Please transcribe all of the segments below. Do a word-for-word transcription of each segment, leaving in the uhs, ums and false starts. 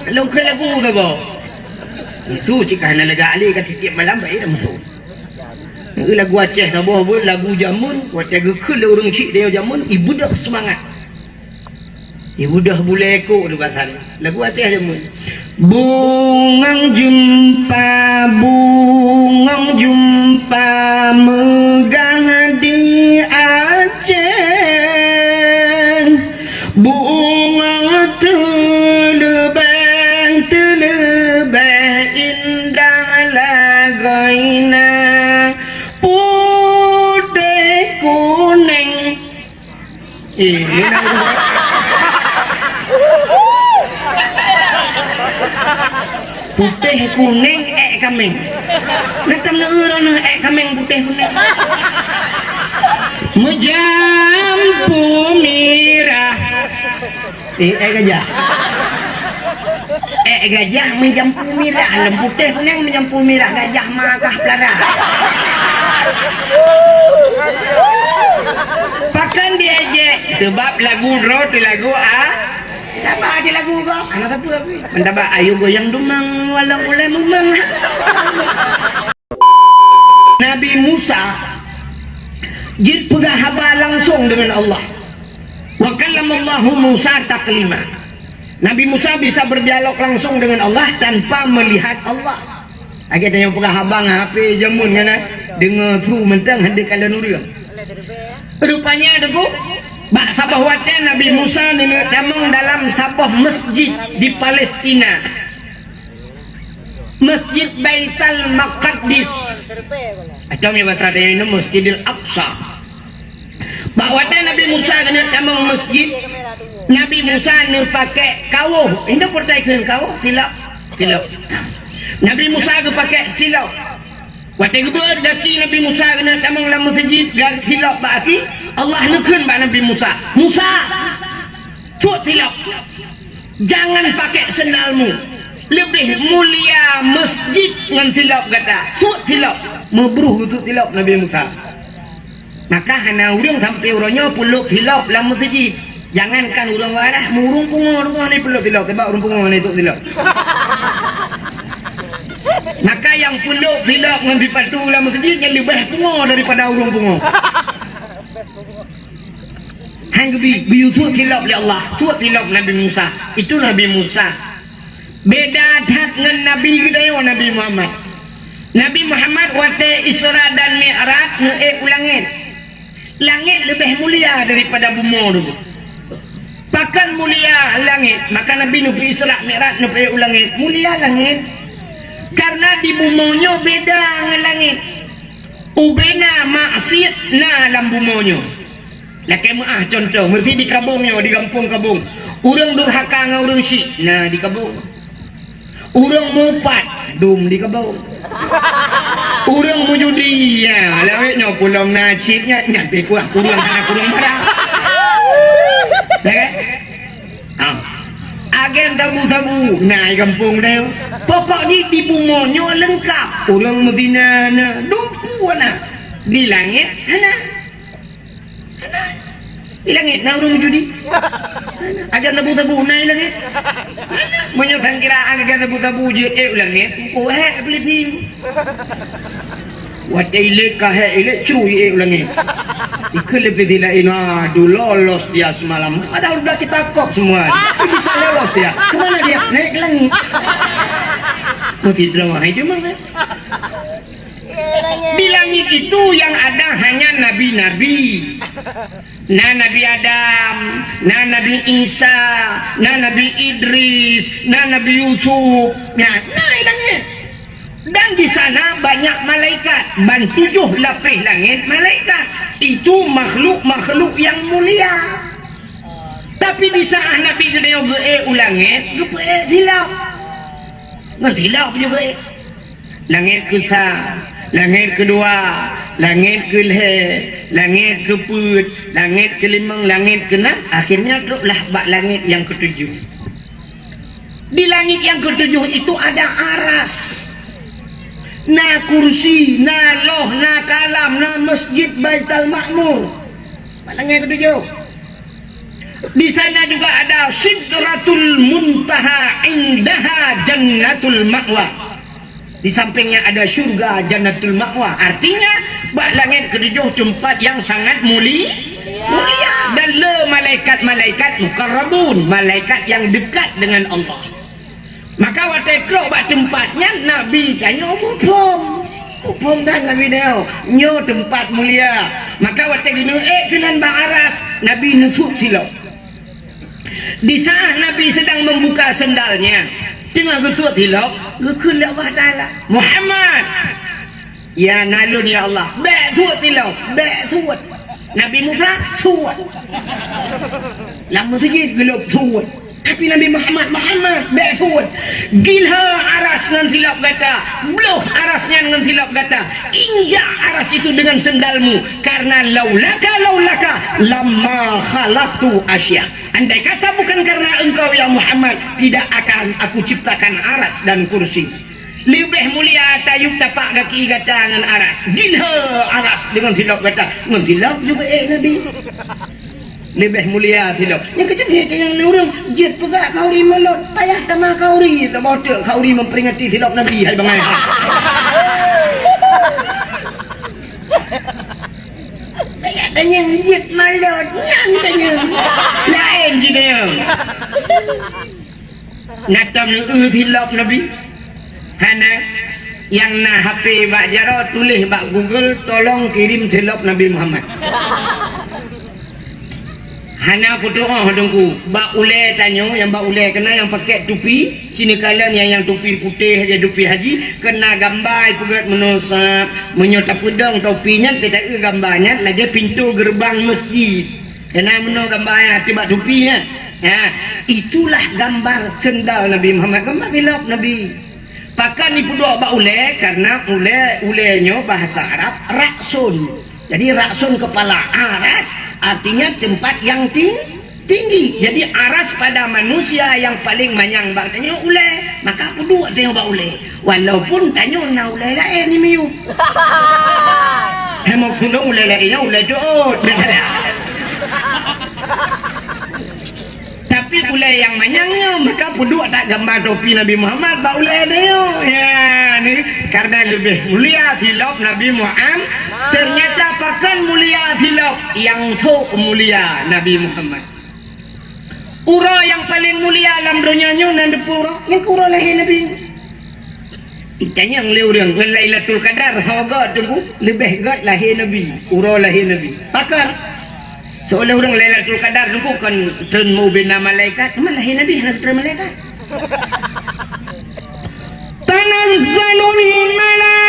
Lôn kheun lagu saboh. Itu cit ka hana lagak alé ka tiep-tiep malam bae dah musoh. Lagu Aceh saboh buet lagu jameun, watèe geukheun lé ureueng chik tanyoe jameun, ibeudôh seumangat. Ibeudôh bulèe kok di basa nyan. Lagu Aceh jameun. Bungong jeumpa, bungong jeumpa meugah di Aceh. Bungong teuleubèh, teuleubèh indah lagoina putéh kunéng. Eh, putéh kunéng èk kaméng. Neutang neueu droeneuh èk kaméng putéh kunéng. Meujampu mirah. Eh, èk gajah. Èk gajah meujampu mirah, lom putéh kunéng meujampu mirah, gajah ma kah peulara. Pakon diejek? Seubab lagu droe teuh lagu a-, taba di lagu gob. Hana sapeue pih. Mantaba ayo goyang dumang, walau ulèe mumang. Nabi Musa jeuet peugah haba langsong deungon Allah. Wa kallamallahu Musa taklima. Nabi Musa bisa berdialog langsung dengan Allah tanpa melihat Allah. Lagèe tanyoe peugah haba ngon H P jameun nyan, deungö su mantong hana kalon ureueng. Rupanya, Teungku, bak saboh watèe Nabi Musa neuneuk tamong dalam saboh masjid di Palestina. Masjid Baitul Maqdis. Atau meunyo basa tanyoe nyoe Masjidil Aqsa. Bak watèe Nabi Musa keuneuk tamong masjid, Nabi Musa neupaké kawoh. Indak peureulèe kheun kawoh, silop, silop. Nabi Musa geupaké silop. Watèe geubeuet gaki Nabi Musa keuneuk tamong lam masjid, ga-, silop bak gaki, Allah neukheun bak Nabi Musa, "Musa, suet silop." Jangan pakai sendalmu. Leubeh mulia masjid ngon silop gata. Suet silop. Meubruh geusuet silop Nabi Musa. Maka hana ureueng sampoe uroe nyoe peulop silop lam masjid. Jangankan ureueng waras, ureueng pungo, ureueng pungo ni peulop silop. Sabab ureueng pungo ni suet silop. Maka nyang peulop silop ngon sipatu lam masjid nyan leubeh pungo daripada ureueng pungo. Han geubi, geuyue suet silop lé Allah, suet silop Nabi Musa. Itu Nabi Musa. Beda that ngon Nabi geutanyoe, Nabi Muhammad. Nabi Muhammad watèe Isra dan Mi'raj neuék u langèt. Langèt leubeh mulia daripada bumoe dulu. Pakon mulia langèt? Maka Nabi neupeu Isra Mi'raj neupeu u langèt. Mulia langèt. Karena di bumoe nyoe beda ngon langèt. Ubena maksiet na lam bumoe nyoe. Lakèe meu'ah cuntoh, meuseuti di Kabueng nyoe, di gampông Kabueng. Ureueng durhaka ngon ureueng syik, na di Kabueng. Ureueng meuupat, dum di Kabueng. Ureueng meujudi, ya, lawét nyoe pulom na cit nyan, nyan pih kuah kureueng hana kureueng barang. Ya kan? Ah. Agen sabu-sabu na di gampông tanyoe. Pokok jih di bumoe nyoe leungkap. Ureueng meuzina na, dumpeue na. Di langèt hana. Hana. Di langèt na ureueng meujudi. Hana. Agen sabu-sabu na di langèt. Hana. Meunyoe sangkiraan agen sabu-sabu jeuet ék u langèt, oh, hék polisi. Watèe ilét ka hék, ilét cru ié u langèt. Ikheun lé polisi laén, "Aduh, lolos dia semalam. Padahal udah kita kop semua. Tapi bisa lolos dia. Kemana dia? Naik ke langit." Mesti drama hai dia mana? Di langit itu yang ada hanya nabi-nabi. Na Nabi Adam, na Nabi Isa, na Nabi Idris, na Nabi Yusuf. Na, na di langèt. Dan di sana banyak malaikat, ban tujoh lapéh langèt malaikat. Itu makhluk-makhluk yang mulia. Tapi di saat Nabi geutanyoe geuék u langèt, geupeuék silop. Ngon silop jih geuék. Langèt keusa, langèt keudua, langèt keulhèe, langèt keupeuet, langèt keulimong, langèt keunam, akhirnya troklah bak langèt nyang keutujoh. Di langit yang ketujuh itu ada aras, na kursi, na loh, na kalam, na Masjid Baitul Ma'mur. Langit ketujuh. Di sana juga ada Sidratul Muntaha, indah Jannatul Ma'wa. Di sampingnya ada syurga Jannatul Ma'wa. Artinya, bak langét ketujoh tempat yang sangat muli-, mulia. Dan le malaikat-malaikat muqarrabun, malaikat yang dekat dengan Allah. Maka watée trok bak teumpat nyan, Nabi tanyoe muphom. Muphom that Nabi tanyoe, nyoe teumpat mulia. Maka watée geuneuk ék keunan bak aras, Nabi neusuet silop. Di saat Nabi sedang membuka sendalnya, teungoh geusuet silop, geukheun lé Allah Taala, "Muhammad!" "Ya, na lôn, ya Allah." "Bék suet ilong, bék suet." Nabi Musa suet. Lam meuseujid geulop suet. Tapi Nabi Muhammad, "Muhammad, bék suet. Gilha aras ngon silop gata. Bloh aras nyan ngon silop gata. Injak aras itu dengan sendalmu. Karena laulaka, laulaka, lamma khalaqtu asya. Andai kata bukan karena engkau, ya Muhammad, tidak akan aku ciptakan aras dan kursi." Leubeh mulia tayue tapak gaki gata ngon aras. Gilha aras deungon silop gata. Ngon silop juga ék Nabi. Leubeh mulia silop. Nyang keuceumé tanyong lé ureuëng, jeuet peugah khauri mulod. Payah tamah khauri, saboh teuk khauri memperingati silop Nabi, hai bangai. Payah tanyong jeuet mulod, nyan tanyong. Laén jitanyong. Na tom neueu silop Nabi? Hana. Nyang na H P bak jaroe, tuléh bak Google, "Tolong kirim silop Nabi Muhammad." Hana putôh Teungku. Bak ulée tanyoe, nyang bak ulée keunan nyang pakai tupi, sinoe kalon nyang, nyang tupi putéh, nyang tupi haji, keunan gamba ipeugét meunoe sab. Meunyoe tapeudong tupi nyan, teuta-eu gamba nyan lagée pintoe geureubang meuseujid. Keunan meunoe gamba nyan, ateueh bak tupi nyan. Ha, itulah gambar sendal Nabi Muhammad, gambar silop Nabi. Pakon jipeuduek bak ulée? Karena ulée, ulée nyoe bahasa Arab raksun. Jadi raksun kepala, aras artinya tempat yang ting-, tinggi. Jadi aras pada manusia yang paling manyang bak tanyoe ulée, maka peuduek tanyoe bak ulée. Walaupun tanyoe na ulée laén di miyueb. Hana meukeunong ulée laén nyoe ulée jeuet. Tapi ulée nyang manyang nyoe, maka peuduek that gamba topi Nabi Muhammad bak ulée nyoe. Ya, ni karena leubeh mulia silop Nabi Muhammad. Ternyata pakon mulia silop, nyang sok mulia Nabi Muhammad. Uroe nyang paleng mulia lam donya nyoe na dipeue uroe? Nyang keuh uroe lahé Nabi. Itanyong lé ureuëng ngon Lailatul Qadar, soe göt Teungku? Leubeh göt lahé Nabi, uroe lahé Nabi. Pakon? Seolah ureuëng Lailatul Qadar Teungku kon treun ubena malaikat, teuma lahé Nabi hana treun malaikat. Tanazzalul malaikatu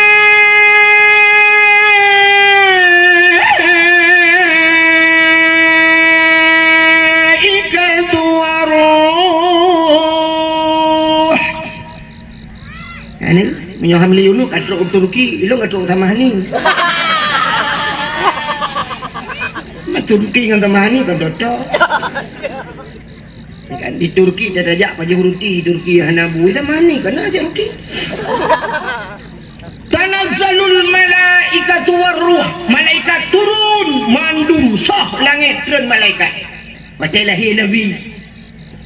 war ruh. Ani, meunyoe hamli unu ka trok u Turki, ilong ka trok u Tamahani. Turki ngon Tamahani ka doto. Kan di Turki dah tajak pajoh ruti, Turki hana bu, Tamahani kana aja ruti. Tanazzalul malaikatu war ruh, malaikat turun, mandum soh langét treun malaikat. Watée lahé Nabi,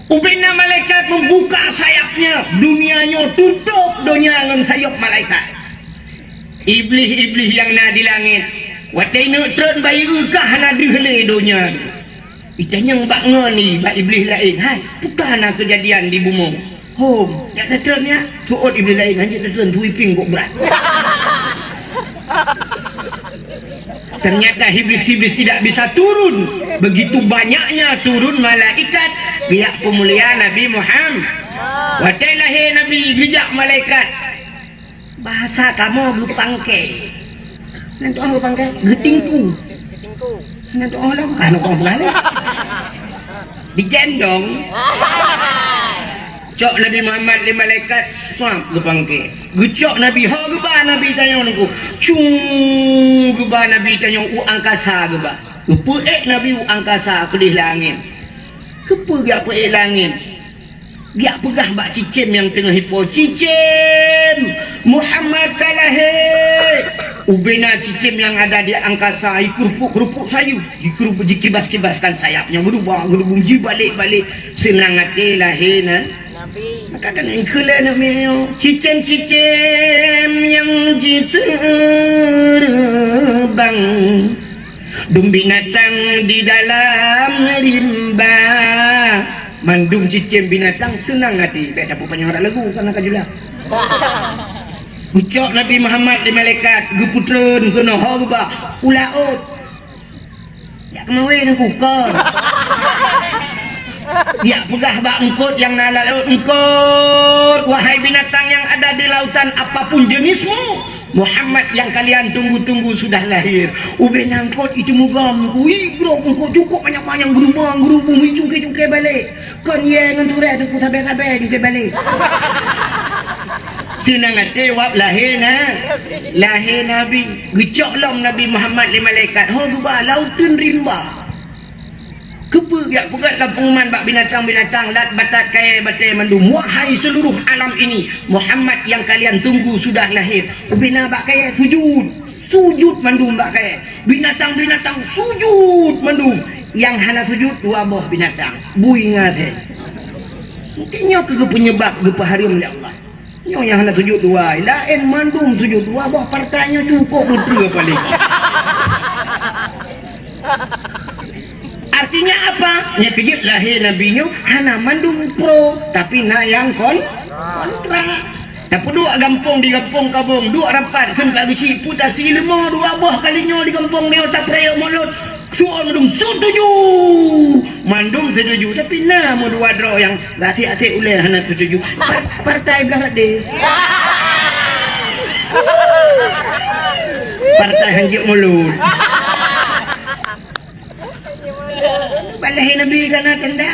ubena malaikat membuka sayapnya, dunia nyoe tutup donya ngon sayop malaikat. Iblih-iblih nyang na di langét, watée neuk treun bayeue ka hana deuh lé donya. Itanyong bak ngon ni bak iblih laén, "Hai, peue ka na keujadian di bumoe?" "Hom, jak tatreun ya." Tuot iblih laén, "Hanjeuet tatreun, sweeping kok brat." Ternyata iblis-iblis tidak bisa turun. Begitu banyaknya turun malaikat, geujak peumulia Nabi Muhammad. Watée lahé Nabi, geujak malaikat. Bahasa kamoe geupangke. Nan tu'oh geupangke, geutingku. Nan tu'oh lom, ka nan tu'oh beugalak. Digendong. Cok Nabi Muhammad lé malaikat, swab geupangke. Geucok Nabi, ho geuba Nabi tanyoe Teungku. Cung geuba Nabi tanyoe u angkasa geuba. Geupeuék Nabi u angkasa keudeh langét. Keupeue geupeuék langét? Geujak peugah bak cicém nyang teungoh ipo, "Cicém, Muhammad ka lahé!" Ubena cicém nyang ada di angkasa, jikeurupuk-keurupuk sayeup, jikeurupuk, jikibas-kibaskan sayapnya, geurubah-geurubung, jibalek-balek, seunang até lahé na-, Nabi. Ka keuneuk kheun lé aneuk miet nyoe, cicém-cicém nyang jiteubang, dum binatang di dalam rimba. Mandum cicém binatang seunang até. Bèk tapeupanjang rot lagu, kana ka jula. Geucok Nabi Muhammad lé malaikat, geupeutreun keunoe, ho geuba u laôt. Jak keumawe Teungku, kon. Jak peugah bak eungkôt nyang na lam laôt, "Eungkôt, wahai binatang yang ada di lautan, apapun jenismu, Muhammad yang kalian tunggu-tunggu sudah lahir." Ubé na eungkôt itu mugom, ui, grob eungkôt cukôp manyang-manyang, geurubong-geurubong, ui, cungké-cungké balek. Kon yé ngon turée Teungku, sabé-sabé jeuet keu balek. Seunang até wab lahé na, lahé Nabi. Geucok lom Nabi Muhammad lé malaikat, ho geuba lam uteuen rimba. Keupeue jak peugét lam peunguman bak binatang-binatang, lat, batat, kayèe, batèe mandum, "Wahai seluruh alam ini, Muhammad yang kalian tunggu sudah lahir." Ubé na bak kayèe sujud. Sujud mandum bak kayèe. Binatang-binatang sujud mandum. Nyang hana sujud dua boh binatang. Bui ngon asèe. Mungken nyoe keuh peunyeubab geupeuhareuem lé Allah. Nyoe nyang hana sujud dua, laén mandum sujud. Dua boh partai nyoe cukôp meutreue paléng. Artinya apa? Nyang keujeuet lahé Nabi nyoe hana mandum pro, tapi na nyang kon-, kontra. Tapeuduek gampông di gampông Kabong, duek rapat kheun ka geuchik, peue tasi leumo dua boh kali nyoe di gampông nyoe tapeurayek mulod. Suon dum setuju. Mandum setuju, tapi na meudua droe nyang gasek-asek ulèe hana setuju. Par-, partai blah rot deh. Partai hanjeuet mulod. Bak lahé Nabi ka na tanda.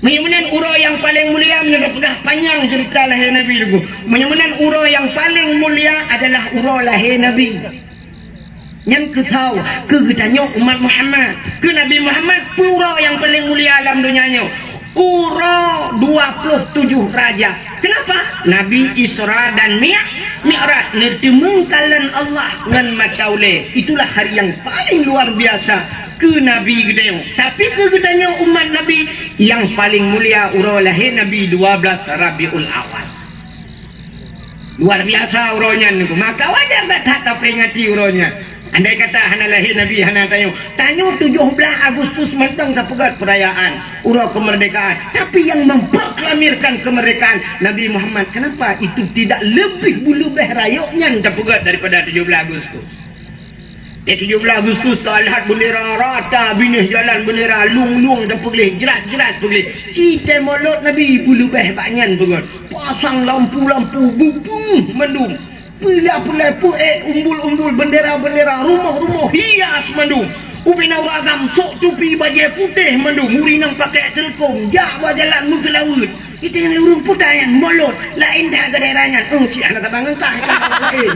Meunyoe meunan uroe nyang paleng mulia, meunyoe tapeugah panyang ceurita lahé Nabi Teungku. Meunyoe meunan uroe nyang paleng mulia adalah uroe lahé Nabi. Nyan keu sawa, keu geutanyoe umat Muhammad, keu Nabi Muhammad, peue uroe nyang paleng mulia lam donya nyoe? Uroe dua ploh tujoh Rajab. Kenapa? Nabi Isra dan Mi-, Mi'raj, neuteumeung kalon Allah ngon mata ulèe. Itulah hari yang paling luar biasa keu Nabi geutanyoe. Tapi keu geutanyoe umat Nabi, nyang paleng mulia uroe lahé Nabi dua belas Rabiul Awal. Luar biasa uroe nyan Teungku. Maka wajar that-that taperingati uroe nyan. Andai kata hana lahé Nabi, hana tanyoe. Tanyoe tujoh blaih Agustus mantong tapeugét peurayaan uroe keumeurdekaan. Tapi nyang memproklamirkan keumeurdekaan Nabi Muhammad, kenapa itu tidak lebih beuleubeh rayeuk nyan tapeugét daripada tujoh blaih Agustus? Di tujoh blaih Agustus, talat beundera rata, binéh jalan beundera, lueng-lueng tapeugleh, jrat-jrat peugleh. Ci tée mulod Nabi beuleubeh bak nyan beungon. Pasang lampu-lampu, beupeungeuh mandum. Peulai-peulai, peuék umbul-umbul, beundera-beundera, rumoh-rumoh hias mandum. Ubena ureuëng agam sok tupi bajée putéh mandum, ureuëng nyang pakai teulkong, jak bak jalan meuseulaweuet. Itu nyang ureuëng puta nyan, mulod, laén that keu daerah nyan. Eng, cit hana saban ngon kah, ka laén.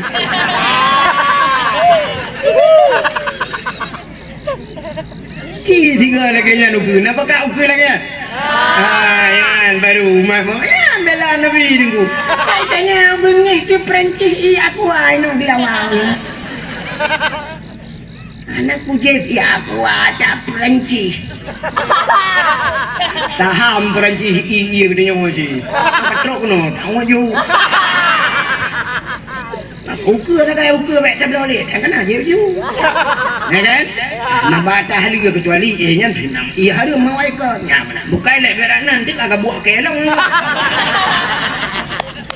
Ci singoh lagée nyan ukeue. Napa ka ukeue lagée nyan? Ah, nyan baru umat mo. Nyan bela Nabi Teungku. Kai tanya beungéh ke Perancis i aku ai nong di awal. Anak kujép, ya aku ada Perancis. Saham Perancis i, iya kata nyawa sih. Trok no, tak maju. Ukeue sagai ukeue bèk tabloe lé, kan kena je baju. Ya kan? Nah, batah lé kecuali eh nyan senang. Iya harus mawai ke. Nya mana? Bukai lek berak nan tik agak buah kelong.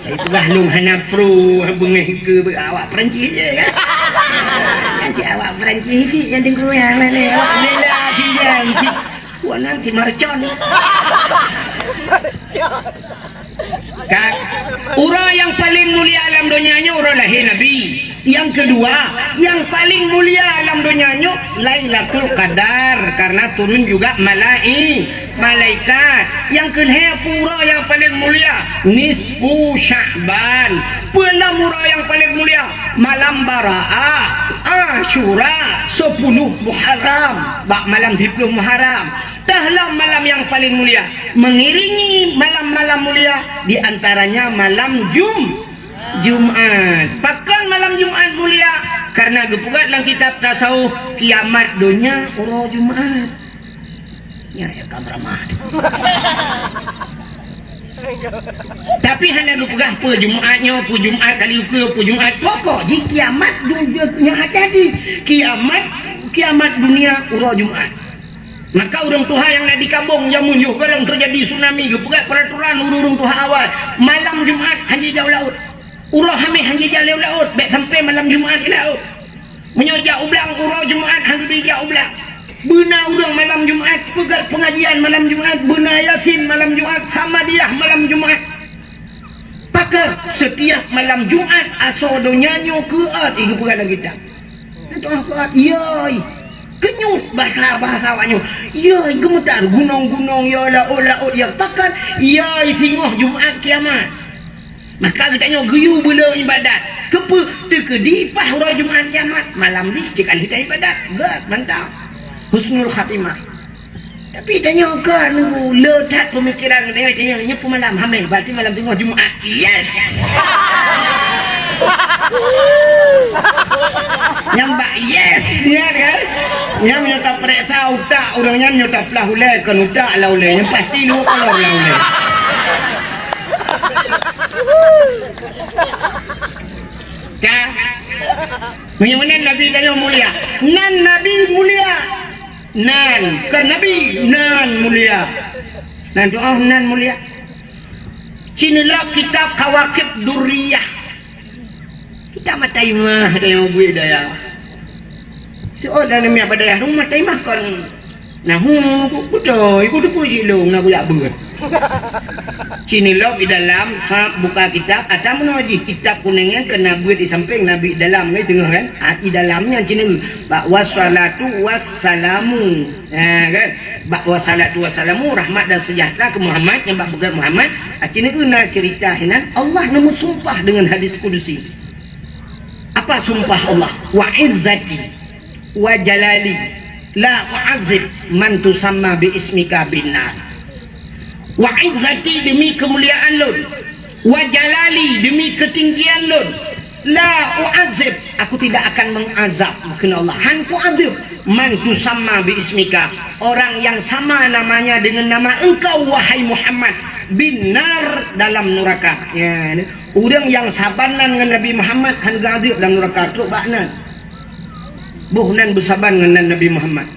Tapi peugah lôn hana pro beungéh ke awak Perancis je kan. Kan cik awak Perancis cik yang tengku yang mana awak bela bidan cik. Wah nanti marcon. Kan? Uroe nyang paleng mulia lam donya nyoe uroe lahé Nabi. Nyang keudua, nyang paleng mulia lam donya nyoe Lailatul Qadar karena turun juga malai-, malaikat. Nyang keulhée uroe nyang paleng mulia nisfu Sya'ban. Peuenam uroe nyang paleng mulia malam Baraah, Asyura, sepuluh Muharram. Bak malam sepuluh Muharram. Tah lam malam nyang paleng mulia, mengiringi malam-malam mulia, di antaranya malam Jum-, Jumat. Pakon malam Jumat mulia? Karena geupeugah lam kitab tasawuf, kiamat donya uroe Jumat. Nya ya kam ramah. Tapi hana geupeugah peue Jumat nyoe, peue Jumat kali ukeue, peue Jumat. Pokok jih kiamat du-, nyoe hati-hati. Kiamat, kiamat dunia uroe Jumat. Maka ureuëng tuha nyang na di Kabong jameun yoh gohlom teujadi tsunami, geupeugah peuraturan ureuëng tuha awai, malam Jumat hana jijak u laôt. Uroe Hameh hana jijak lé u laôt, bék sampoe malam Jumat i laôt. Meunyoe jak u blang uroe Jumat hana jijak u blang. Beuna ureuëng malam Jumat, peugét peungajian malam Jumat, beuna Yasin malam Jumat, Samadiyah malam Jumat. Pakon setiap malam Jumat asoe donya nyoe keuôt, i geupeugah lam kitab. Nyan doa keuôt, yoi. Keunyuet bahasa-bahasa awak nyoe. Yoi, geumeutar gunong-gunong, ya laôt-laôt, ya pakon, yoi, singoh Jumat kiamat. Maka geutanyoe geuyue beu le iébadat. Keupeue? Teukeudi paih uroe Jumat kiamat, malam jih cit ka lheueh ta iébadat. Gét, mantap. Husnul khatimah. Tapi tanyoe ka nunggu le that peumikiran geutanyoe, tanyoe nyoe peumalam Hameh, berarti malam singoh Jumat. Yes! Nyang bak yes nyan kan? Nyang meunyoe tapareksa utak ureuëng nyan, nyoe taplah ulée kon utak lah ulée. Nyang pasti luwah kolor lah ulée. Ka? Meunyoe meunan Nabi tanyoe mulia. Nan Nabi mulia. Nan, kon Nabi, nan mulia. Nan doa nan mulia. Ci neulok kitab Kawakib Durriyah. Kitab Mataimah, ada nyang buet daya. Teuôt lam namiet bak dayah rumoh Mataimah kon. Nah, hu, beutôi, ku teupeu jih lôn na gulak beuet. Ci neulok di dalam sab buka kitab, ata meunoe jih kitab kunéng nyan keu na beuet di sampéng, na beuet di dalam, kan, teungoh, kan? Ah, di dalam nyan ci neulok. Bak wassalatu wassalamu. Ha, kan? Bak wassalatu wassalamu, rahmat dan sejahtera keu Muhammad, nyang bak peugét Muhammad, aci neuna ceurita hinan, Allah neumeusumpah deungon hadis kudusi. Apa sumpah Allah? "Wa izzati wa jalali la u'adzib man tusamma bi ismika bin nar." Wa izzati, demi keumuliaan lôn, wa jalali, demi keutinggian lôn, la u'adzib, aku tidak akan mengazab, kheun Allah, han kuazab, man tusamma bi ismika, orang yang sama namanya dengan nama engkau, wahai Muhammad, bin nar, dalam neraka. Ya, ureuëng nyang saban nan ngon Nabi Muhammad han geuazab dalam neraka, trok bak nan. Boh nan beusaban ngon nan Nabi Muhammad.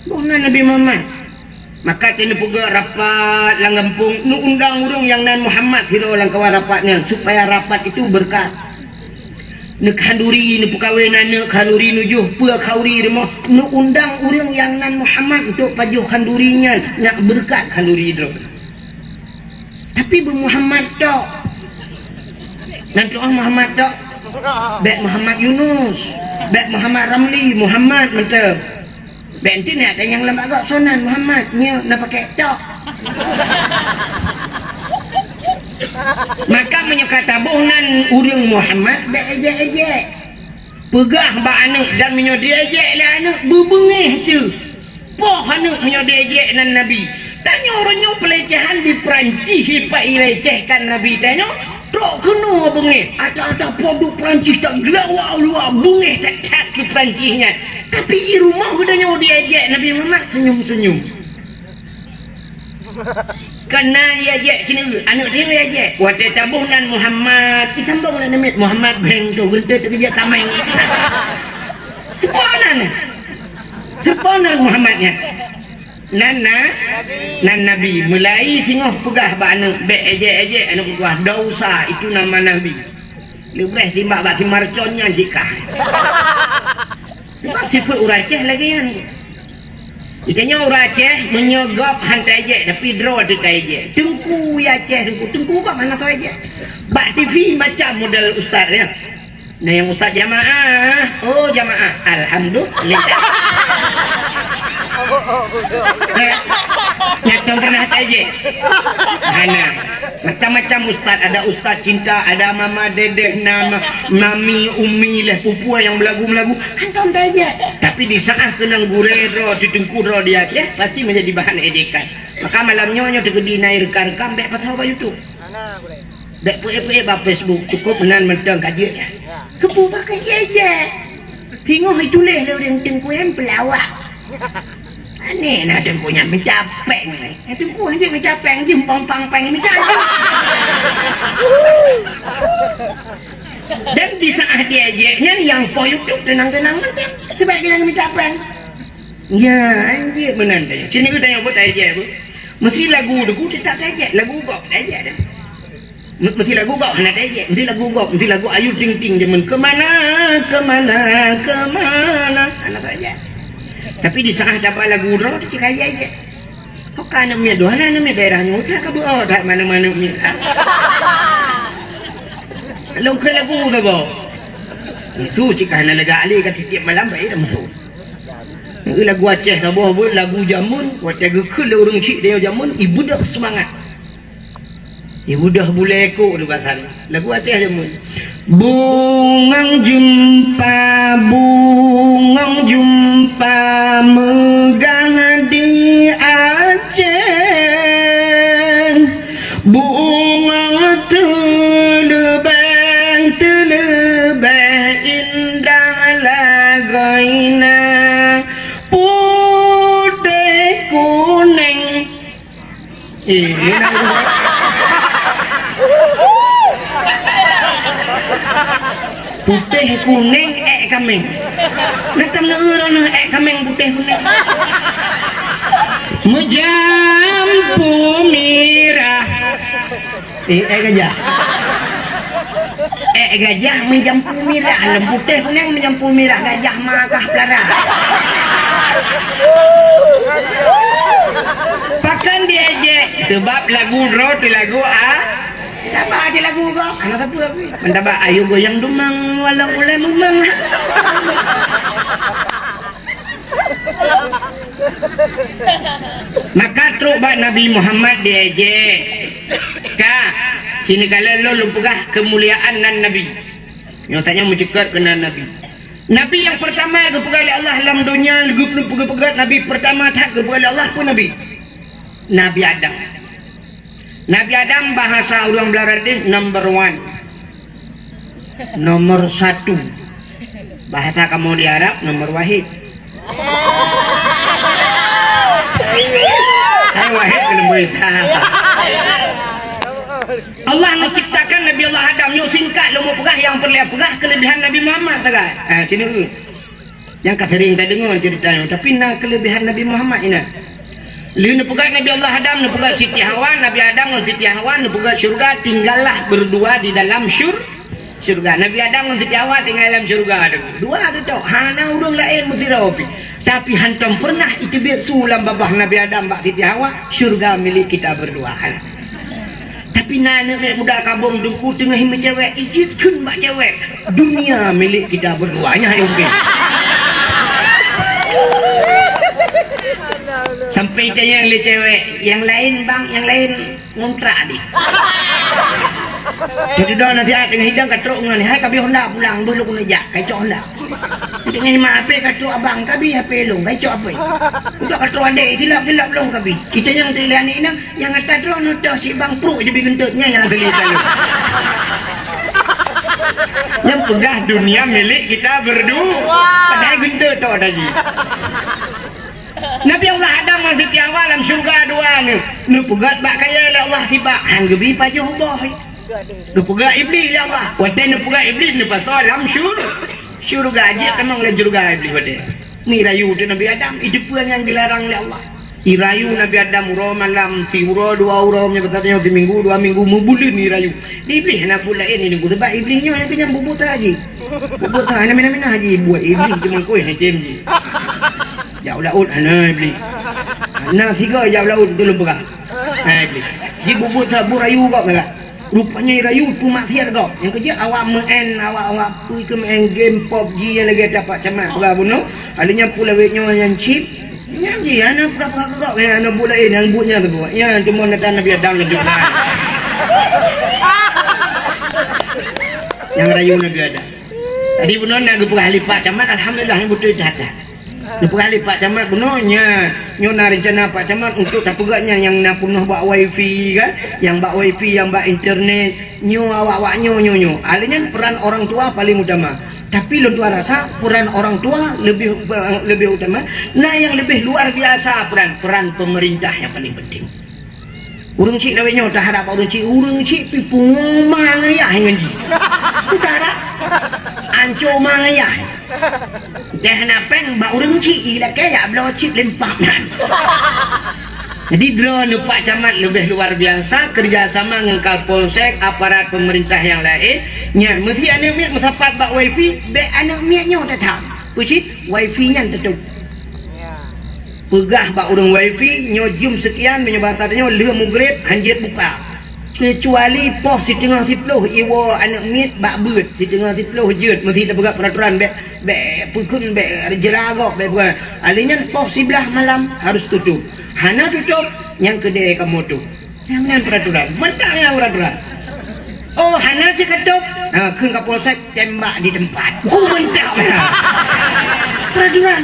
Boh nan Nabi Muhammad. Maka teuneuk peugah rapat lam gampông, neuundang ureuëng nyang nan Muhammad sidroe lam kawan rapat nyan, supaya rapat itu berkat. Neukhanduri, neupeukawen aneuk khanduri, neujoh peue khanduri rumoh, neuundang ureuëng nyang nan Muhammad untuk pajoh khanduri nyan, nak berkat khanduri droe. Tapi beu Muhammad tok. Nan tu'oh Muhammad tok. Bék Muhammad Yunus, bék Muhammad Ramli, Muhammad mantong. Bék enti na tanyong lam agak sonan Muhammad, nyoe na pakai tok. Maka meunyoe ka taboh nan ureuëng Muhammad, bék ejek-ejek. Peugah bak aneuk, dan meunyoe diejek lé aneuk, beubeungéh teuh. Poh aneuk meunyoe diejek nan Nabi. Tanyoe uroe nyoe peulecehan di Perancis, ipat ilecehkan Nabi tanyoe, trok keunoe beungéh. Ata-ata po duek Perancis, tageulawa luwa beungéh that-that keu Perancis nyan. Tapi i rumoh geutanyoe diejek Nabi Muhammad, senyum-senyum. Kana iejek sineuk, aneuk tanyoe iejek. Watée taboh nan Muhammad, isambong lé namiet Muhammad Bank tu, geunteuk teukeujak tameng. Seupôt nan. Seupôt nan Muhammad nyan. Nan na, nan Nabi. Mulai singoh peugah bak aneuk, bék ejek-ejek aneuk meutuah, dosa, itu nama Nabi. Leubeh timbak bak simarcon nyan sikah. Sebab sifeuet ureuëng Aceh lagée nyan. Geutanyoe ureuëng Aceh, meunyoe gob han taejek, tapi droe teuh taejek. Teungku ya Aceh, teungku. Teungku gob hana soe ejek. Bak T V macam model ustaz, ya. Nah, nyang ustaz jamaah. Oh, jamaah. Alhamdulillah. Nah, nyang pernah taejek? Hana. Macam-macam ustaz. Ada ustaz cinta, ada mama dedeh, nama mami, umi, leh pupue nyang belagu-belagu. Hantom taejek. Tapi di saat keunong gurée droe, teungku droe di Aceh, pasti menjadi bahan ejekan. Maka malam nyoe, nyoe teukeudi na reuka-reuka, bék pasoe bak YouTube. Bék peuék-peuék bak Facebook, cukup meunan mantong ka jeuet nyan. Keupeue pakai ejek-ejek? Singoh ituléh lé ureuëng Teungku nyan peulawak. Aneh na teungku nyan mita péng. Eh, teungku hanjeuet mita péng, jeumpang pang péng mita. Dan di saat diejek nyan nyang poh YouTube teunang-teunang mantong. Sabab nyang mita péng. Ya, anjing meunan tanya. Sini kita nyebut diejek apa? Mesti lagu teungku tetap diejek, lagu gob diejek dah. Me-, mesti lagu gob hana tajak, mesti lagu gob, mesti lagu Ayu Ting Ting jameun, "Kemana, kemana, kemana." Hana tajak. Tapi di saat taba lagu droe, cit kaya jak. Ho ka aneuk miet, dua aneuk miet daerah nyoe, udah ka beuo that mana-mana miet. Lôn keu lagu tu, bo. Itu cit ka hana lega ale ka tiep-tiep malam bae dah musuh. Lagu Aceh saboh buet lagu jameun, watèe geukheun lé ureueng chik dia jameun, ibeudôh seumangat. Ibudah bulèe kok di pasar. Lagu Aceh jameun. Bungong jeumpa, bungong jeumpa meugah di Aceh. Bungong teuleubèh, teuleubèh indah lagoina putéh kunèng. Eh, nak putéh kunèng èk kaméng. Nak tam na ureueng èk kaméng putéh kunèng. Meujampu mirah. Eh, èk gajah. Èk gajah meujampu mirah, lom putéh kunèng meujampu mirah, gajah ma kah peulara. Pakon diejek? Sabab lagu droe teuh lagu a-, taba teuh lagu gob. Hana sapeue pih. Mantaba ayo goyang dumang, walau ulèe mumang. Maka trok bak Nabi Muhammad diejek. Ka, sini kala lôn lôn peugah keumuliaan nan Nabi. Nyoe saja meuceukat keunan Nabi. Nabi nyang peurtama geupeugah lé Allah lam donya, geupeugah Nabi peurtama that geupeugah lé Allah peue Nabi? Nabi Adam. Nabi Adam bahasa ureueng Blarèe deh number one. Nomor satu. Bahasa kamoe di Arab nomor wahid. Hai wahid keuneuk beurita. Allah menciptakan Nabi Allah Adam. Nyoe singkat lôn peugah nyang peureulèe peugah keuleubihan Nabi Muhammad sagai. Ah, sini. Nyang ka sering tadeungoe ceurita nyoe, tapi na keuleubihan Nabi Muhammad inan. Lheueh neupeugah Nabi Allah Adam, neupeugah Siti Hawa, Nabi Adam ngon Siti Hawa, neupeugah syurga, tinggallah berdua di dalam syur-, syurga. Nabi Adam ngon Siti Hawa tinggai lam syurga tu. Dua tu tok, hana ureueng laén meusidroe pih. Tapi hantom pernah iteubiet su lam babah Nabi Adam bak Siti Hawa, "Syurga milik kita berdua." Tapi na aneuk miet muda kabong teungku teungoh meucewek, ijeuet kheun bak cewek, "Dunia milik kita berdua." Nyan hai mungken. Sampai tanyong lé cewek, "Nyang laén bang, nyang laén ngontrak di?" Jadi dah nasihat teungoh hidang ka trok ngon, "Hai ka bri Honda pulang, beuh lôn keuneuk jak, ka icok Honda." Teungoh imat HP ka trok abang, ka bri HP lôn, ka icok HP. Udah ka trok adek, silap-silap lôn ka bri. Itanyong teuk lé aneuk inong, "Nyang ata droeneuh toh si bang pruek jeuet bri geunteut, nyan nyang asai taloe." Nyang peugah dunia milik kita berdua. Padahai geunteut tok tadi. Nabi Allah Adam ngon Siti Hawa lam syurga dua nyoe. Neupeugöt bak kayèe lé Allah sibak, han geubri pajoh boh. Geupeugöt Iblih lé Allah. Watèe neupeugöt Iblih neupasoe lam syur-, syurga, jeuet tamong lam syurga Iblih watèe. Mirayu teuk Nabi Adam, i depan nyang geularang lé Allah. Irayu Nabi Adam uroe malam, siuroe dua uroe, meunyoe gata tanyong siminggu, dua minggu, meubuleuen irayu. Di Iblih hana buet laén nyoe, sabab Iblih nyoe nyang keunong bubuet that jih. Bubuet that, hana minah-minah jih buet Iblih, cuma keu hana tem jih. Jak u laôt hana Iblih. Na sigoe jak u laôt, tulông peugah. Ha, Iblih. Jibubuet that, buet rayu gob galak. Rupanya rayu peumaksiat gob. Nyang keujeuet awak meu'en, awak, awak peue keu meu'en game PUBG nyang lagèe tapak camat peugah bunoe. Ada nyang pulawét nyoe nyang chip. Nyan jih, hana peugah-peugah keu gob. Nyan, hana buet laén, nyang buet nyan saboh. Nyan, cuma natan Nabi Adam laju. Nyang rayu Nabi Adam. Tadi bunoe na geupeugah lé Pak Camat, alhamdulillah, nyang beutôi that-that. Geupeugah lé Pak Camat bunoe, nya, nyoe na reuncana Pak Camat untuk tapeugöt nyan nyang na peunoh bak wifi kan, nyang bak wifi, nyang bak internet, nyoe awak-awak nyoe, nyoe, nyoe. Alèh nyan peran orang tua paling utama. Tapi lôn tuan rasa peran orang tua lebih, lebih utama. Nah, yang lebih luar biasa peran, peran pemerintah yang paling penting. Ureuëng chik lawét nyoe taharap bak ureuëng chik, ureuëng chik pi pungo ma ngon ayah ngon jih. Taharap anco ma ngon ayah. Teuh na péng bak ureuëng chik, ilakée yak bloe chip lempap nan. Jadi droeneuh Pak Camat leubeh luar biasa, kerjasama ngon Kapolsek, aparat pemerintah nyang laén. Nyan, meusi aneuëk miet meusapat bak wifi, bék aneuëk miet nyoe tatham. Peucit, wifi nyan teutup. Peugah bak ureuëng wifi, nyoe jeuem seukian, meunyoe basa tanyoe, lheueh mugreb, hanjeuet buka. Keucuali poh siteungoh siploh iwoe aneuëk miet bak beuet, siteungoh siploh jeuet, meusi tapeugah peraturan bék, bék peukheun, bék jeuragok, bék peugah. Alèh nyan poh siblaih malam harus tutup. Hana tutup, nyang keudè kamoe tuh. Nyang nan peraturan, mantap nyang peraturan. Oh, hana cit katôb, ha, kheun Kapolsek tembak di tempat. Oh, mantap nyang peraturan.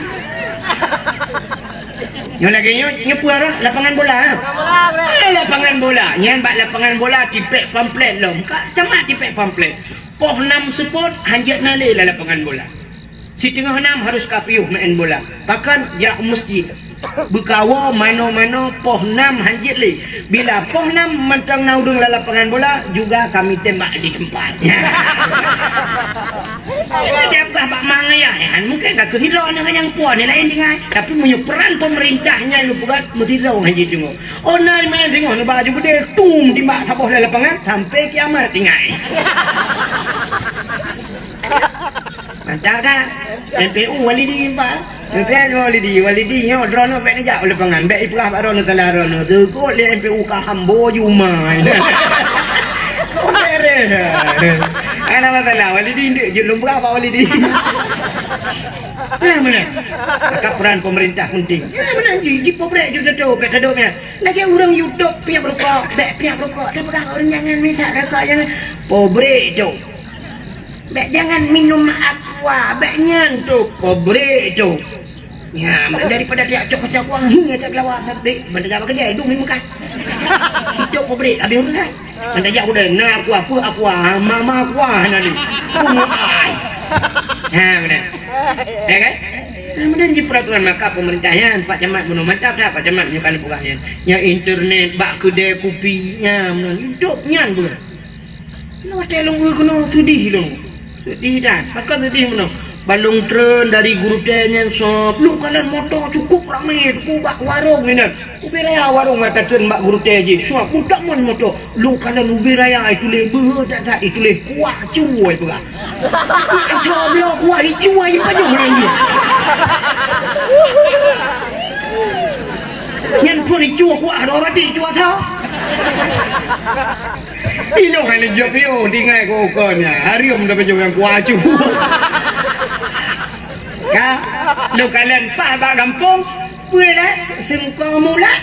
Nyoe lagèe nyoe, nyoe peue arah lapangan bola, ha? Ah, lapangan bola. Nyan bak lapangan bola tipék pamflet lom. Ka camat tipék pamflet. Poh nam seupôt hanjeuet na lé lam lapangan bola. Siteungoh nam harus ka piôh maén bola. Pakon? Jak u meuseujid. Beukawoe manoe-manoe poh nam hanjeuet lé. Bila poh nam mantong na ureuëng lam lapangan bola, juga kami tembak di tempat. Nyan tiap kah bak ma ngon ayah nyan, mungken ka keuh sidroe nyoe nyang puan nyang laén tinggai. Tapi meunyoe peran pemerintah nyan geupeugah meusidroe hanjeuet deungoe. Oh, na imeum singoh neuba aju beudé, tum, timbak saboh lam lapangan, sampai kiamat tinggai. Mantap dah. M P U Walidi, Pak. M P U Walidi, Walidi nyoe droeneuh bék neujak u lapangan, bék ipeugah bak droeneuh salah droeneuh. Teukot lé M P U ka hambo jumai. Kok beres. Hana masalah, Walidi ndeuk jeuet lôn peugah bak Walidi. Nah, meunan. Maka peran pemerintah penting. Nah, meunan ji, ji pobrek ju teutup, bék teutup nyan. Lagèe ureuëng YouTube piep rukok, bék piep rukok, tapeugah ureuëng jangan mita rukok, jangan. Pobrek tu. Bék jangan minum aqua, bék nyan tu, pobrek tu. Ya, daripada tiap cok kacau aqua, hi, tak kelawa, tapi benda apa kedai, dum meukat. Hidup pobrek, habis urusan. Benda jak udah, na aqua, apa aqua, mama aqua, na ni. Bunga ai. Ha, benar. Ya kan? Nah, meunan ji peraturan maka pemerintah nyan, Pak Camat bunoe mantap dah, Pak Camat nyoe kali buka nyan. Nya internet, bak keudè kupi, nya meunan. Hidup nyan bukan. Nyoe watèe lôn keunoe seudih lôn. Seudih dah. Pakon seudih meunoe? Ban lôn treun dari Geurutèe nyan sob, lôn kalon moto cukup ramé, teungku bak warong inan. Ubé raya warong mata treun bak Geurutèe jih. Sob, mutak mon moto. Lôn kalon ubé raya ituléh beuhe that-that, ituléh kuah cuwoe peugah. Icok bloe kuah icuwoe pajoh nyan jih. Nyan phon icuwoe kuah, ada roti icuwoe tho. Inong hana jaweueb yo, tinggai keu ukeue nyan. Hareuem dah bajeueng nyang kuaju. Ka, lôn kalon paih bak gampông, peue lé? Seungko mulat.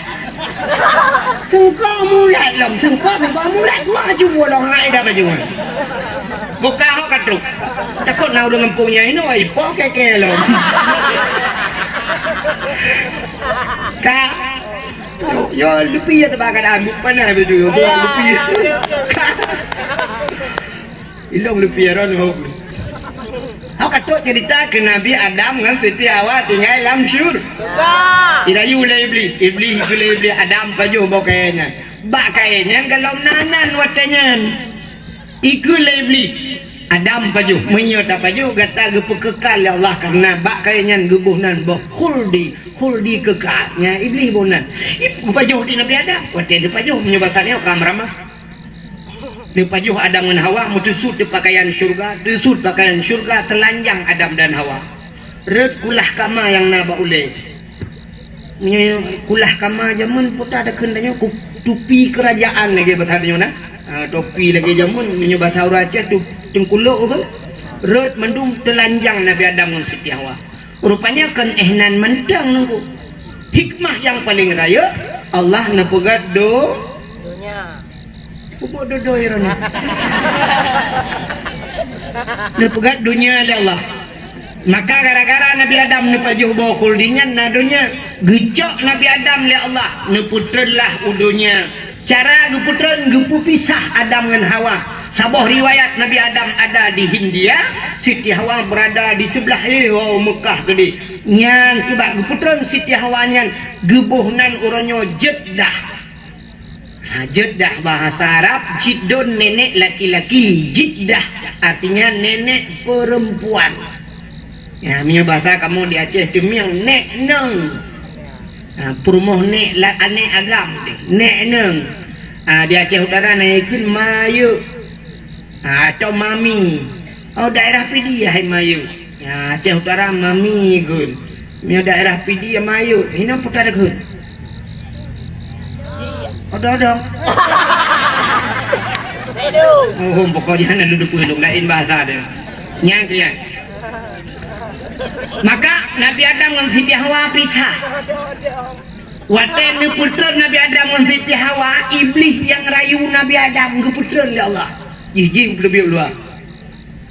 Seungko mulat lom, seungko, seungko mulat. Kuaju lôn hai dah bajeueng. Buka hok ka trok. Takot na ureueng gampông nyan inoe, ipo kèe-kèe lom. Ka, Yo, lupi ya teuba keadaan, buet panas beutôi, yo, teuba lupi. Ilong lupi ya, ron, ho. Ho, ka trok cerita keu Nabi Adam ngon Siti Hawa tinggai lam syur-, dirayu lé Iblih. Iblih, iku lé Iblih, Adam pajoh boh kayèe nyan. Bak kayèe nyan, golom nan-nan watèe nyan. Ikheun lé Iblih, "Adam pajoh, meunyoe tapajoh, gata geupeukeukai lé Allah, kareuna bak kayèe nyan geuboh nan boh khuldi, khuldi keukai." Nyan Iblih boh nan. Ib-, geupajoh di Nabi Adam, watèe geupajoh, meunyoe basa nyoe ka meuramah. Geupajoh Adam ngon Hawa, meuteusut di pakaian syeuruga, teusut pakaian syeuruga, teulanjang Adam dan Hawa. Rhot kulah kama nyang na bak ulèe. Meunyoe kulah kama jameun, peue takheun tanyoe, ku-, tupi keurajaan lagèe basa tanyoe na. Ha, tupi lagèe jameun, meunyoe basa ureueng Aceh tu teungkulok ke. Rhot mandum teulanjang Nabi Adam ngon Siti Hawa. Rupanya kon éh nan mantong nunggu. Hikmah nyang paleng rayeuk, Allah neupeugèt do-, Pupuk dodoi roh nyoe. Neupeugèt donya lé Allah. Maka gara-gara Nabi Adam neupajoh boh khuldi nyan na donya, geucok Nabi Adam lé Allah, neupeutreun lah u donya. Cara geupeutreun, geupeupisah Adam ngon Hawa. Saboh riwayat Nabi Adam ada di Hindia, Siti Hawa berada di sebelah, eh, oh, Mekah gede. Nyan kiban geupeutreun Siti Hawa nyan, geuboh nan uroe nyoe Jeddah. Ha, Jeddah bahasa Arab, Jiddun nenek laki-laki, Jiddah artinya nenek perempuan. Ya, meunyoe bahasa kamoe di Aceh Teumieng, nek neng. Ha, peurumoh nek la-, aneuk agam teuh, nek neng. Ha, di Aceh Utara na ikheun mayuk. Ha, atau mami. Oh, daerah Pidie hai mayuk. Ya, Aceh Utara mami kheun. Meunyoe daerah Pidie mayuk, hinoe putra kheun. Odong-odong. Oh, pokoknya hana lôn peulông laén bahasa dia. Nyang keu nyang. Maka Nabi Adam ngon Siti Hawa pisah. Watée neupeutreun Nabi Adam ngon Siti Hawa, Iblih nyang rayu Nabi Adam geupeutreun lé Allah. Jih, jih, leubeh luwa.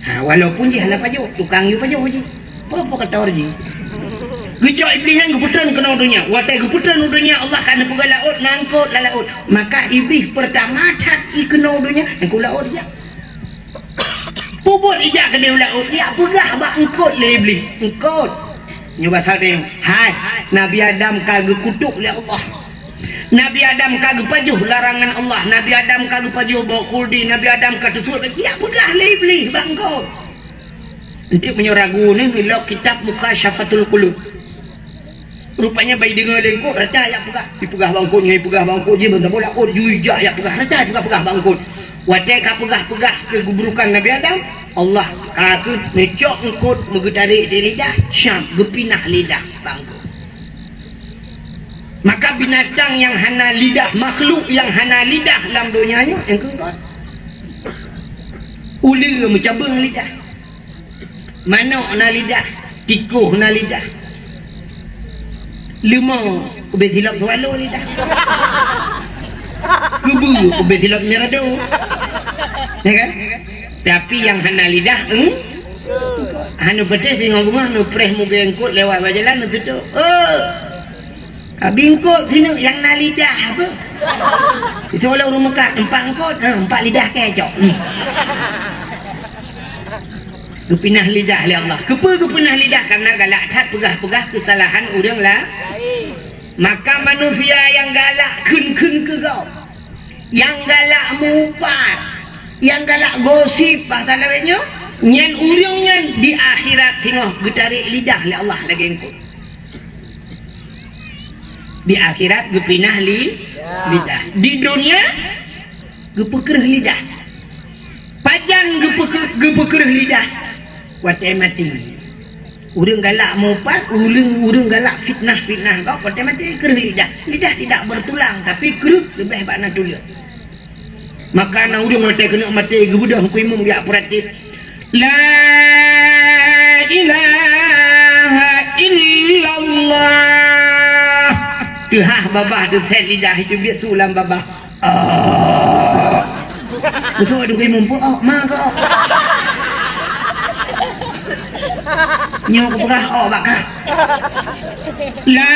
Ha, walaupun jih hana pajoh, tukang yue pajoh jih. Peue-peue kator jih. Geucok Iblih nyan geupeutreun keunoe donya. Watée geupeutreun u donya, Allah ka neupeugah laôt, na eungkôt lam laôt. Maka Iblih peurtama that i keunoe donya, eungkôt laôt ijak. Peubuet ijak keudéh u laôt, ijak peugah bak eungkôt lé Iblih. Eungkôt. Nyoe basa teuh, hai, Nabi Adam ka geukutok lé Allah. Nabi Adam ka geupajoh larangan Allah, Nabi Adam ka geupajoh boh khuldi, Nabi Adam ka teusuet, ijak peugah lé Iblih bak eungkôt. Enteuk meunyoe ragu neuh, ilok kitab Mukasyafatul Qulub. Rupanya bai deungoe lé eungkôt, rata ijak peugah. Ipeugah bak eungkôt, nyan ipeugah bak eungkôt, jih meutabôh laôt, jih ijak ijak peugah, rata ipeugah-peugah bak eungkôt. Watée ka peugah-peugah keuburukan Nabi Adam, Allah ka keuh neucok eungkôt meugeutarék di lidah, syam, geupinah lidah bak eungkôt. Maka binatang nyang hana lidah, makhluk nyang hana lidah lam donya nyoe, nyang keungkot. Uleue meucabeueng lidah. Manok na lidah, tikoh na lidah. Leumo ubé silop swallow lidah. Keubeue ubé silop nyerado. Ya kan? Tapi nyang hana lidah, hmm? Hana peudeh singoh beungoh neupreh mugée eungkôt lewat bak jalan neututoe. Oh. Ka bingkot sineuk nyang na lidah apa? Itu oleh ureueng Mekah, empat eungkôt, ha, empat lidah kecok. Hmm. Geupinah lidah lé Allah. Keupeue geupinah lidah? Karena galak that peugah-peugah keusalahan ureueng la-, maka manusia nyang galak kheun-kheun keu gob. Nyang galak mupat, nyang galak gosip, bahasa lawét nyoe, nyan ureueng nyan di akhirat singoh geutarek lidah lé Allah lagée eungkôt. Di akhirat geupinah li-, lidah. Di dunia geupeukreuh lidah. Pajan geupeukreuh, geupeukreuh lidah? Watée maté. Ureueng galak mupat, ureueng, ureueng galak fitnah-fitnah gob, watée maté kreuh lidah. Lidah tidak bertulang, tapi kreuh leubeh bak na tuleueng. Maka na ureueng watée keuneuk maté geubeudôh Teungku Imum geujak peuratéb, "La ilaha illallah." Teuhah babah teuset lidah itu biet su lam babah. Oh. Beutôi dong imum pun, oh, ma kau. Nyoe kupeugah, oh, bak kah. La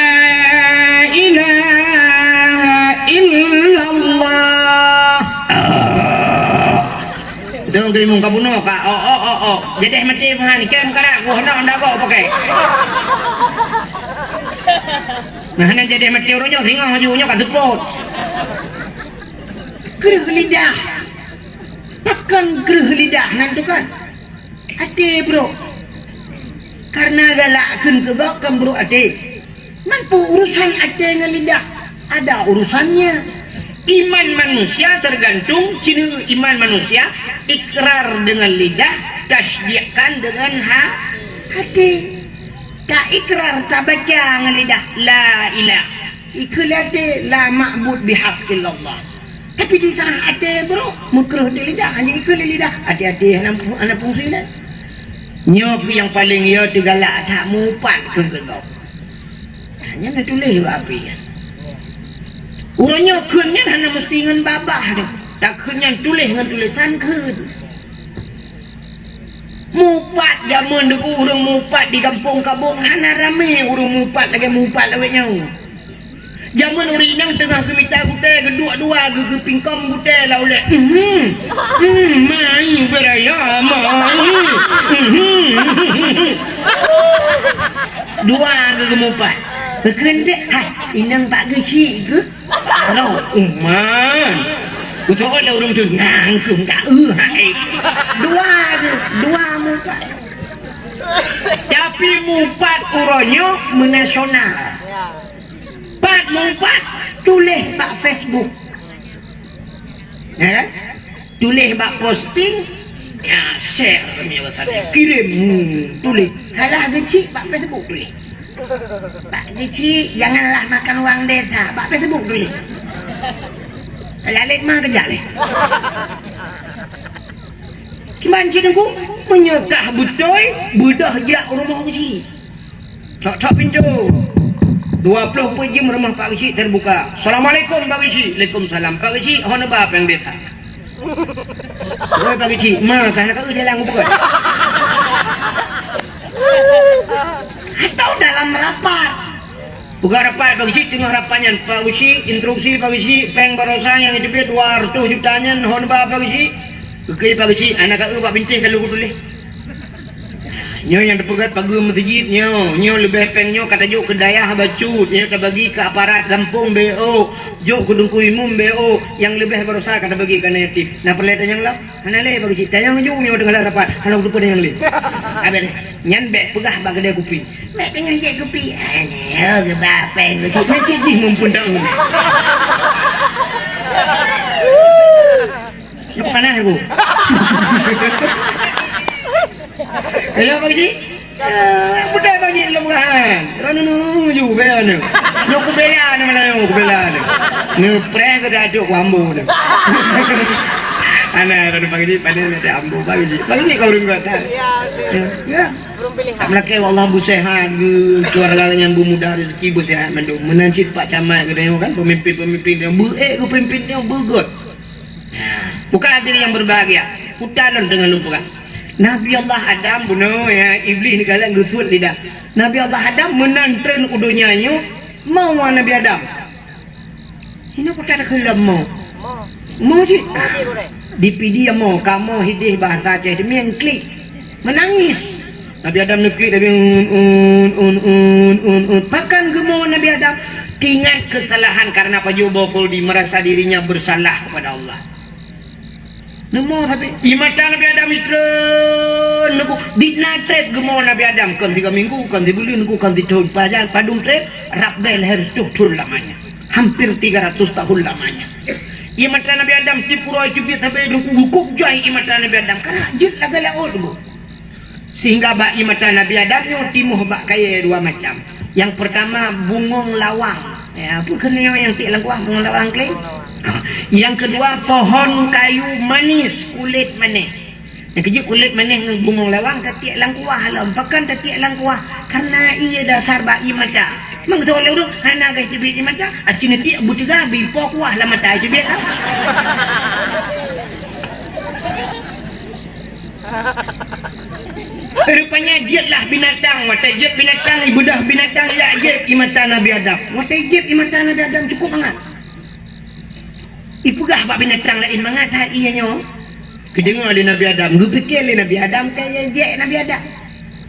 ilaha illallah. Oh. Dong imum ka bunoe ka, oh, oh, oh, oh. Jadi mati meuhan, kem kana gua nak anda kau pakai. Nah, hana jadi mati ureueng nyoe singoh laju nyoe ka seupôt. Kreueh lidah. Pakon kreueh lidah nan teuka? Até brok. Karena galak kheun keu gob kan brok até. Man peue urusan até ngon lidah? Ada urusannya. Iman manusia tergantung, ciri iman manusia, ikrar dengan lidah, tasdikkan dengan ha-, hati. Ta ikrar, tabaca ngon lidah, la ilah. Ikheun lé até, la ma'bud bihaq illallah. Tapi di saat até brok, meukreueh di lidah, hanya ikheun lé lidah, até-até hana, hana fungsi lé. Nyoe pih nyang paleng yo teugalak that mupat keu gob. Nyan na tuléh bak api nyan. Uroe nyoe kheun nyan hana meusti ngon babah teuh. Takheun nyan tuléh ngon tulésan kheun. Mupat jameun dulu ureueng mupat di gampông Kabong hana ramé ureueng mupat lagée mupat lawét nyoe. Jameun ureueng inong teungoh geumita gutèe, geuduek dua geuh geupingkong gutèe lam ulèe. Mhm. Mhm, mai beuraya, mai. Mhm. Dua geuh geumupat. Geukheun deh, hai, inong Pak Geuchik geuh. Aroh, uman. Beutôi lé ureueng tu nangkeueng ka, eh, hai. Dua geuh, dua mupat. Tapi mupat uroe nyoe meunasional. Pat mupat tuléh bak Facebook. Ya kan? Tuléh bak posting, ya, share kami alasan. Kirim, hmm, tuléh. Kalah Geuchik bak Facebook tuléh. Pak Geuchik, janganlah makan uang desa, bak Facebook tuléh. Kalah lét ma keujak lé. Kiban cit Teungku, meunyoe kah beutôi, beudôh jak u rumoh Geuchik. Tok-tok pintoe. Dua ploh peuet jeuem rumoh Pak Geuchik teubuka. "Assalamualaikum, Pak Geuchik." "Waalaikumsalam." "Pak Geuchik, ho neuba péng desa?" "Oi, Pak Geuchik, ma kah na ka eu jalan u bukon." Atau dalam rapat. Peugah rapat, Pak Geuchik, teungoh rapat nyan. "Pak Geuchik, instruksi Pak Geuchik, péng barosa nyang jiteubiet dua reutôh juta nyan, ho neuba Pak Geuchik?" "Geukheun Pak Geuchik, hana ka eu bak bintéh ka lheueh kutuléh." Nyoe nyang teupeugöt pageue meuseujid nyoe, nyoe leubeh péng nyoe ka tajok keu dayah bacut, nyoe tabagi keu aparat gampông B O, jok keu Teungku Imum B O, nyang leubeh barosa ka tabagi keu aneuk yatim. Na peureulèe tanyong lom? Hana lé, Pak Geuchik. Tanyong ju nyoe teungoh lam rapat, hana kuteupeu tanyong lé. Abéh lé. Nyan bèk peugah bak keudè kupi. Bèk teungoh jép kupi. Aneuk geuba péng Geuchik. Nyan cit jih muphom tanyong. Nyoe panas aku. Hello, Pak Geuchik. Eh, beutôi Pak Geuchik lom kan. Droeneuh ju bèk aneuk. Nyoe kubela aneuk malam nyoe, kubela aneuk. Neupreh keu tajok ku ambo nyoe. Aneuk, aneuk Pak Geuchik, pandai nanti ambo Pak Geuchik. Pak Geuchik kau ureueng kuat, tak? Ya, ya. Tak meulakèe, ya Allah, beuseuhat geuh, keluarga nyan beumudah rezeki, beuseuhat mandum. Meunan cit Pak Camat geutanyoe kan, pemimpin-pemimpin nyoe, beu-ék geuh pemimpin nyoe, beugöt. Nah, bukan hadirin yang berbahagia. Kuta lôn deungon lôn peugah. Nabi Allah Adam bunoe, ya, Iblih neukalon geusuet lidah. Nabi Allah Adam meunan treun u donya nyoe, mo Nabi Adam. Hino kuta takheun lom mo. Mo cit. Di Pidie mo, kamoe hideh bahasa Aceh, demikian klik. Meunangis. Nabi Adam neuklik, tapi un, un, un, un, un, un. Pakon geumo Nabi Adam? Teuingat keusalahan karena pajoh boh kuldi, merasa dirinya bersalah kepada Allah. Neumo tapi, ié mata Nabi Adam itreun neuku, di na trép geumo Nabi Adam, kon sigoe minggu, kon sibuleuen neuku, kon sithon, pajan padum trép, rab bèe lhèe reutôh thon lamanya. Hampir tiga ratus tahun lamanya. Ié mata Nabi Adam tiep uroe teubiet sabe neuku, geukup jai ié mata Nabi Adam, karena jeuet lagèe laôt neuku. Sehingga bak ié mata Nabi Adam nyoe timoh bak kayèe dua macam. Nyang peurtama bungong lawang. Ya, peue keuh nyoe nyang tiek lam kuah bungong lawang keuh? Ha. Nyang keudua pohon kayu manis, kulét manéh. Nyang keujeuet kulét manéh ngon bungong lawang tatiek lam kuah lom. Pakon tatiek lam kuah? Karena ié dasar bak ié mata. Meungeusok lé ureueng hana gaih teubiet ié mata, aci neutiek beuteuga bipo kuah lam mata teubiet. Rupanya jeuetlah binatang, watèe jeuet binatang, ibeudôh binatang, jak jép ié mata Nabi Adam. Watèe jép ié mata Nabi Adam cukup mangat. Ipeugah bak binatang laén mangat that ié nyoe. Geudeungoe lé Nabi Adam, geupike lé Nabi Adam ka ié jép Nabi Adam.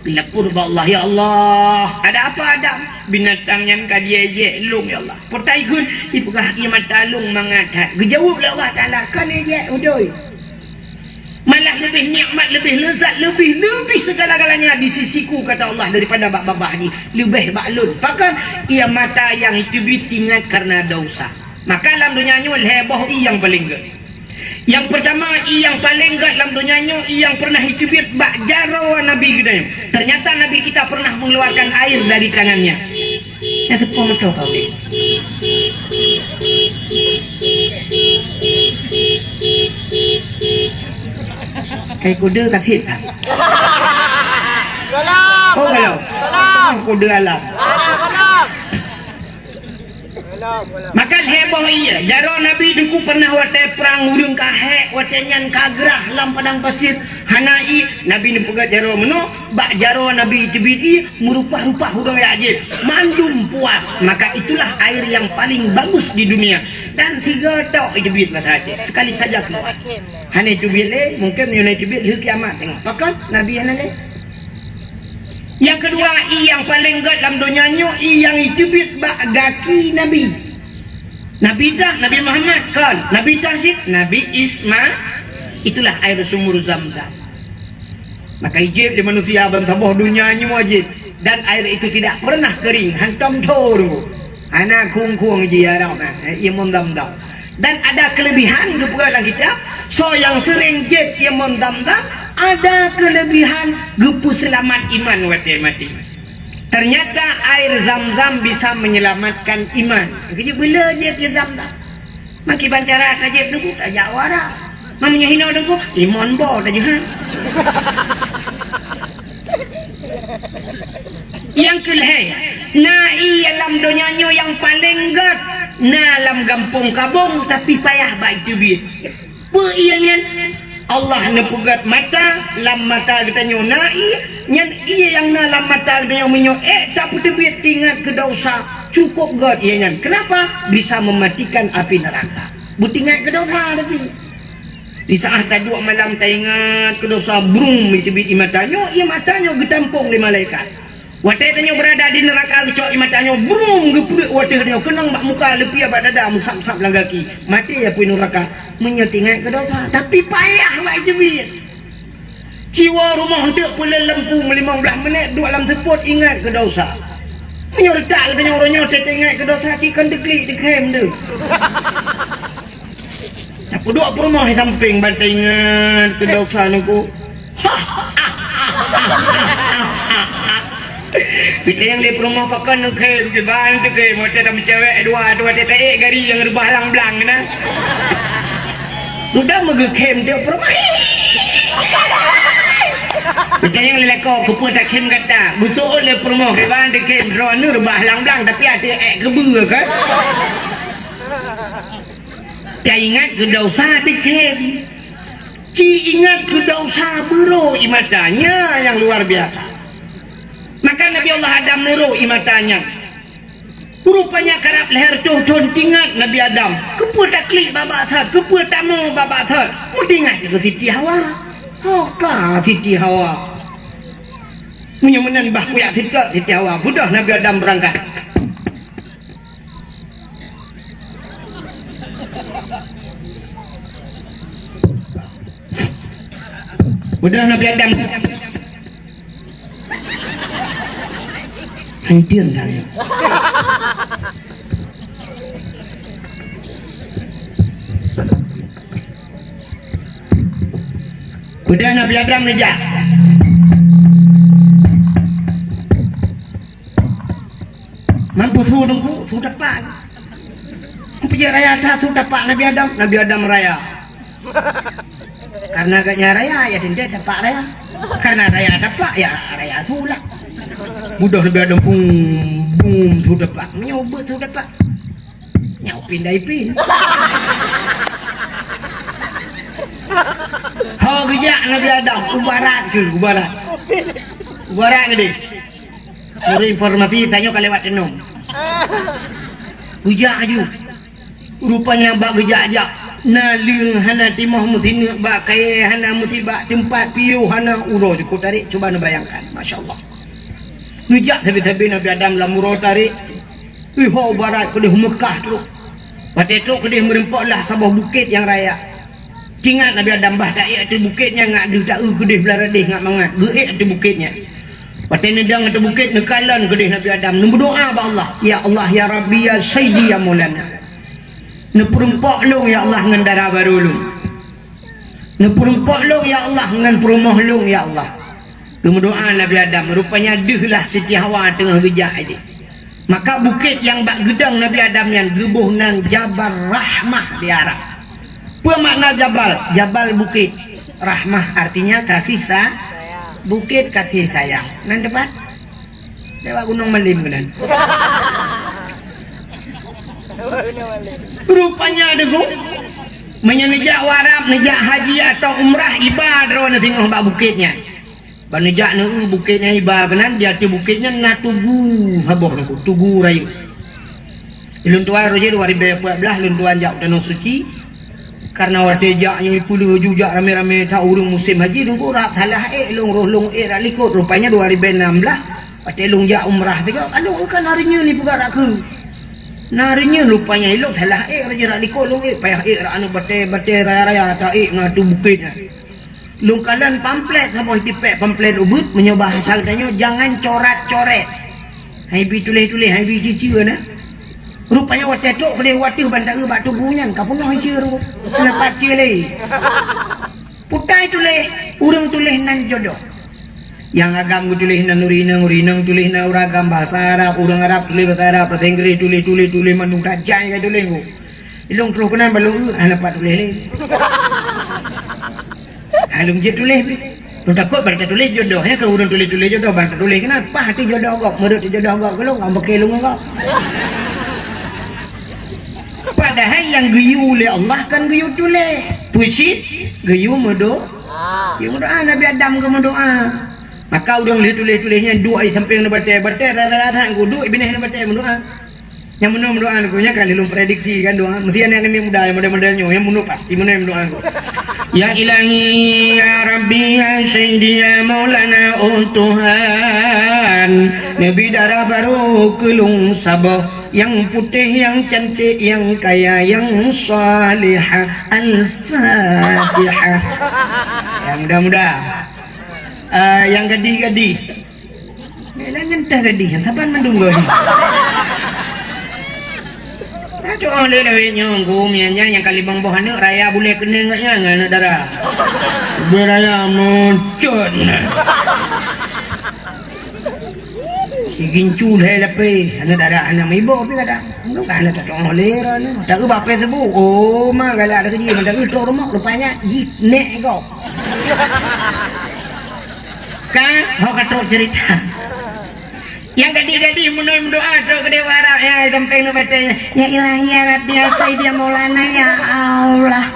Geulapor bak Allah, "Ya Allah, ada apa Adam?" "Binatang nyan ka diéjék lôn, ya Allah." "Peue takheun?" "Ipeugah ié mata lôn mangat that." Geujaweueb lé Allah Taala, "Kon éjék, beutôi." Malah leubeh nikmat, leubeh leuzat, leubeh, leubeh segala-galanya di sisiku, kata Allah, daripada bak babah jih, leubeh bak lôn. Pakon? Ié mata nyang teubiet teuingat karena dosa. Maka lam donya nyoe lhèe boh ié nyang paleng gèt. Nyang peurtama, ié nyang paleng gèt lam donya nyoe, ié nyang pernah teubiet bak jaroe Nabi geutanyoe. Ternyata Nabi kita pernah mengeluarkan air dari tangannya. Nyang teupeue meutoe ka udép. Kai kuda ka sép ka. Golom, oh, golom. Golom. Kuda alam. Golom, golom. Maka lhèe boh ié, jaroe Nabi Teungku pernah watèe prang ureueng ka hék, watèe nyan ka grah lam padang pasir, hana ié, Nabi neupeugèt jaroe meunoe, bak jaroe Nabi teubiet ié, meurupah-rupah ureueng jak jieb, mandum puas, maka itulah air yang paling bagus di dunia. Dan sigoe tok teubiet mata cit, sekali saja keluar. Hana teubiet lé, mungken meunyoe na teubiet lheueh kiamat teungoh. Pakon? Nabi hana lé. Nyang keudua, ié nyang paleng gèt lam donya nyoe, ié nyang teubiet bak gaki Nabi. Nabi dah, Nabi Muhammad, kon. Nabi dah cit, Nabi Isma-, itulah air sumur Zam-Zam. Maka jieb lé manusia ban saboh donya nyoe jieb, dan air itu tidak pernah kering, hantom tho deungon. Hana khueng-khueng jih ya Rabbana, ié mon Zam-Zam. Dan ada kelebihan geupeugah lam kitab, soe nyang seuring jieb ié mon Zam-Zam, ada kelebihan geupeuseulamat iman watèe maté. Ternyata air Zam-Zam bisa menyelamatkan iman. Keujeuet beuleu jieb ié Zam-Zam. Makiban cara tajép Teungku, tajak u Arab. Meunyoe hinoe Teungku, imon bo tajeuhan. Nyang keulhèe, na ié lam donya nyoe nyang paleng gèt, na lam gampông Kabong, tapi payah bak teubiet. Peue ié nyan? Allah neupeugèt mata, lam mata geutanyoe na ié, nyan ié nyang na lam mata geutanyoe meunyoe ék tapeuteubiet teuingat keu desya, cukôp gèt ié nyan. Keunapa? Bisa meumatikan api neuraka. Beuteuingat keu desya tapi. Di saat taduek malam taingat keu desya, brum, teubiet ié mata nyoe, ié mata nyoe geutampông lé malaikat. Watèe tanyoe beurada di neuraka geucok ié mata nyoe, brum, geupeureuek u ateueh tanyoe, keunong bak muka, leupie bak dada, meusab-sab lam gaki. Maté apui neuraka, meunyoe teuingat keu desya. Tapi payah bak teubiet. Ci woe rumoh eunteuk peuleueh lampu meulimong blaih minèt, duek lam seupôt ingat keu desya. Meunyoe reutak geutanyoe uroe nyoe teuingat keu desya, ci kon teuklik teukhém deuh. Tapeuduek peurumoh di sampéng ban taingat keu desya Teungku. Geutanyong lé peurumoh, pakon neukhém, kiban teukhém, watèe tameucewek dua, watèe taék gari nyang reubah lang blang na. Dudoe meugeukhém teuk peurumoh. Geutanyong lé lakoe, keupeue takhém gata? Geuseuôt lé peurumoh, kiban teukhém, droeneuh reubah lang blang, tapi até ék keubeue kan? Taingat keu desya teukhém. Ci ingat keu desya beurô ié mata, nyan nyang luar biasa. Maka Nabi Allah Adam neurô ié mata nyan. Rupanya karab lhèe reutôh thôn teuingat Nabi Adam. Keupeue taklik babah that, keupeue tamoe babah that. Meuteuingat keu Siti Hawa. Ho ka Siti Hawa. Meunyoe meunan bah kujak seutôt Siti Hawa. Beudôh Nabi Adam beurangkat. Udah Nabi Adam. Hancur dah. Udah Nabi Adam neujak. Mampu su Teungku, su tepak. Peujeuet raya that su tepak Nabi Adam, Nabi Adam raya. Karena gobnyan raya, ya teuntèe tepak raya. Karena raya tepak, ya raya su lah. Beudôh Nabi Adam, bum, bum, su tepak. Meunyoe beuet su tepak. Nyoe pin dai pin. Ho geujak Nabi Adam, u barat keuh, u barat. U barat keudéh. Ureueng informasi tanyoe ka lewat teunong. Geujak aju. Rupanya bak geujak-jak, naleueng hana timoh meusineuk, bak kayèe hana meusibat, teumpat piôh hana, uroe jukôp tarék. Cuba neubayangkan, masya Allah. Neujak sabe-sabe Nabi Adam lam uroe tarék. Iho barat keudéh Meukah trôk. Watèe trôk keudéh meureumpok lah saboh bukét nyang raya. Teuingat Nabi Adam bah taék ateueh bukét nyan ngat deuh taeu keudéh blah radéh ngat mangat, geuék ateueh bukét nyan. Watèe neudong ateueh bukét, neukalon keudéh Nabi Adam, neumeudoa bak Allah, "Ya Allah, ya Rabbi, ya Sayyidi, ya Maulana. Neupeureumpok lôn, ya Allah, ngon dara barô lôn. Neupeureumpok lôn, ya Allah, ngon peurumoh lôn, ya Allah." Geumeudoa Nabi Adam, rupanya deuh lah Siti Hawa teungoh geujak idéh. Maka bukét nyang bak geudong Nabi Adam nyan geuboh nan Jabal Rahmah di Arab. Peue makna jabal? Jabal bukét, rahmah artinya kasih sa-, bukét kasih sayang. Nan teumpat? Lewat Gunong Malim keunan. Rupanya deungoe, meunyoe neujak u Arab, neujak haji atau umrah, iba droeneuh singoh bak bukét nyan. Ban neujak neu-eu bukét nyan iba keunan, di ateueh bukét nyan na tugu saboh nangku, tugu rayeuk. Lôn tuan roh jih dua ribèe peuet blah, lôn tuan jak u Tanoh Suci. Karena watèe jak nyoe peuleueh ju jak ramé-ramé that ureueng musém haji, nangku rab salah ék lôn, roh lôn ék rab likot. Rupanya dua ribèe nam blah, watèe lôn jak umrah sigoe, ka lôn eu ka na reunyeun ipeugah rab kheun. Na reunyeun rupanya, ilôn salah ék, roh jih rab likot lôn ék, payah ék rab aneuk batèe-batèe raya-raya, taék na ateueh bukét nyan. Lôn kalon pamflet saboh tipék, pamflet ubit, meunyoe bahasa geutanyoe, jangan corat-coret. Hai bi tuléh-tuléh, hai bi cue-cue na. Rupanya watèe trok keudéh u ateueh ban taeu bak tugu nyan, ka peunoh cue nangku. Hana pat cue lé. Putai tuléh, ureueng tuléh nan jodoh. Nyang agam geutuléh nan ureueng inong, ureueng inong tuléh nan ureueng agam, bahasa Arab, ureueng Arab tuléh bahasa Arab, bahasa Inggris tuléh, tuléh, tuléh mandum, tajai ka tuléh nangku. Ilôn troh keunan ban lôn eu, hana pat tuléh lé. Ha, lôn jeuet tuléh pih. Lôn takot ban tatuléh jodoh, nyan keu ureueng tuléh-tuléh jodoh, ban tatuléh keunan, paih teuh jodoh gob, meureuet teuh jodoh gob keu lôn, ngon beuke lôn ngon gob. Padahai nyang geuyue lé Allah kon geuyue tuléh. Peue cit? Geuyue meudo-, geuyue meudoa. Nabi Adam geumeudoa. Maka ureueng lheueh tuléh-tuléh nyan duek di sampéng ngon batèe, batèe rara that, geuduek binéh ngon batèe meudoa. Nyang meunoe meudoa nangku, nyan ka lheueh lôn prediksi kan doa. Meusti aneuk-aneuk muda nyang model-model nyoe, nyang meunoe pasti meunoe meudoa nangku. Ya Ilahi, ya Rabbi, ya Sayyidi, ya Maulana, oh Tuhan, neubri dara barô keu lôn saboh, nyang putéh, nyang cantik, nyang kaya, nyang salihah. Al-Fatihah. Nyang muda-muda. Ah, nyang gadih-gadih. Meulah nyan teuh gadih, saban mandum gadih. Aduh, lé lawét nyoe, gum nyan, nyan nyang ka limong boh aneuk raya bulèe keuneung nyan, aneuk dara. Beuraya meucot. Igincu lhèe lapéh, aneuk dara hana meuiboh pih kadang. Nyoe ka hana tateu'oh lé droeneuh. Taeu bak Facebook, oh, ma galak dah keujih, ma taeu trok rumoh, rupanya jih nèk gob. Ka, ho ka trok cerita. Nyang gadih-gadih meunoe meudoa trok keudéh u Arab, ya, sampéng ngon batèe nyan. Ya Ilahi, ya Rabbi, ya Sayyidi, ya Maulana, ya Allah.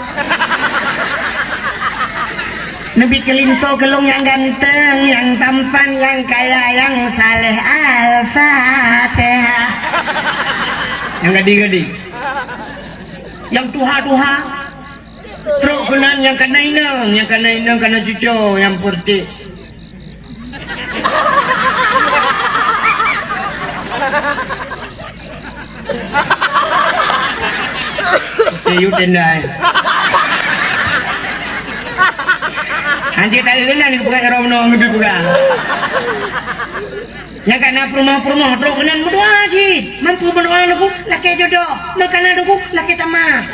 Neubri keu linto keu lôn nyang ganteng, nyang tampan, nyang kaya, nyang saleh. Al-Fatihah. Nyang gadih-gadih. Nyang tuha-tuha. Trok keunan nyang kana inong, nyang kana inong kana cuco nyang peureutèk. Teuh yue tendai. Hanjeuet taeu keunan geupeugah droeneuh ngon geupeugah. Nyang kana peurumoh-peurumoh trok keunan meudoa cit. Mampu meudoa nangku lakèe jodoh. Meukana nangku lakèe tamah.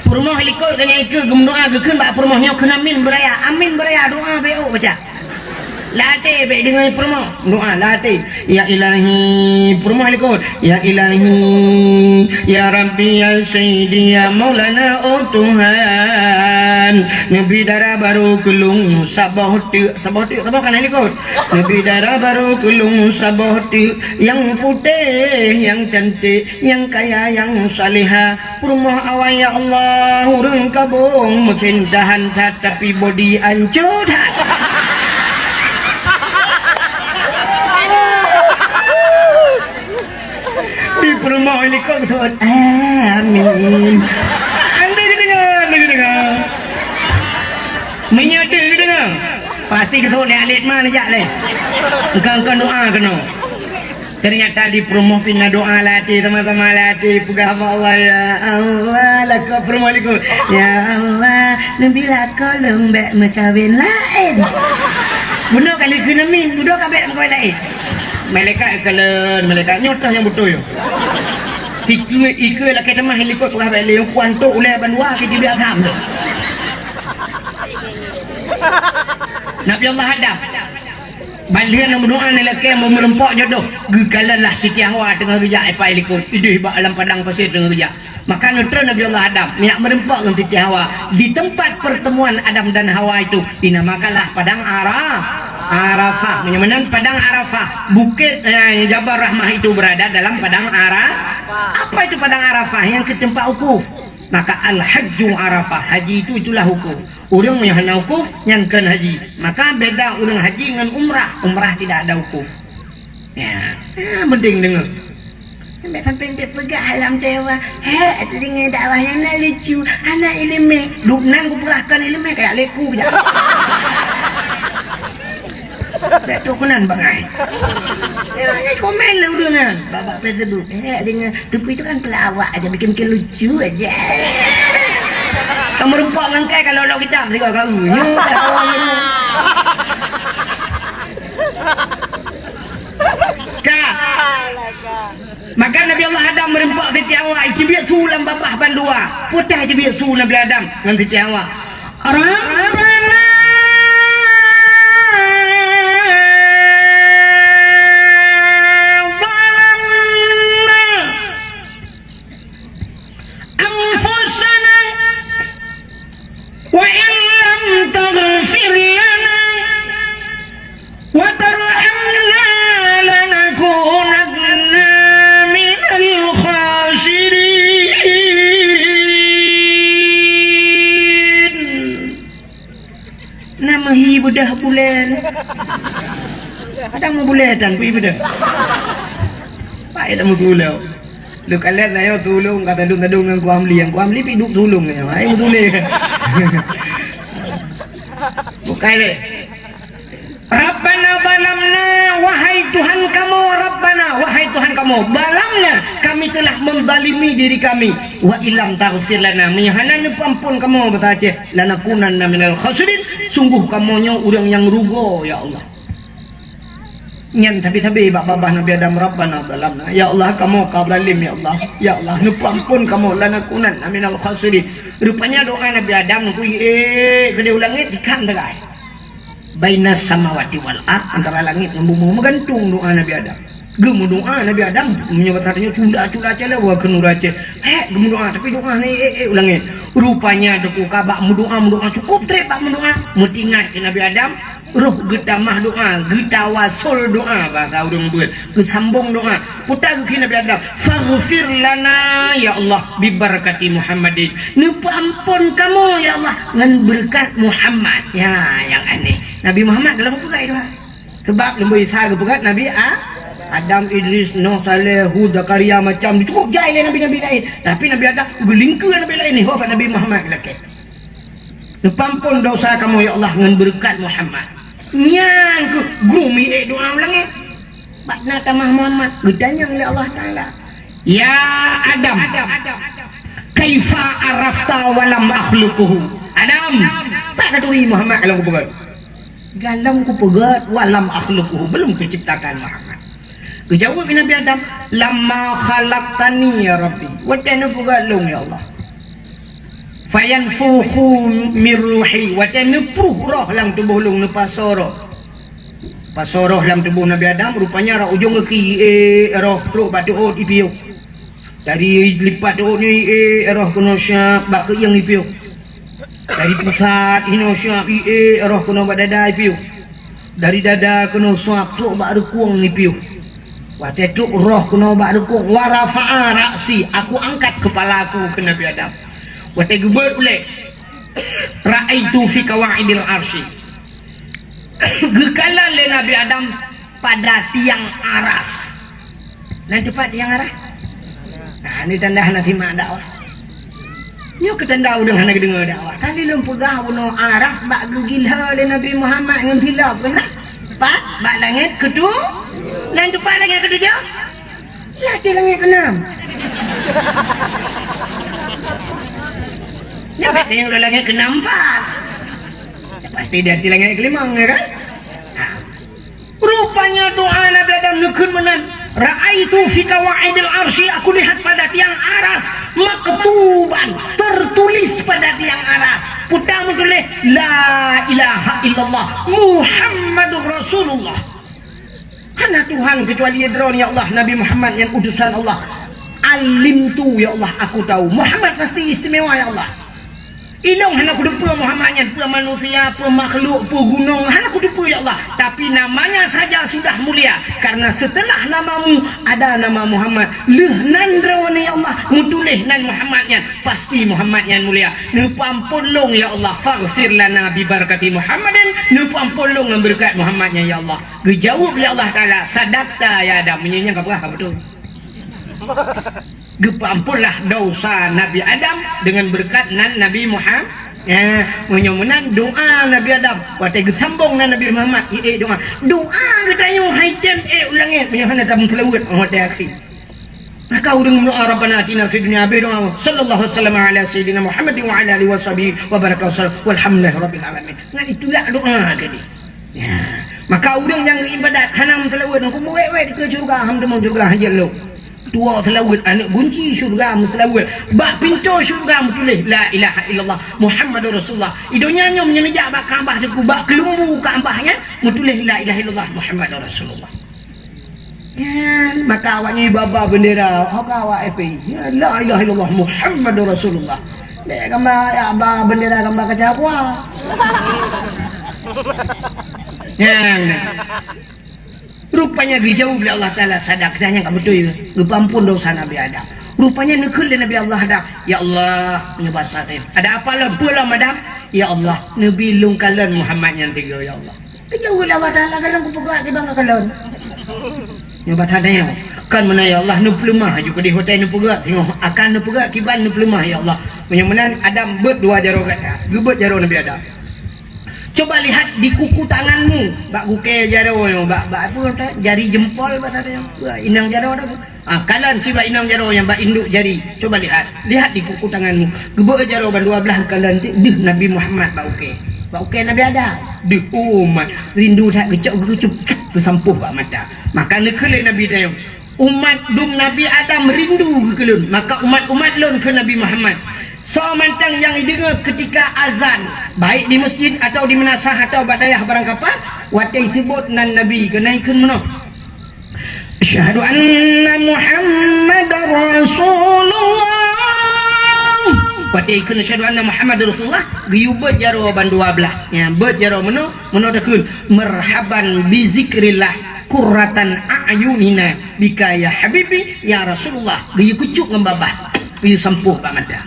Peurumoh likot keu nyang ikeue geumeudoa geukheun bak peurumoh nyoe kheun amin beuraya. Amin beuraya doa bèk ôk baca. Lam até bèk deungö peurumoh. Doa lam até. Ya Ilahi, peurumoh likot. Ya Ilahi, ya Rabbi, ya Sayyidi, ya Maulana, oh Tuhan, neubri dara barô keu lôn saboh teuk, saboh teuk, saboh kana likot. Neubri dara barô keu lôn saboh teuk, nyang putéh, nyang cantik, nyang kaya, nyang salihah. Peurumoh awai, ya Allah, ureueng kabong meucin tahan that, tapi bodi ancô that. Di peurumoh likot geuthôt. Amin. Anda geudeungoe, anda geudeungoe. Meunyoe deuh geudeungoe, pasti geuthôt lé alet ma neujak lé. Engkau-engkau doa keunoe. Ternyata di peurumoh pih na doa lam até, sama-sama lam até peugah bak Allah, "Ya Allah," lakoe peurumoh likot, "Ya Allah, neubri lakoe lôn bèk meukawen laén." Bunoe ka lheueh kheun amin, bunoe ka bèk meukawen laén. Malaikat kalon, malaikat nyoe teuh nyang beutôi. Ikeue, ikeue lakèe tamah likot peugah bak lé, puan tok ulèe bandua ka jibiet asam tu. Nabi Allah Adam. Ban lheueh na meudoa ngon lakèe meureumpok jodoh, geukalon lah Siti Hawa teungoh geujak ipai likot, idéh bak lam padang pasé teungoh geujak. Maka neutron Nabi Allah Adam, neujak meureumpok ngon Siti Hawa. Di tempat pertemuan Adam dan Hawa itu dinamakanlah Padang Ara-, Arafah. Meunyoe meunan Padang Arafah, bukét, eh, Jabal Rahmah itu berada dalam Padang Ara-, apa itu Padang Arafah? Nyang keuh teumpat wukuf. Maka al-hajju Arafah, haji itu itulah wukuf. Ureuëng nyang hana wukuf, nyan kon haji. Maka beda ureuëng haji ngon umrah. Umrah tidak ada wukuf. Ya, ya, penting deungoe. Sampai-sampai enteuk peugah lam tewa, "He, teudeungoe dakwah nyang na lucu, hana ileumé." Duek nan kupeugah kon ileumé, kayak leku jak. Bèk trok keunan bangai. Ya, ya, komen lah ureuëng nyan. Bak, bak Facebook. "He, deungoe, Teungku itu kan pelawak aja, bikin-bikin lucu aja." Kamu rempok ngon kai kalau lok kita tiga kali. Nyoe tak kawan nyoe. Ka. Maka Nabi Allah Adam meureumpok Siti Hawa, icibiet su lam babah bandua. Putih icibiet su Nabi Adam ngon Siti Hawa. Rabbana zalamna anfusana wa in lam taghfir lana wa tarhamna lanakunanna minal khasirin. Na meuhi beudah bulan. Kadang mubulai tan pih beudah. Baik dah meusuloe. Leukalon ayo tulông ka tadong-tadong ngon Ku Amli. Ku Amli pih duek tulông nyoe. Ai meutuléh. Bukai lé. Rabbana zalamna, wahai Tuhan kamoe, Rabbana, wahai Tuhan kamoe, zalamna, kami telah menzalimi diri kami, wa illam taghfir lana, meunyoe hana neupeuampon kamoe basa Aceh, lanakunanna minal khasirin, sungguh kamoe nyoe ureuëng nyang rugoe, ya Allah. Nyan sabe-sabe bak babah Nabi Adam, Rabbana zalamna, ya Allah, kamoe ka zalim, ya Allah, ya Allah, neupeuampon kamoe, lanakunanna minal khasirin. Rupanya doa Nabi Adam ku, eh, keudeh u langét, tikam tegai. Bainas samawati wal ard, antara langét ngon bumoe, meugantung doa Nabi Adam. Geumeudoa Nabi Adam, meunyoe basa tanyoe cula-cula calawa keu nuraka. Hek geumeudoa, tapi doa ni, eh, eh, u langét. Rupanya teuka bak meudoa, meudoa cukup trép bak meudoa. Meutingat keu Nabi Adam, roh geutamah doa, geutawasol doa, basa ureuëng beuet, geusambong doa. Peue geukheun Nabi Adam, "Faghfir lana, ya Allah, bibarakati Muhammadin." Neupeuampon kamoe, ya Allah, ngon beureukat Muhammad. Ya, nyang aneh. Nabi Muhammad golom peugah doa. Sebab leumboi Isa geupeugah Nabi A-, Adam, Idris, Nuh, Saleh, Hud, Zakaria, macam cukup jai lé nabi-nabi laén. Tapi Nabi Adam geulingkeue nabi laén, nyoe bak Nabi Muhammad lakée. Neupeuampon dosa kamoe, ya Allah, ngon beureukat Muhammad. Nyan keuh geumiék doa u langét. Bak na tamah Muhammad, geutanyong lé Allah Taala, "Ya Adam, kaifa arafta wa lam akhluquhu?" Adam, pat ka turi Muhammad golom kupeugét? Golom kupeugét, wa lam akhluquhu, belum kuciptakan Muhammad. Geujaweueb Nabi Adam, "Lamma khalaqtani ya Rabbi." Watée neupeugét lôn, ya Allah. "Fayanfukhu mir ruhi," watée neupruh roh lam tuboh lôn, neupasoe roh. Pasoe roh lam tuboh Nabi Adam, rupanya rot ujong gaki, eh, roh trok bak teuôt ipiôh. Dari lipat teuôt nyoe, eh, roh keunoe siap bak keuieng ipiôh. Dari pusat hinoe siap, eh, roh keunoe bak dada ipiôh. Dari dada keunoe siap trok bak reukueng ipiôh. Watée trok roh keunoe bak reukueng, wa rafa'a ra'si, aku angkat kepala aku keu Nabi Adam. Watée geubeuet ulée, ra'aitu fi qawaidil arsy. Geukalon lé Nabi Adam pada tiang aras. Nan teumpat tiang aras? Nah, ini tanda hana simak dakwah. Nyoe keu tanda ureuëng hana geudeungoe dakwah. Kali lôn peugah bunoe aras bak geugila lé Nabi Muhammad ngon silop keunan. Pat bak langét keutu-, nan teumpat langét keutujoh? Ya, di langét keenam. Nyan pat nyang di langét keenam pat. Ya, pasti di, di langét kelimong, ya kan? Nah. Rupanya doa Nabi Adam neukheun meunan, "Ra'aitu fi qawaidil arsy," aku lihat pada tiang aras, "maktuban," tertulis pada tiang aras. Peue meutuléh, "La ilaha illallah Muhammadur Rasulullah." Hana Tuhan kecuali Droe, ya Allah, Nabi Muhammad nyan utusan Allah. Alimtu, ya Allah, aku tahu. Muhammad pasti istimewa, ya Allah. Ilôn hana kuteupeue Muhammad nyan, peue manusia, peue makhluk, peue gunong, hana kuteupeue, ya Allah. Tapi namanya saja sudah mulia, karena setelah namamu ada nama Muhammad. Lheueh nan droeneuh, ya Allah, meutuléh nan Muhammad nyan, pasti Muhammad nyan mulia. Neupeuamphon lôn, ya Allah, faghfir lana bi barakati Muhammadin, neupeuamphon lôn ngon beureukat Muhammad nyan, ya Allah. Geujaweueb lé Allah Taala, "Sadaqta ya Adam." Meunyoe nyan ka peugah ka beutôi. Geupeuamphonlah dosa Nabi Adam dengan beureukat nan Nabi Muhammad. Ya, meunyoe meunan doa Nabi Adam, watée geusambong nan Nabi Muhammad, ié doa. Doa geutanyoe hai tem ék u langét meunyoe hana tameuseulaweuet watée akhé. Maka ureuëng meudoa, "Rabbana atina fid dunya," habéh doa, "Sallallahu wasallam ala sayyidina Muhammadin wa ala alihi wa sahbihi wa baraka wasallam, walhamdulillahi rabbil alamin." Nyan itulah doa tadi. Ya. Maka ureuëng nyang geuibadat hana meuseulaweuet, ngon meuwét-wét dikeue syeuruga, ham teumong syeuruga, hanjeuet lom. Tuwoe seulaweuet, aneuëk gunci syeuruga meuseulaweuet. Bak pintoe syeuruga meutuléh, "La ilaha illallah Muhammadur Rasulullah." I donya nyoe meunyoe neujak bak Ka'bah teungku, bak keulumbu Ka'bah nyan meutuléh, "La ilaha illallah Muhammadur Rasulullah." Nyan, maka awaknyan ba-ba bendera, ho ka awak F P I. Ya, "La ilaha illallah Muhammadur Rasulullah." Bèk gamba, ya, ba bendera gamba kaca aqua. Nyan. Rupanya geujaweueb lé Allah Taala, "Sadaqta," nyan ka beutôi, geupeuamphon dosa Nabi Adam. Rupanya neukheun lé Nabi Allah Adam, "Ya Allah, meunyoe basa teuh, ada apa lom, peue lom Adam?" "Ya Allah, neubi lôn kalon Muhammad nyan tiga, ya Allah." Geujaweueb lé Allah Taala, "Kalon kupeugah kiban kakalon." Nyoe basa teuh, "Kan meunan ya Allah, neupeuleumah ju keudeh watée neupeugah singoh, akan neupeugah kiban neupeuleumah ya Allah." Meunyoe meunan Adam beuet dua jaroe gata, geubeuet jaroe Nabi Adam. Coba lihat di kuku tanganmu, bak gukée jaroe nyoe, bak, bak apa kata, jari jempol bak sana nyoe. Bak inong jaroe dah. Ah, kalon sibak inong jaroe nyang bak induk jari. Coba lihat, lihat di kuku tanganmu. Geubeuet jaroe ban dua blah kalon ti deuh Nabi Muhammad bak ukée. Bak ukée Nabi Adam. Deuh umat rindu that geucok geucup geusampôh bak mata. Maka neukheun lé Nabi tanyoe, Umat dum Nabi Adam rindu keu lôn, maka umat-umat lôn keu Nabi Muhammad. Soe mantong nyang jideungoe keutika azan, baik di masjid atawa di meunasah atawa bak dayah barangkapan, watée jiseubot nan Nabi, keuneuk jikheun meunoe, "Asyhadu anna Muhammadar Rasulullah." Watée jikheun, "Asyhadu anna Muhammadar Rasulullah," geuyue beuet jaroe ban dua blah. Nyan, beuet jaroe meunoe, meunoe takheun, "Marhaban bi zikrillah qurratan a'yunina." "Bika ya habibi, ya Rasulullah," geuyue kucok ngon babah, geuyue sampôh bak mata.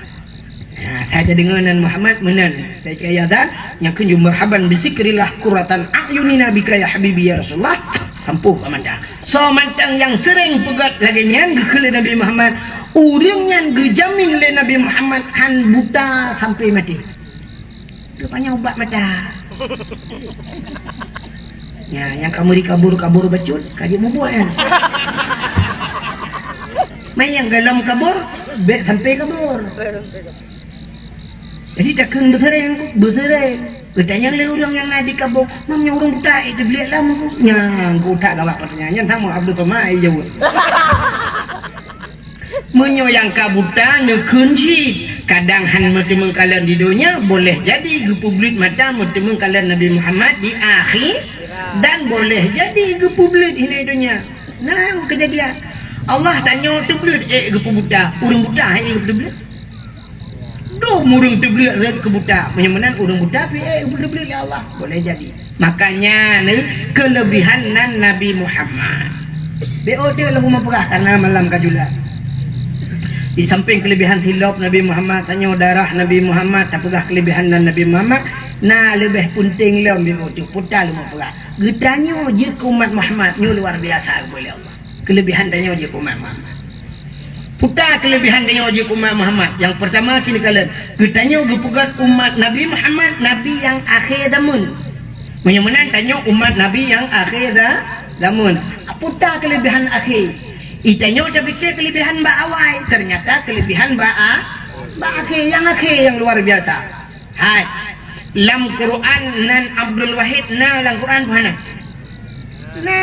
Ha, saja deungoe nan Muhammad meunan. Saja keu ayat dan nyang kheun, "Marhaban bi zikrillah qurratan a'yunina bika ya habibi ya Rasulullah," sampôh bak mata. Soe mantong nyang seuréng peugah lagée nyan geukheun lé Nabi Muhammad, ureuëng nyan geujamin lé Nabi Muhammad han buta sampai maté. Rupanya ubat mata. Ya, nyang ka meuri kabur-kabur bacut, ka jeuet mubuet nyan. Mai nyang golom kabur, bèk sampai kabur. Jadi takheun beuseuréng, beuseuréng. Geutanyong lé ureuëng nyang na di kabong, "Mam, nyoe ureuëng buta, eh, teubliek lam ku." Nyang ku utak gawak peutanyaan nyan sama Abdul Somad, eh, jaweueb. Meunyoe nyang ka buta neukheun cit, kadang han meuteumeung kalon di donya, boleh jadi geupeubleuet mata meuteumeung kalon Nabi Muhammad di akhé, dan boleh jadi geupeubleuet hinoe donya. Nah, keujadian. Allah tanyoe teubleuet ék geupeubuta, ureuëng buta ék geupeubleuet. Dum ureuëng teubleuet rot keu buta, meunyoe meunan ureuëng buta pih ék geupeubleuet lé Allah. Boleh jadi. Makanya ni kelebihan nan Nabi Muhammad. Beu teu lôn meupeugah karena malam ka jula. Di samping kelebihan silop Nabi Muhammad, tanyoe darah Nabi Muhammad, tapeugah kelebihan nan Nabi Muhammad, na leubeh peunteng lom beu teu puta lôn meupeugah. Geutanyoe jeuet keu umat Muhammad nyoe luar biasa geubri lé Allah. Kelebihan tanyoe jeuet keu umat Muhammad. Puta kelebihan tanyoe jeuet keu umat Muhammad. Nyang pertama sini kalon, geutanyoe geupeugah umat Nabi Muhammad, Nabi nyang akhé zaman. Meunyoe meunan tanyoe umat Nabi nyang akhé za-, zaman. Puta kelebihan akhé. I tanyoe tapike kelebihan bak awai, ternyata kelebihan bak a-, bak akhé. Nyang akhé nyang luar biasa. Hai, lam Quran nan Abdul Wahid na lam Quran peue hana? Na.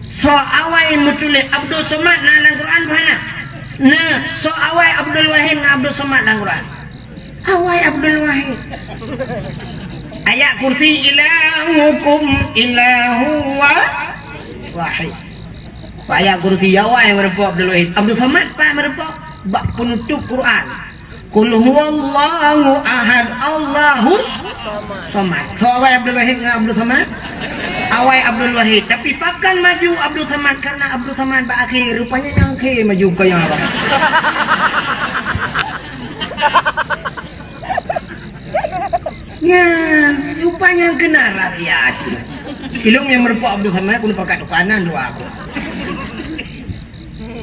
Soe awai meutuléh Abdul Somad na lam Quran peue hana? Na. Soe awai Abdul Wahid ngon Abdul Somad lam Quran? Awai Abdul Wahid. Ayat kursi ilahukum ilahu wa-, wahid. Ayat kursi awai meureumpok Abdul Wahid. Abdul Somad pat meureumpok bak penutup Quran. Qul huwallahu ahad, Allahus somad. Soe awai Abdul Wahid ngon Abdul Somad? Awai Abdul Wahid. Tapi pakon maju Abdul Somad? Karena Abdul Somad bak akhé, rupanya nyang akhé maju, kon nyang awai. Nyan, rupanya keunan rahsia cit. Ilôn nyang meurumpok Abdul Somad, pun pakat tukanan dua aku.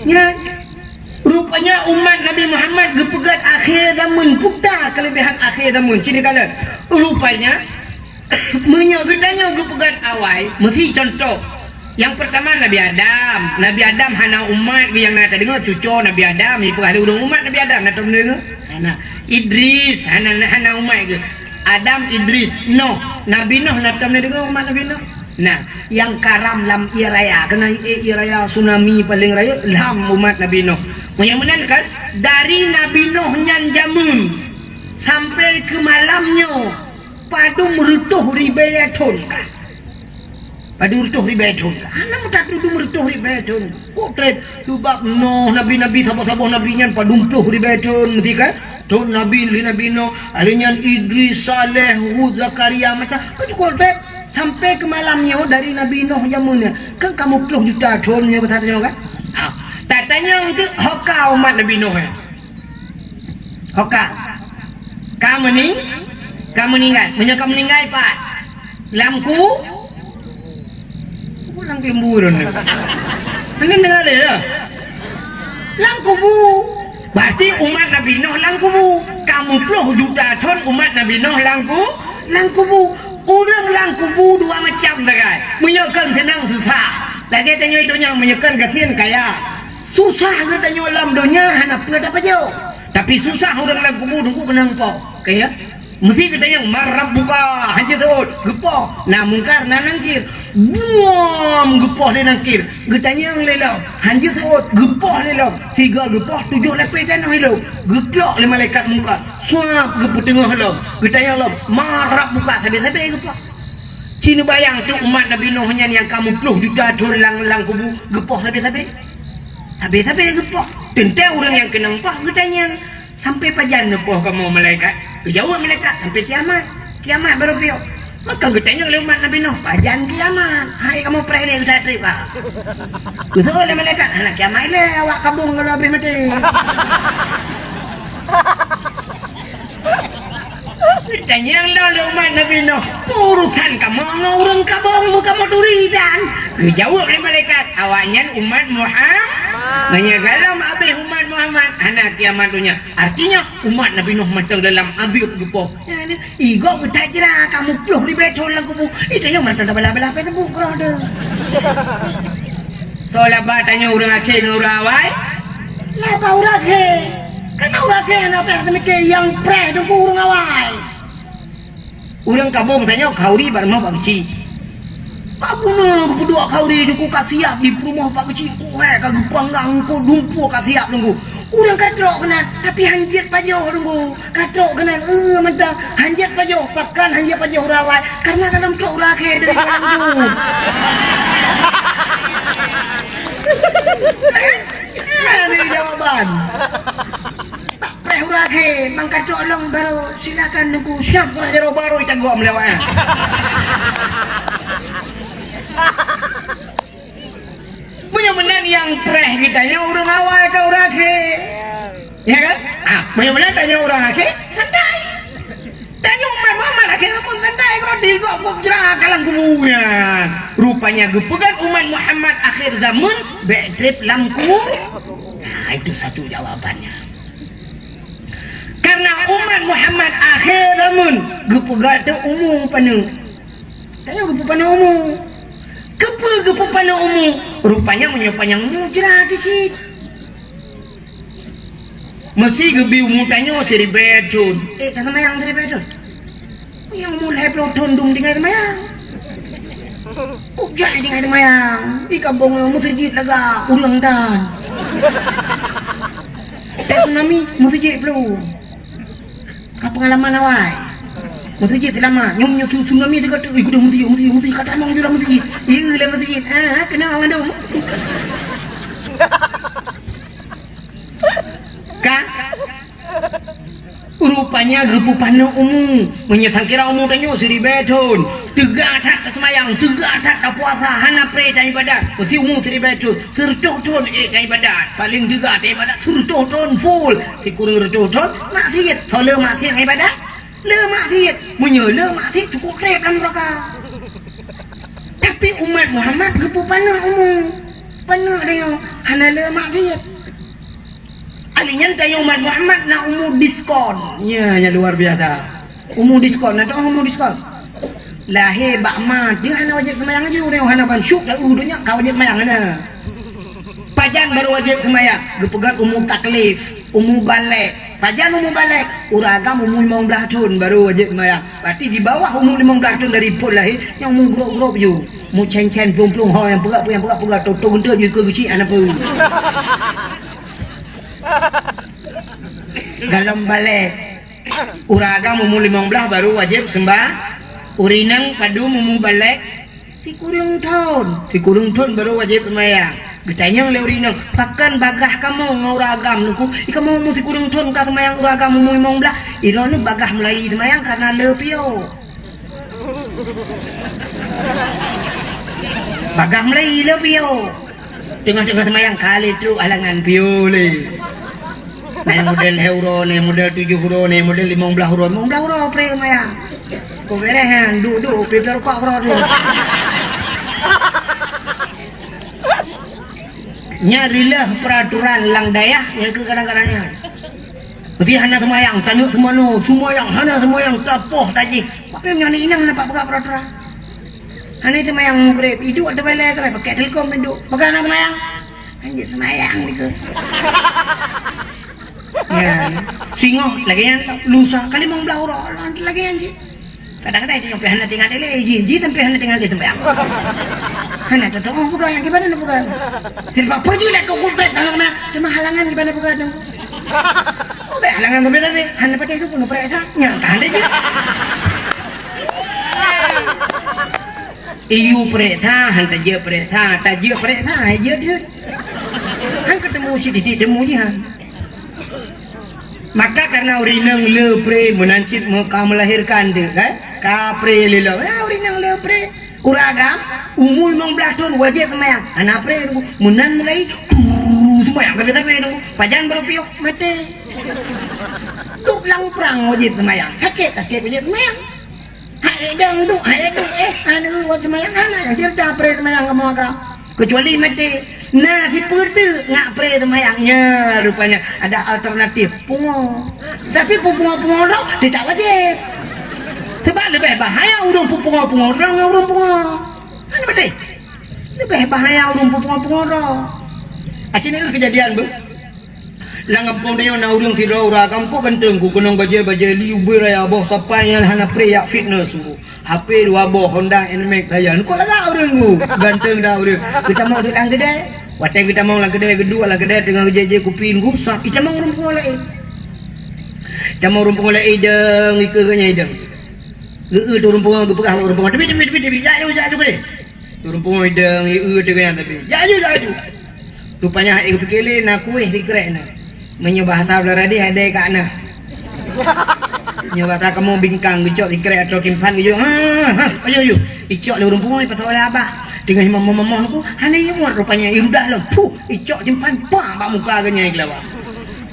Nyan, rupanya umat Nabi Muhammad geupeugét akhé zaman, peue ta keulebihan akhé zaman. Sini kala. Rupanya, meunyoe geutanyoe geupeugét awai, meusi contoh. Nyang peurtama Nabi Adam. Nabi Adam hana umat geuh, nyang na tadeungoe cucoe Nabi Adam, jipeugah lé ureuëng umat Nabi Adam, na tadeungoe? Hana. Idris hana, hana umat geuh. Adam, Idris, Noh. Nabi Noh na tadeungoe umat Nabi Noh? Nah, nyang karam lam ié raya, keunan ié, ié raya tsunami paleng rayeuk lam umat Nabi Noh. Meunyoe meunan kan, dari Nabi Noh nyan jameun sampai keu malam nyoe, padum reutôh ribée thon ka. Padum reutôh ribée thon ka. Hana meutatudum reutôh ribée thon. Kok treb? Sabab Noh, nabi-nabi, saboh-saboh nabi nyan padum ploh ribée thon meusi kan? Thon Nabi, lheueh Nabi Noh, lheueh nyan Idris, Saleh, Hud, Zakaria, macam, kan cukup treb. Sampai keu malam nyoe dari Nabi Noh jameun nyan. Kan kamoe ploh juta thon nyoe, beutanyong kan? Ha. Tatanyong teuk, ho ka umat Nabi Noh nyan? Ho ka? Ka meuning-, ka meuninggai. Meunyoe ka meuninggai, pat? Lam ku-, lam kubu ureuëng nyoe. Hana deungoe lé, ya? Lam kubu. Berarti umat Nabi Noh lam kubu. Kamoe ploh juta thon umat Nabi Noh lam ku-, lam kubu. Ureuëng lam kubu dua macam sagai. Meunyoe kon seunang susah. Lagée tanyoe donya, meunyoe kon gasien kaya. Susah geutanyoe lam donya hana peue tapajoh. Tapi susah ureuëng lam kubu teungku keunong poh. Kaya? Meusi geutanyong, "Man rabbuka?" Hanjeuet seuôt, geupoh. Na Mungkar, na Nangkir. Buam geupoh lé Nangkir. Geutanyong lé lom, hanjeuet seuôt, geupoh lé lom. Sigoe geupoh, tujoh lapéh tanoh ilom. Geuklok lé malaikat Mungkar. Suab geupeuteungoh lom. Geutanyong lom, "Man rabbuka?" Sabe-sabe geupoh. Ci neubayang teuk umat Nabi Noh nyan nyang ka meuploh juta thon lam, lam kubu geupoh sabe-sabe. Sabe-sabe geupoh. Teuntée ureuëng nyang keunong poh geutanyong, "Sampai pajan neupoh kamoe malaikat?" Geujaweueb malaikat, "Sampai kiamat. Kiamat barô piôh." Maka geutanyong lé umat Nabi Noh, "Pajan kiamat? Hai kamoe preh lé geuda treb, ah." Geuseuôt lé malaikat, "Hana kiamat lé, awak kabong ka lheueh habéh maté." Tanyong lom lé umat Nabi Noh, "Urusan kamoe ngon ureuëng kabong, meu kamoe turi dan?" Geujaweueb lé malaikat, "Awaknyan umat Muhammad." Meunyoe gohlom habéh umat Muhammad, hana kiamat donya. Artinya, umat Nabi Noh mantong dalam azab geupoh. Nyan, igoe geutajra kamoe ploh ribée thon lam kubu. Ih, tanyoe mantong tabala-bala pih teubuk keudroe teuh. Soe laba tanyoe ureuëng akhé ngon ureuëng awai? Laba ureuëng akhé. Karena ureuëng akhé hana payah teumike nyang preh teungku ureuëng awai. Ureuëng kabong tanyoe khauri bak rumoh Pak Geuchik. Ka bunoe geupeuduek khauri teungku ka siap di peurumoh Pak Geuchik. Kuhée ka geupanggang, ku dumpue ka siap teungku. Ureuëng ka trok keunan, tapi hanjeuet pajoh teungku. Ka trok keunan, eh, mantong hanjeuet pajoh. Pakon hanjeuet pajoh ureuëng awai? Karena ka lom trok ureuëng akhé dari dalam tu. Eh, eh, ni jawaban. Preh ureuëng akhé, mangkatrok lom barô silakan teungku siap uroe jaroe barô itagok meulewat. Meunyoe meunan nyang preh geutanyoe ureuëng awai ka ureuëng akhé. Ya kan? Ah, meunyoe meunan tanyoe ureuëng akhé, santai. Tanyoe umat Muhammad akhé zaman santai, kalau digok gok jra kalang kubu nyan. Rupanya geupeugah umat Muhammad akhir zaman bék treb lam ku-, nah, itu satu jawabannya. Karena umat Muhammad akhé zaman geupeugah teu umu paneuk. Tanyoe geupeupaneuk umu. Keupeue geupeupaneuk umu? Rupanya meunyoe panyang umu jra teuh cit. Meusi geubi umu tanyoe siribée thon. Eh, ka seumayang siribée thon. Nyang umu lhée ploh thon dum tinggai seumayang. Kok jai tinggai seumayang? Di kampung nyoe meuseujid lagak ureuëng tan. Teuh tsunami meuseujid ploh. Ka peungalaman awai. Meuseujid seulamat. Nyoe meunyoe tsunami teuka tu, ih, kudu meuseujid, meuseujid, meuseujid. Ka tamong ju lam meuseujid. Iya, lam meuseujid. Ah, keunong awai dum. Ka? Hanya geupeupaneuk umu. Meunyoe sangkira umu tanyoe siribèe thon, teuga that taseumayang, teuga that tapuasa, hana pré taibadat. Meusé umu siribèe thon, sireutoh thon ék taibadat. Paleng teuga taibadat sireutoh thon full. Sikureueng reutoh thon maksiet. Soe le maksiet ibadat? Le maksiet. Meunyoe le maksiet, cukôp trép lam neuraka. Tapi umat Muhammad geupeupaneuk umu. Paneuk tanyoe hana le maksiet. Ali nyan tanyoe umat Muhammad na umu diskon. Nya, nya luar biasa. Umu diskon, na teuh umu diskon. Lahé bak ma teuh hana wajéb seumayang laju, tanyoe hana ban syuk lam donya ka wajéb seumayang hana. Pajan baru wajéb seumayang? Geupeugah umu taklif, umu balek. Pajan umu balek? Ureueng agam umu limong blaih thon baru wajéb seumayang. Berarti di bawah umu limong blaih thon dari phon lahé, nyang umu grok-grok ju. Umu cen-cen, plueng-plueng, ho nyang peugah, nyang peugah, peugah, toto geunteu ju keu geuchik hana peue. Galom balek. Ureueng agam umu limong blaih baru wajéb seumba-, ureueng inong padum umu balek? Sikureueng thon. Sikureueng thon baru wajéb seumayang. Geutanyong lé ureueng inong, "Pakon bagaih kamoe ngon ureueng agam?" Nyan ku, "I kamoe umu sikureueng thon ka seumayang, ureueng agam umu limong blaih." Droeneuh bagaih mulai seumayang kareuna le piôh. Bagaih mulai le piôh. Teungoh-teungoh seumayang ka lheueh trok halangan piôh lé. Na nyang model lhèe uroe, na nyang model tujoh uroe, na nyang model limong blaih uroe. Limong blaih uroe pré seumayang. Kok beureh nyan, duek-duek, pipéh rukok keudroe teuh. Nyan rilah peuraturan lam dayah nyang keu kadang-kadang nyan. Meusé hana seumayang, taneuk seumayang, seumayang hana seumayang, tapoh tajih. Tapi meunyoe inong na pat peugah peuraturan. Hana seumayang Maghrib, iduek ateueh balai keudroe, pakai telkom iduek. Pakon hana seumayang? Hanjeuet seumayang dikeue. Nyan, singoh lagèe nyan, lusa ka limong blaih uroe, lagèe nyan jih. Kadang-kadang jih sampai hana teuingat lé, jih, jih sampai hana teuingat lé seumayang. Hana teutuoh peugah, nyang kiban na peugah. Jadi, apa jih lah keu ubet hana kena, teuma halangan kiban na peugah tu. Ubet halangan tapi-tapi, hana patéh tu pun peuriksa, nyang tahan deh jih. Iyue peuriksa, han tajeuet peuriksa, tajeuet peuriksa, hai jeuet jeuet. Han keutemu sididik temu jih han. Maka karena ureueng inong le pré meunan cit meu-, ka melahirkan tu, kan? Ka pré lé lom. Ya, ureueng inong le pré. Ureueng agam, umu limong blaih thon wajéb seumayang. Hana pré tu. Meunan mulai, seumayang tapi-tapi tu. Pajan baru piôh, maté. Duek lam prang wajéb seumayang. Sakét, sakét wajéb seumayang. Hai dong duek, hai duek, eh, aneuk buet seumayang hana nyang cerita pré seumayang kamoe ka. Kecuali maté. Na sipeue teuk ngak pré seumayang. Nya, rupanya ada alternatif. Pungo. Tapi peupungo-pungo droe teutab wajéb. Sebab leubeh bahaya ureueng peupungo-pungo droe ngon ureueng pungo. Hana beutôi? Leubeh bahaya ureueng peupungo-pungo droe. Aci na kejadian beuh. Lam gampông tanyoe na ureueng sidroe ureueng agam kok ganteng ku keunong bajèe-bajèe li ubé raya boh sapai nyan hana pré jak fitness ku. H P dua boh Honda Nmax sajan. Kok lagak ureueng ku. Ganteng dah ureueng. Geutamong di lam keudè. Watèe geutamong lam keudè, geuduek lam keudè teungoh geujép-jép kupi ku, sat itamong ureueng pungo laén. Itamong ureueng pungo laén idong, ikeue geuh nyan idong. Geu-eu tu ureueng pungo geupeugah bak ureueng pungo, "Teubiet, teubiet, teubiet, teubiet, jak aju, jak aju keudè." Ureueng pungo idong, i-eu teuh nyan tapi, "Jak aju, jak aju." Rupanya hana geupiké lé na kuéh sikrek na. Meunyoe bahasa Beurala deh, adèe kak na. Nyoe bahasa kamoe bingkang geucok sikrek atau timphan geuyue, "Ha, ha, ayo, ayo." Icok lé ureueng pungo, ipasok lé abah. Teungoh imam mamah ku, hana ingat rupanya irudah lom. Puh, icok timphan, pang bak muka geuh nyan igelawa.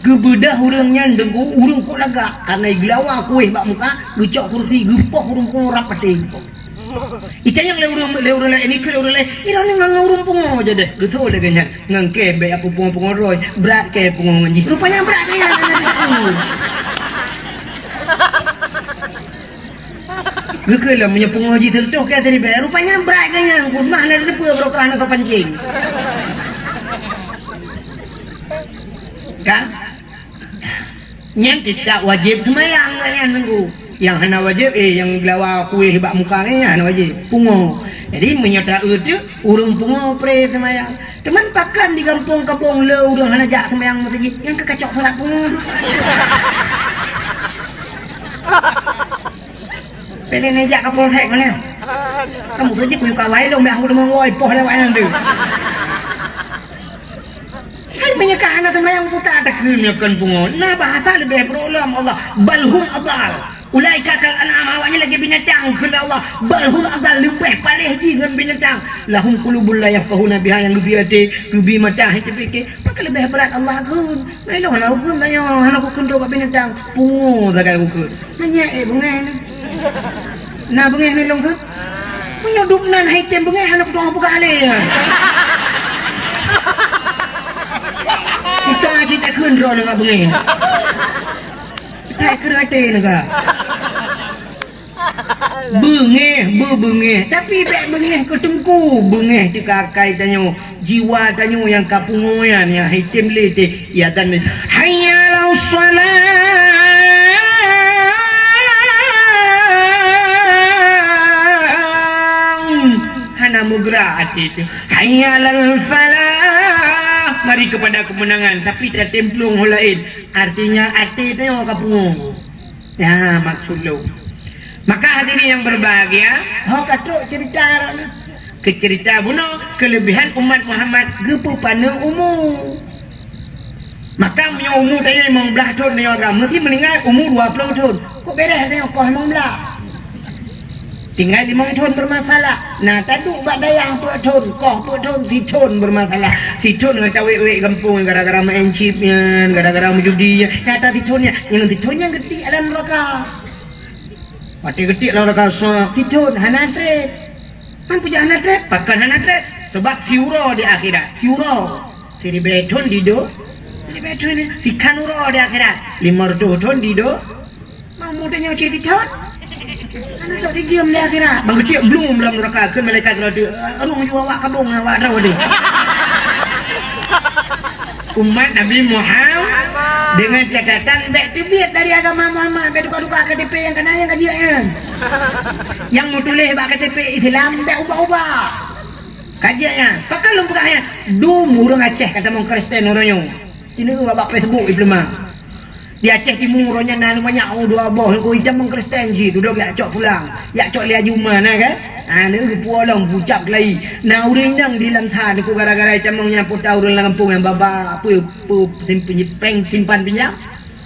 Geubeudoh ureueng nyan deungku, ureueng kok lagak. Karena igelawa kuéh bak muka, geucok kursi, geupoh ureueng pungo rab patéh geupoh. Itanyong lé ureueng, lé ureueng laén, ikheun lé ureueng laén, "Droeneuh ngon ureueng pungo jadeh." Geutho lagèe nyan, "Ngon kèe bèk apui pungo-pungo droe, brat kèe pungo ngon jih." Rupanya brat kèe nyan hana teupeu. Geukheun lom meunyoe pungo jih seureutôh kèe siribèe, rupanya brat kèe nyan, ku mah hana teupeu barokah hana soe pancéng. Kan? Nyan teutap wajéb seumayang nyan nunggu. Nyang hana wajéb, eh, nyang geulawa kuéh bak muka nyan hana wajéb. Pungo. Jadi, meunyoe ta-eu teuk, ureueng pungo pré seumayang. Teuma pakon di gampông kabông le ureueng hana jak seumayang meuseujid, nyang keu kacok surat pungo. Pih lé neujak Kapolsek mana? Kamu tu jih kuyue kawai lom, bèk aku deungoe woi, poh lewat nyan tu. Hai Nyoe ka hana seumayang puta takheun nyoe kon pungo. Na bahasa leubeh brok lom Allah. Bal hum adal. Ulaika kal an'am, awaknyan lagèe binatang kheun Allah. Bal hum adal, leubeh paléh jih ngon binatang. Lahum qulubun la yafqahuna biha, nyang geubri até, geubri mata, han teupike. Pakon leubeh brat Allah kheun. Ngai lôn hana kukheun tanyoe, hana kukheun droe bak binatang. Pungo sagai kukheun. Nyan nyan, eh, beungèh nyan. Na beungèh nyan lôn kheun? Meunyoe dum nan hai tem beungèh, hana kutu'oh peugah lé. Kuta cit takheun droeneuh ngon beungèh. That kreueh até neuh ka. Beungèh, beubeungèh. Tapi bèk beungèh keu teungku. Beungèh teuka akai tanyoe. Jiwa tanyoe nyang ka pungo nyan, nyang hai tem lé teuh. Ia dan, "Hayya 'alas shalah." Hana meugerak até teuh. "Hayya 'alal falah." Mari kepada kemenangan. Tapi tatem plueng ho laén. Artinya, até tanyoe ka pungo. Ya, maksud lôn. Maka hadirin yang berbahagia, ho ka trok cerita droeneuh. Keu cerita bunoe, kelebihan umat Muhammad geupeupaneuk umu. Maka meunyoe umu tanyoe limong blaih thon tanyoe agam, meusti meuninggai umu dua ploh thon. Kok beres tanyoe koh limong blaih? Tinggai limong thon bermasalah. Na taduek bak dayah peuet thon, koh peuet thon, sithon bermasalah. Sithon ngon tawét-wét gampông gara-gara main chip nyan, gara-gara meujudi nyan. Nyata sithon nyan, nyang sithon nyan geutiek lam neuraka. Watèe geutiek lam neuraka, sithon hana trép. Man peujeuet hana trép? Pakon hana trép? Sabab siuroe di akhirat. Siuroe. Siribèe thon di do-, siribèe thon, sikhan uroe di akhirat. Limong reutôh thon di do-, Mamu tanyoe cit sithon. Hana trok sijeuem di akhirat. Bang geutiek blum lam neuraka, kheun malaikat rot, "Rhueng ju awak kabong, awak droe deh." Umat Nabi Muhammad, dengan catatan bèk teubiet dari agama Muhammad, bèk tuka-tuka K T P nyang kana nyang ka jeuet nyan. Nyang meutuléh bak K T P Islam bèk ubah-ubah. Ka jeuet nyan. Pakon lôn peugah nyan? Dum ureueng Aceh ka tamong Kristen uroe nyoe. Ci neueu bak Facebook ipeuleumah. Di Aceh Timu uroe nyan na banyak, oh, dua boh, ku itamong Kristen jih, dudoe jak cok pulang, jak cok lé Haji Uma na kan? Ha, neueu geupuwoe lom, geucap keulayi. Na ureueng inong di Langsa, ku gara-gara itamong nyan, peue teuh ureueng lam gampông nyan babah, peue, peue, sim-, péng simpan pinjam.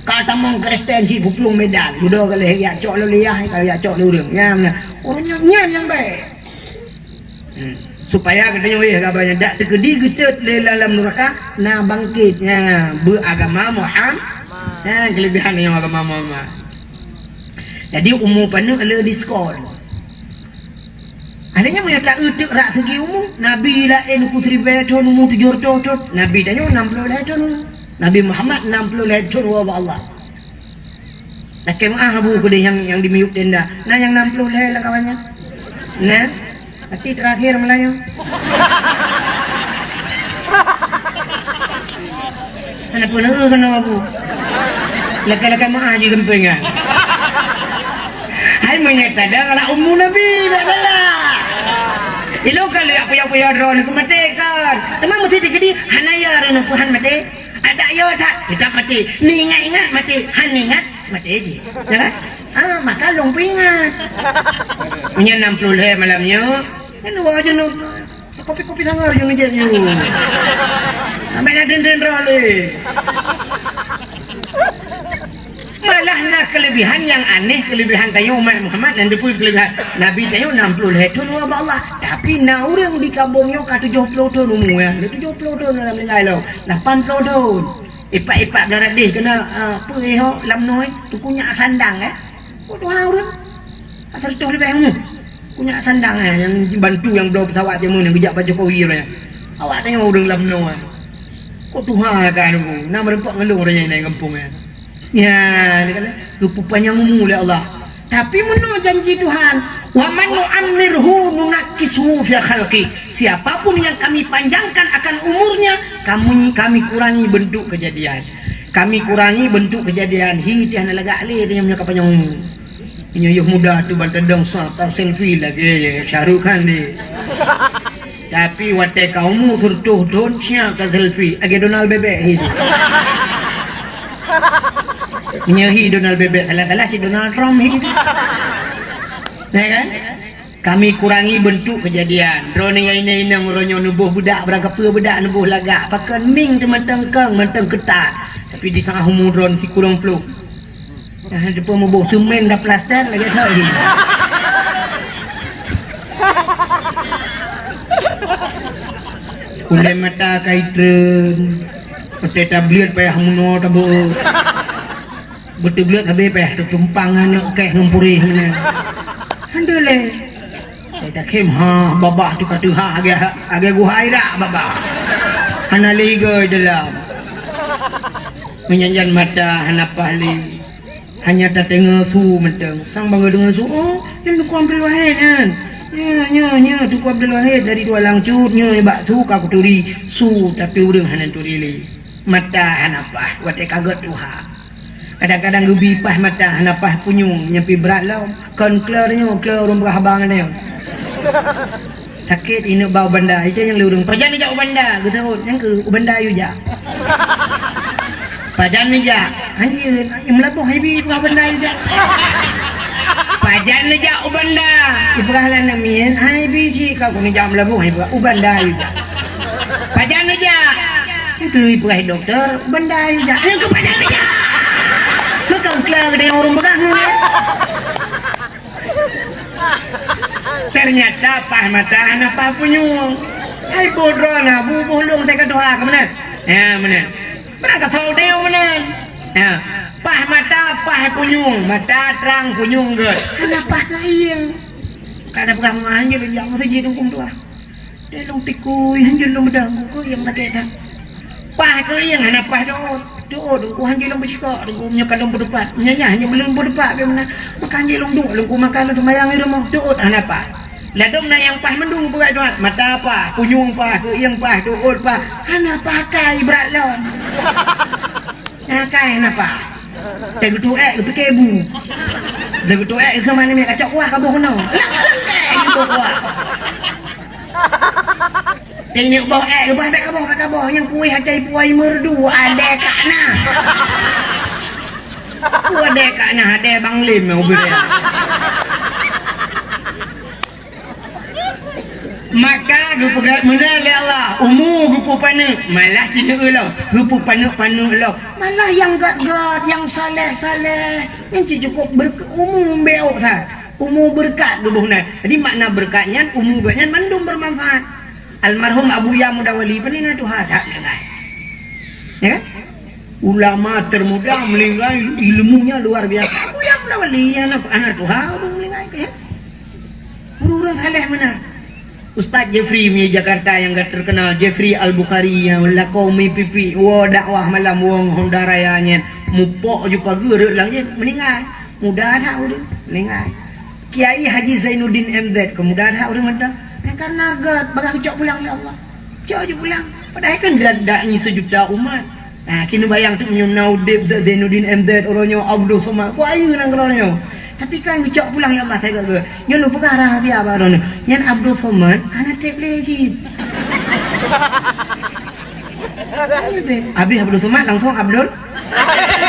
Ka tamong Kristen jih peuplueng Medan, dudoe ka lheueh jak cok lé yah, ka jak cok lé ureueng. Nyan, nyan. Ureueng nyan, nyan nyang bèk. Hmm. Supaya geutanyoe éh, haba nyan dak teukeudi geutot lé lam neuraka, na bangkét, nya, beuagama Muhammad. Nya, keulebihan nyoe agama Muhammad. Jadi, umu paneuk le diskon. Akhirnya, meunyoe ta-eu teuk rak segi umu, Nabi laén uku siribèe thon, umu tujoh reutôh thon. Nabi tanyoe nam ploh lhèe thon umu. Nabi Muhammad nam ploh lhèe thon woe bak Allah. Lakèe meu'ah Abu keudeh nyang, nyang di miyueb tenda. Na nyang nam ploh lhèe lam kawan nyan? Na? Berarti terakhir Melayu. Hana peureulèe keunoe Abu. Lakèe-lakèe meu'ah jih geumpéng nyan. Hai meunyoe tada galak umu Nabi, bèk galak. Ilôn ka lheueh puyah-puyah droeneuh keu maté kan. Teuma meusti teukeudi hana ya droeneuh peuhan maté. Adak yo that, teutap maté. Neuingat-ingat maté, han neuingat, maté cit. Ya kan? Ah, maka lôn peuingat. Meunyoe nam ploh lhèe malam nyoe, kan dua je nyoe, kopi-kopi sangar je nyoe. Sampai na den-den droe lé. Malah na keulebihan nyang aneh, keulebihan tanyoe umat Muhammad nyang teupeue keulebihan. Nabi tanyoe nam ploh lhèe thon woe bak Allah, tapi na ureueng di kabong nyoe ka tujoh ploh thon umu nyan. Tujoh ploh thon lam ninggai lom, lapan ploh thon. Ipak-ipak blarat deh keunoe, ah, peue ho lam noe, teungku nyak sandang, eh. Peue tuha ureueng? Ka seratus leubeh umu. Teungku nyak sandang, eh, nyang bantu nyang bloe pesawat jameun nyang geujak bak Jokowi ureueng nyan. Awak tanyoe ureueng lam noe. Kok tuha ka nunggu, na meureumpok ngon lôn ureueng nyan di gampông nyan. Nya, dia kata, geupeupanjang umu lé Allah. Tapi meunoe janji Tuhan, "Wa man nu'ammirhu nunakkishu fil khalqi." Siapapun yang Kami panjangkan akan umurnya, Kami, Kami kurangi bentuk kejadian. Kami kurangi bentuk kejadian. Hi, teuh hana lagak lé, teuh nyoe ka panjang umu. Nyoe yôh muda tu ban teudong sa, ta selfie lagèe Shah Rukh Khan ni. Tapi watèe ka umu seratus thon, siap ta selfie. Lagèe Donald Bebek hi tu. Nyoe hi Donald Bebek, salah-salah si Donald Trump hi tu. Ya kan? Kami kurangi beuntuk keujadian. Droeneuh nyang inong-inong uroe nyoe neuboh beudak, barang kapeue beudak neuboh lagak. Pakon mieng teuh mantong kong, mantong keutat. Tapi di sangah umu droeneuh sikureueng ploh. Ah, depan meuboh semen dan plaster lagèe tu. Ulèe mata ka itreun. Watèe tableuet payah meunoe tabeuet. Beuteubleuet habéh payah teutumpang aneuk kèh ngon puréh meunan. Alhamdulillah. Saya takhém ha babah tu ka teuha agak agak guhai dak babah. Hana lé igoe dalam. Meunyan-nyan mata hana paih lé. Hanya tateungoe su mantong. Sang bangai deungoe su, "Oh, nyan Teungku Abdul Wahid nyan. Nyo, nyo, nyo Teungku Abdul Wahid dari Tualang Cut, nyo bak su ka kuturi su, tapi ureueng hana turi lé." Mata hana paih, watèe ka gèt tuha. Kadang-kadang geubi paih mata, hana paih punyueng, nyan pih brat lom. Kon kleur nyoe, kleur ureueng peugah haba ngon nyoe. Sakét ineuk ba u banda, itu nyang lé ureueng. Pajan neujak u banda, geuseuôt, nyang keu u banda yue jak. Pajan neujak, hanjeut, i Meulaboh hai bi peugah banda yue jak. Pajan neujak u banda, ipeugah lé aneuk miet, hai bi cit ka ku neujak Meulaboh, hai peugah u banda yue jak. Pajan neujak, nyang keu ipeugah dokto, u banda yue jak. Nyang keu pajan neujak. Maka ukla geude ureueng peugah ngon nyan. Ternyata paih mata hana paih punyueng. Hai boh droeneuh, buboh lôn teuka tuha keu meunan. Ya, meunan. Barang ka thô deuh meunan. Ya. Paih mata, paih punyueng, mata trang punyueng gèt. Hana paih keuieng. Ka na peugah meuhan jeuet lôn jak meuseujid huköm tuha. Teuh lôn tikui, hanjeuet lôn beudang, keu ieng sakét that. Paih keu ieng hana paih teuôt. Teuôt, Teungku hanjeuet lôn beucikok, Teungku meunyoe ka lôn beudeupat. Meunyoe nyan hanjeuet lôn beudeupat, bèk meunan. Maka hanjeuet lôn duek, Teungku makan lôn seumayang di rumoh. Teuôt hana paih. Ladôm na nyang paih mandum peugah Tuhan. Mata paih, punyueng paih, keu ieng paih, teuôt paih. Hana pakai brat lôn. Pakai hana paih. Teuh geutuek, geupike bu. Teuh geutuek, keu mana miet kacok kuah kaboh keunoe. Lang-lang kèe geuboh kuah. Teuh inong boh èk, boh bèk kaboh, bèk kaboh. Nyang kueh atai puai merdu, adèe ka na. Adèe ka na, adèe Bang Lim nyang ubit. Maka geupeugèt meunan lé Allah, umu geupeupaneuk, malah ci neueu lom, geupeupaneuk-paneuk lom. Malah nyang gèt-gèt, nyang saleh-saleh, nyan ci cukôp berk-, umu beureukat that. Umu beureukat geuboh nan. Jadi makna beureukat nyan, umu geuh nyan mandum beumanfaat. Almarhum Abuya Mudawali, pane na tuha that nyan. Ya kan? Ulama termuda meninggal, ilmunya luar biasa. Abuya Mudawali, aneuk, aneuk tuha, ureueng meninggal, ya. Ureueng-ureueng saleh meunan. Ustaz Jeffrey mi Jakarta nyang ka terkenal, Jeffrey Al-Bukhari nyang lakoe mi pipi, woe dakwah malam, woe ngon Honda Raya nyan. Mupok ju pageue rot lam jih, meninggal. Muda that ureueng, meninggal. Kiai Haji Zainuddin M Z, keu muda that ureueng mantong. Eh, karena gèt, bagah geucok pulang lé Allah. Cok ju pulang. Padahai kan dak, dak nyoe seujuta umat. Ah, ci neubayang teuk meunyoe na udép Zainuddin M Z, uroe nyoe Abdul Somad. Ku ayeue nanggroe nyoe. Tapi kan geucok pulang lé Allah sagai geuh. Nyoe lôn peugah rahsia bak droeneuh. Nyan Abdul Somad hana trép lé jih. Habis Abdul Somad langsung Abdul.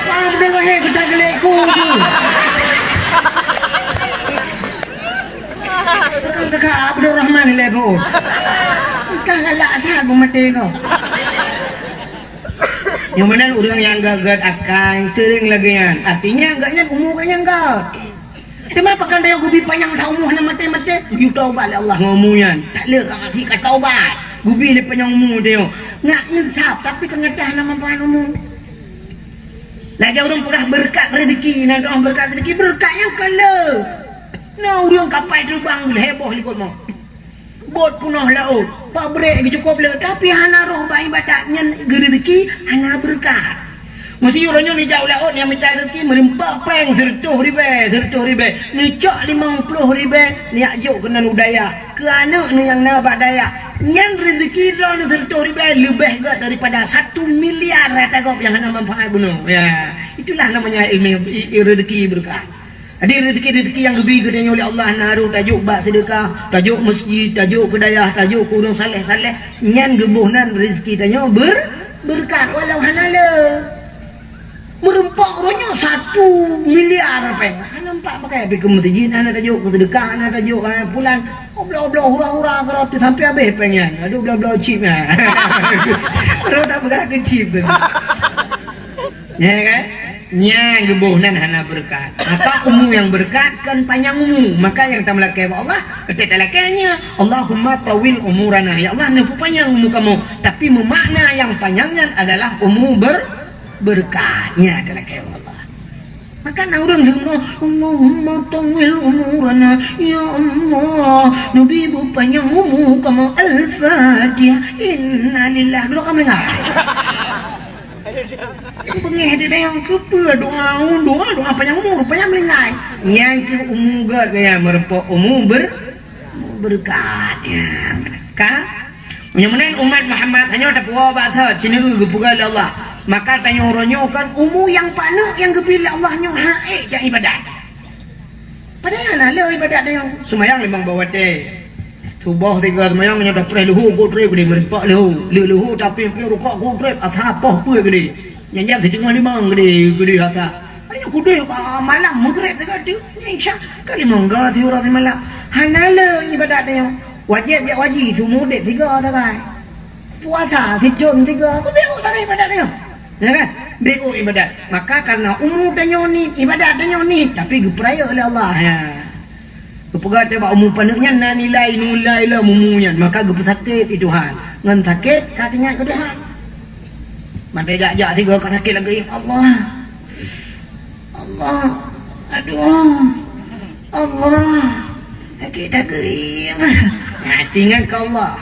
Abdul Wahid geucok geulék ku tu. Teuka-teuka Abdul Rahman lé bu. Ka galak that bu maté kau. Nyang meunan ureueng nyang gèt-gèt akai seuring lagèe nyan. Artinya gèt nyan umu gèt nyang gèt. Teuma pakon tanyoe geubi panyang that umu hana maté-maté? Geuyue taubat lé Allah ngon umu nyan. Tak lé ka mati ka taubat. Geubi lé panyang umu tanyoe. Ngat insaf, tapi teunyata hana manfaat umu. Lagèe ureueng peugah beureukat rezeki, na doa beureukat rezeki, beureukat nyang ka le. Na ureueng kapai teubang heboh likot mo. Bot peunoh laôt, pabrék geucukôp le, tapi hana roh bak iébadat, nyan geureuzeki hana beureukat. Meuseu uroe nyoe neujak u laôt nyang mita reuzeki meurumpok péng sireutôh ribèe, sireutôh ribèe, neucok limong ploh ribèe, neujak jok keunan u dayah, keu aneuk neuh nyang na bak dayah. Nyan reuzeki droeneuh sireutôh ribèe leubeh gèt daripada satu miliar rata gob nyang hana manfaat bunoe. Ya, itulah namanya ilmu, i-, i-, reuzeki beureukat. Jadi, reuzeki-reuzeki nyang geubi keu tanyoe lé Allah na harôh tajok bak seudeukah, tajok meuseujid, tajok keu dayah, tajok keu ureueng saleh-saleh, nyan geuboh nan reuzeki tanyoe ber-, beureukat walau hana le. Meurumpok Pak uroe nyoe satu miliar pèng. Hana nampak pakai, pi keu meuseujid hana tajok, keu seudeukah hana tajok, hana pulan. Obloh-obloh hura-hura keurau tu sampai habéh pèng nyan. Aduh, bloe-bloe chip nyan. Baru tak peugah keu chip tu. Ya kan? Nyan geuboh nan hana beureukat. Maka umu nyang beureukat kan panyang umu. Maka nyang tameulakèe bak Allah, keutai talakèe nyan, "Allahumma tawwil umurana." Ya Allah, neupeupanyang umu kamoe. Tapi meumakna nyang panyang nyan adalah umu ber-, beureukat. Nyan talakèe bak Allah. Maka na ureueng geumeurunoe, "Allahumma tawwil umurana, ya Allah, neubi beupanyang umu kamoe." Al-Fatihah. Innalillah. Dua kali meulinggai. Beungéh di dayong keupeue doa, doa, doa panyang umu, rupanya meulinggai. Nyang keu umu gèt gaya meureumpok umu ber-, umu beureukat. Ya, ka? Meunyoe meunan umat Muhammad tanyoe tapuwoe bak thot, sineuk geupeugah lé Allah. Maka tanyoe uroe nyoe kan umu nyang paneuk nyang geubri lé Allah nyoe hak ék jak ibadat. Padahai hana le ibadat tanyoe. Seumayang limong boh watèe. Suboh tiga seumayang nyoe tapreh leuhô, ku trép keudéh meureumpok leuhô. Leuh leuhô tapi piôh rukok ku trép, asa poh peuet keudéh. Nyan jam siteungoh limong keudéh, keudéh asa. Nyoe keudéh ka malam Maghrib teuka teuk. Nyan Isya ka limong ga siuroe simalam. Hana le ibadat tanyoe. Wajéb jak haji, seumeu udép sigo sagai. Puasa sithon sigo, keu beuet sagai ibadat tanyoe. Ya kan? Beuet ibadat. Maka karena umu tanyoe niet, ibadat tanyoe niet, tapi geupeurayeuk lé Allah. Ya. Geupeugah teuh bak umu paneuk nyan na nilai, nilai lom umu nyan, maka geupeusakét lé Tuhan. Ngon sakét ka teuingat keu Tuhan. Mantong jak-jak sigo ka sakét lagèe, "Allah, Allah, aduh, Allah, sakét lagèe." Nah, teuingat keu Allah.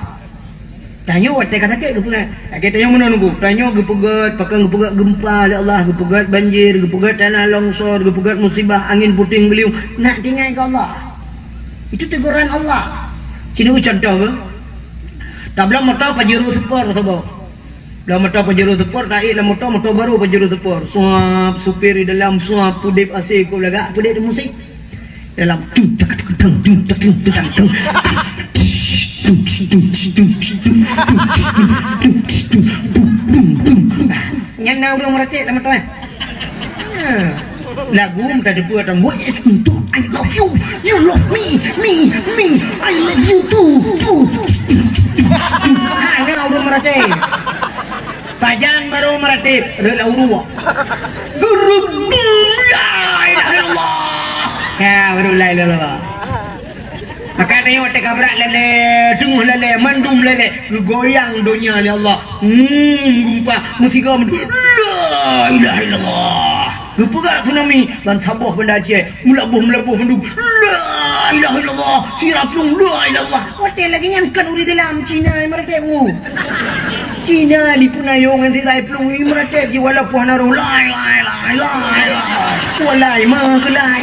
Tanyoe watèe ka sakét geupeugah. Lagèe tanyoe meunan nunggu. Tanyoe geupeugah, pakon geupeugah geumpa lé Allah, geupeugah banjir, geupeugah tanah longsor, geupeugah musibah angin puting beliung. Nak tinggai keu Allah. Itu teguran Allah. Sinoe contoh ke? Tabloe moto Pajero Sport saboh. Bloe moto Pajero Sport, taék lam moto, moto baru Pajero Sport. Suap, supir di dalam, suap, peudép A C keu lagak, peudép di musik. Dalam tung tak tung tung tung tung tung tung. Nyan na ureueng meuratéb lam moto, eh. Ha. Lagu meuteupeue atau buat itu untuk I love you, you love me, me, me, I love you too, too. Ha, na ureueng meuratéb. Pajan baru meuratéb, rhot lam uruek. Gurub, la ilaha illallah. Ya, baru la ilaha illallah. Maka tanyoe watèe ka brat lalè, teungoh lalè, mandum lalè, geugoyang donya lé Allah. Hmm, geumpa, meusigo mandum. La ilaha illallah. Geupeugah tsunami, ban saboh Banda Aceh, meulaboh-meulaboh mandum. La ilaha illallah. Sira plueng, la ilaha illallah. Watèe lagèe nyan kan ureueng Islam, Cina nyang meuratéb ngu. Cina di Peunayong ngon sira plueng nyoe meuratéb jih walaupun hana roh. Lai, lai, lai, lai, lai. Walai, ma keulai.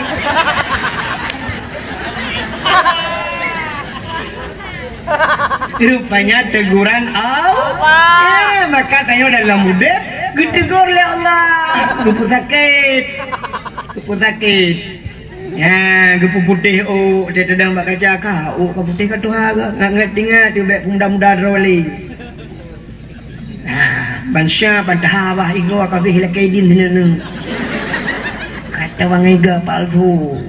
Rupanya teguran Allah. Ya, maka tanyoe dalam udép geutegur lé Allah. Geupeusakét. Geupeusakét. Ya, geupeuputéh ôk, teudeungoe bak kaca ka, ôk ka putéh ka tuha ka. Ngat-ngat tingat teuh bèk peumuda-muda droe lé. Nah, bansa bantaha bah igoe ka beh lakèe idin sineuk-neuk. Ka tawang igoe palsu.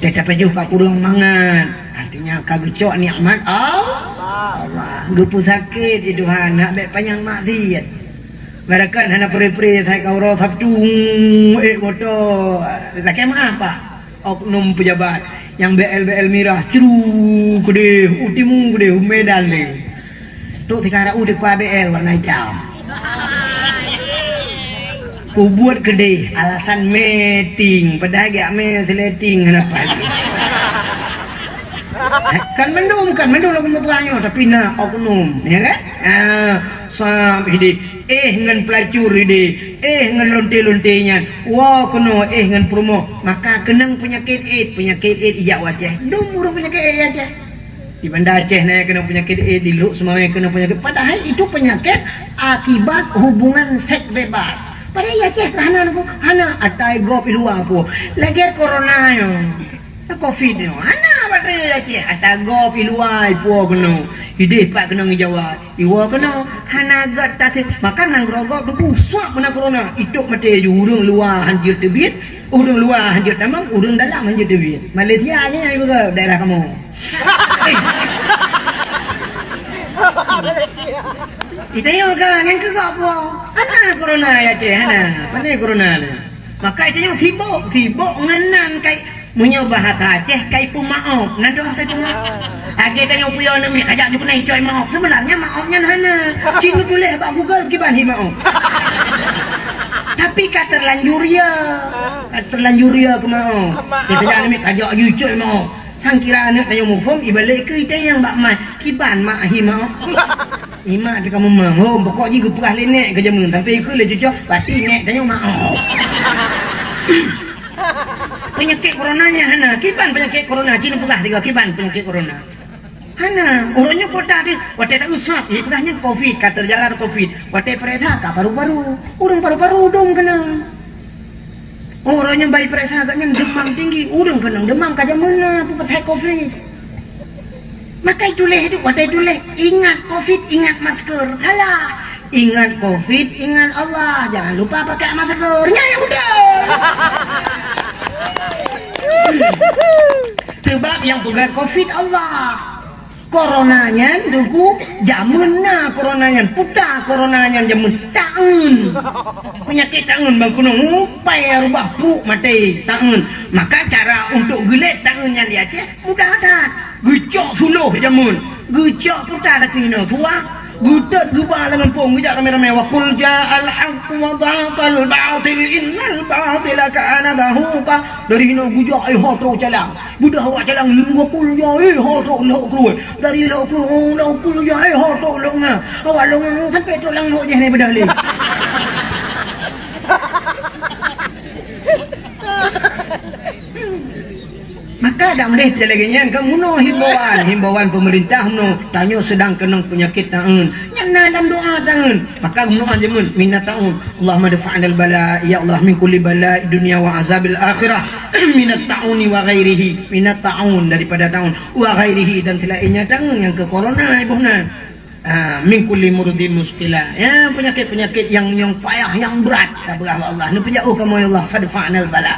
Teuh tapajoh ka kureueng mangat. Artinya ka geucok nikmat Al-, Allah. Geupeusakét lé Tuhan, nak bèk panyang maksiet. Barakan hana pre-pre sai ka uroe Sabtu, ék moto. Lakèe meu'ah, Pak. Oknum pejabat nyang B L B L mirah, cru keudéh, u timu keudéh, u Medan lé. Trok sikara u dikua B L warna itam. Peubuet keudéh alasan meeting, padahai geujak mé seuleting hana paih. Kan mandum, kan mandum lagu meupeugah nyoe, tapi na oknum, ya kan? Ah, sam idéh, éh ngon peulacur idéh, éh ngon lonte-lonte nyan, woe keunoe éh ngon peurumoh, maka keunong peunyakét AIDS, peunyakét AIDS ijak u Aceh. Dum ureueng peunyakét AIDS Aceh. Di Banda Aceh na keunong peunyakét AIDS, di Lhokseumawe keunong peunyakét. Padahai itu penyakit akibat hubungan seks bebas. Padahai Aceh hana, hana, atai gob i luwa po. Lagèe corona nyoe. Covid nyoe hana bak tanyoe Aceh, ata gob i luwa ipuwoe keunoe, ideh pat keunoe i Jawa iwoe keunoe, hana gét taseb. Maka nanggroe gob teungku suab meunan corona, itôb maté ju ureuëng luwa hanjeuet teubiet, ureuëng luwa hanjeuet tamong, ureuëng dalam hanjeuet teubiet. Malaysia nyan ipeugah daerah kamoe. Itanyoe ka nyang keu gob po. Hana corona ya Aceh, hana. Pane corona nyoe. Maka itanyoe sibok, sibok ngon nan kai. Meunyoe bahasa Aceh kai peumaob, na dua kai peumaob. Lagèe tanyoe puyoe aneuk miet kajak ju keunai coi maob. Sebenarnya maob nyan hana. Cit neutuléh bak Google kiban hi maob. Tapi ka terlanjur ya. Ka terlanjur ya keu maob. Kita jak aneuk miet kajak ju coi maob. Sangkira aneuk tanyoe muphom ibalek keu ita nyang bak mai. Kiban mak hi maob. Imak teuka meumang, hom, pokok jih geupeugah lé nèk keu jameun, sampai ikheun lé cucoe, berarti nèk tanyoe maoh. Peunyakét corona nyan hana, kiban peunyakét corona, ci neupeugah tiga kiban peunyakét corona. Hana, uroe nyoe kota teuh, watèe tausap, ipeugah nyan covid, ka teujalar covid, watèe peuriksa ka paru-paru, ureueng paru-paru dong keunong. Uroe nyoe bai peuriksa geuh nyan deumam tinggi, ureueng keunong deumam ka jameun na peue pasai covid. Maka ituléh duek watèe tuléh, ingat covid, ingat masker. Salah. Ingat covid, ingat Allah. Jangan lupa pakai masker. Nyan nyang beutôi. Sebab nyang peugah covid Allah. Corona nyan, Teungku, jameun na corona nyan. Peue ta corona nyan jameun? Taeun. Peunyakét taeun bang keunong, mupai rubah pruek maté taeun. Maka cara untuk geulét taeun nyan di Aceh mudah that. Geucok suloh jameun. Geucok peue ta lakèe inoe, suah. Geutot geuba lam gampông, geujak ramé-ramé. Wa qul ja'al haqq wa zahaqal batil innal batila kana zahuqa. Dari inoe geujak, eh, ho trok calang. Beudôh awak jalan, dua puluh jai, eh, ho trok lhok keurui. Dari lhok keurui, oh, lhok keurui jai, eh, ho trok lhok na. Awak lhok na, sampai trok lam lhok jih ni beudôh lé. Maka dak meudeh lagèe nyan, kan meunoe himbauan, himbauan pemerintah meunoe. Tanyoe sedang keunong peunyakét taeun. Nyan na lam doa taeun. Maka meunoe jameun, minat taeun. Allahumma dfa'nal bala, ya Allah, min kulli bala dunya wa azabil akhirah, minat ta'uni wa ghairihi, minat ta'un daripada taun, wa ghairihi dan selainnya taun nyang keu corona iboh na. Ah, min kulli murdin musqila. Ya, penyakit-penyakit yang, yang payah, yang berat. Tapeugah bak Allah, neupeujak oh kamoe ya Allah, fadfa'nal bala.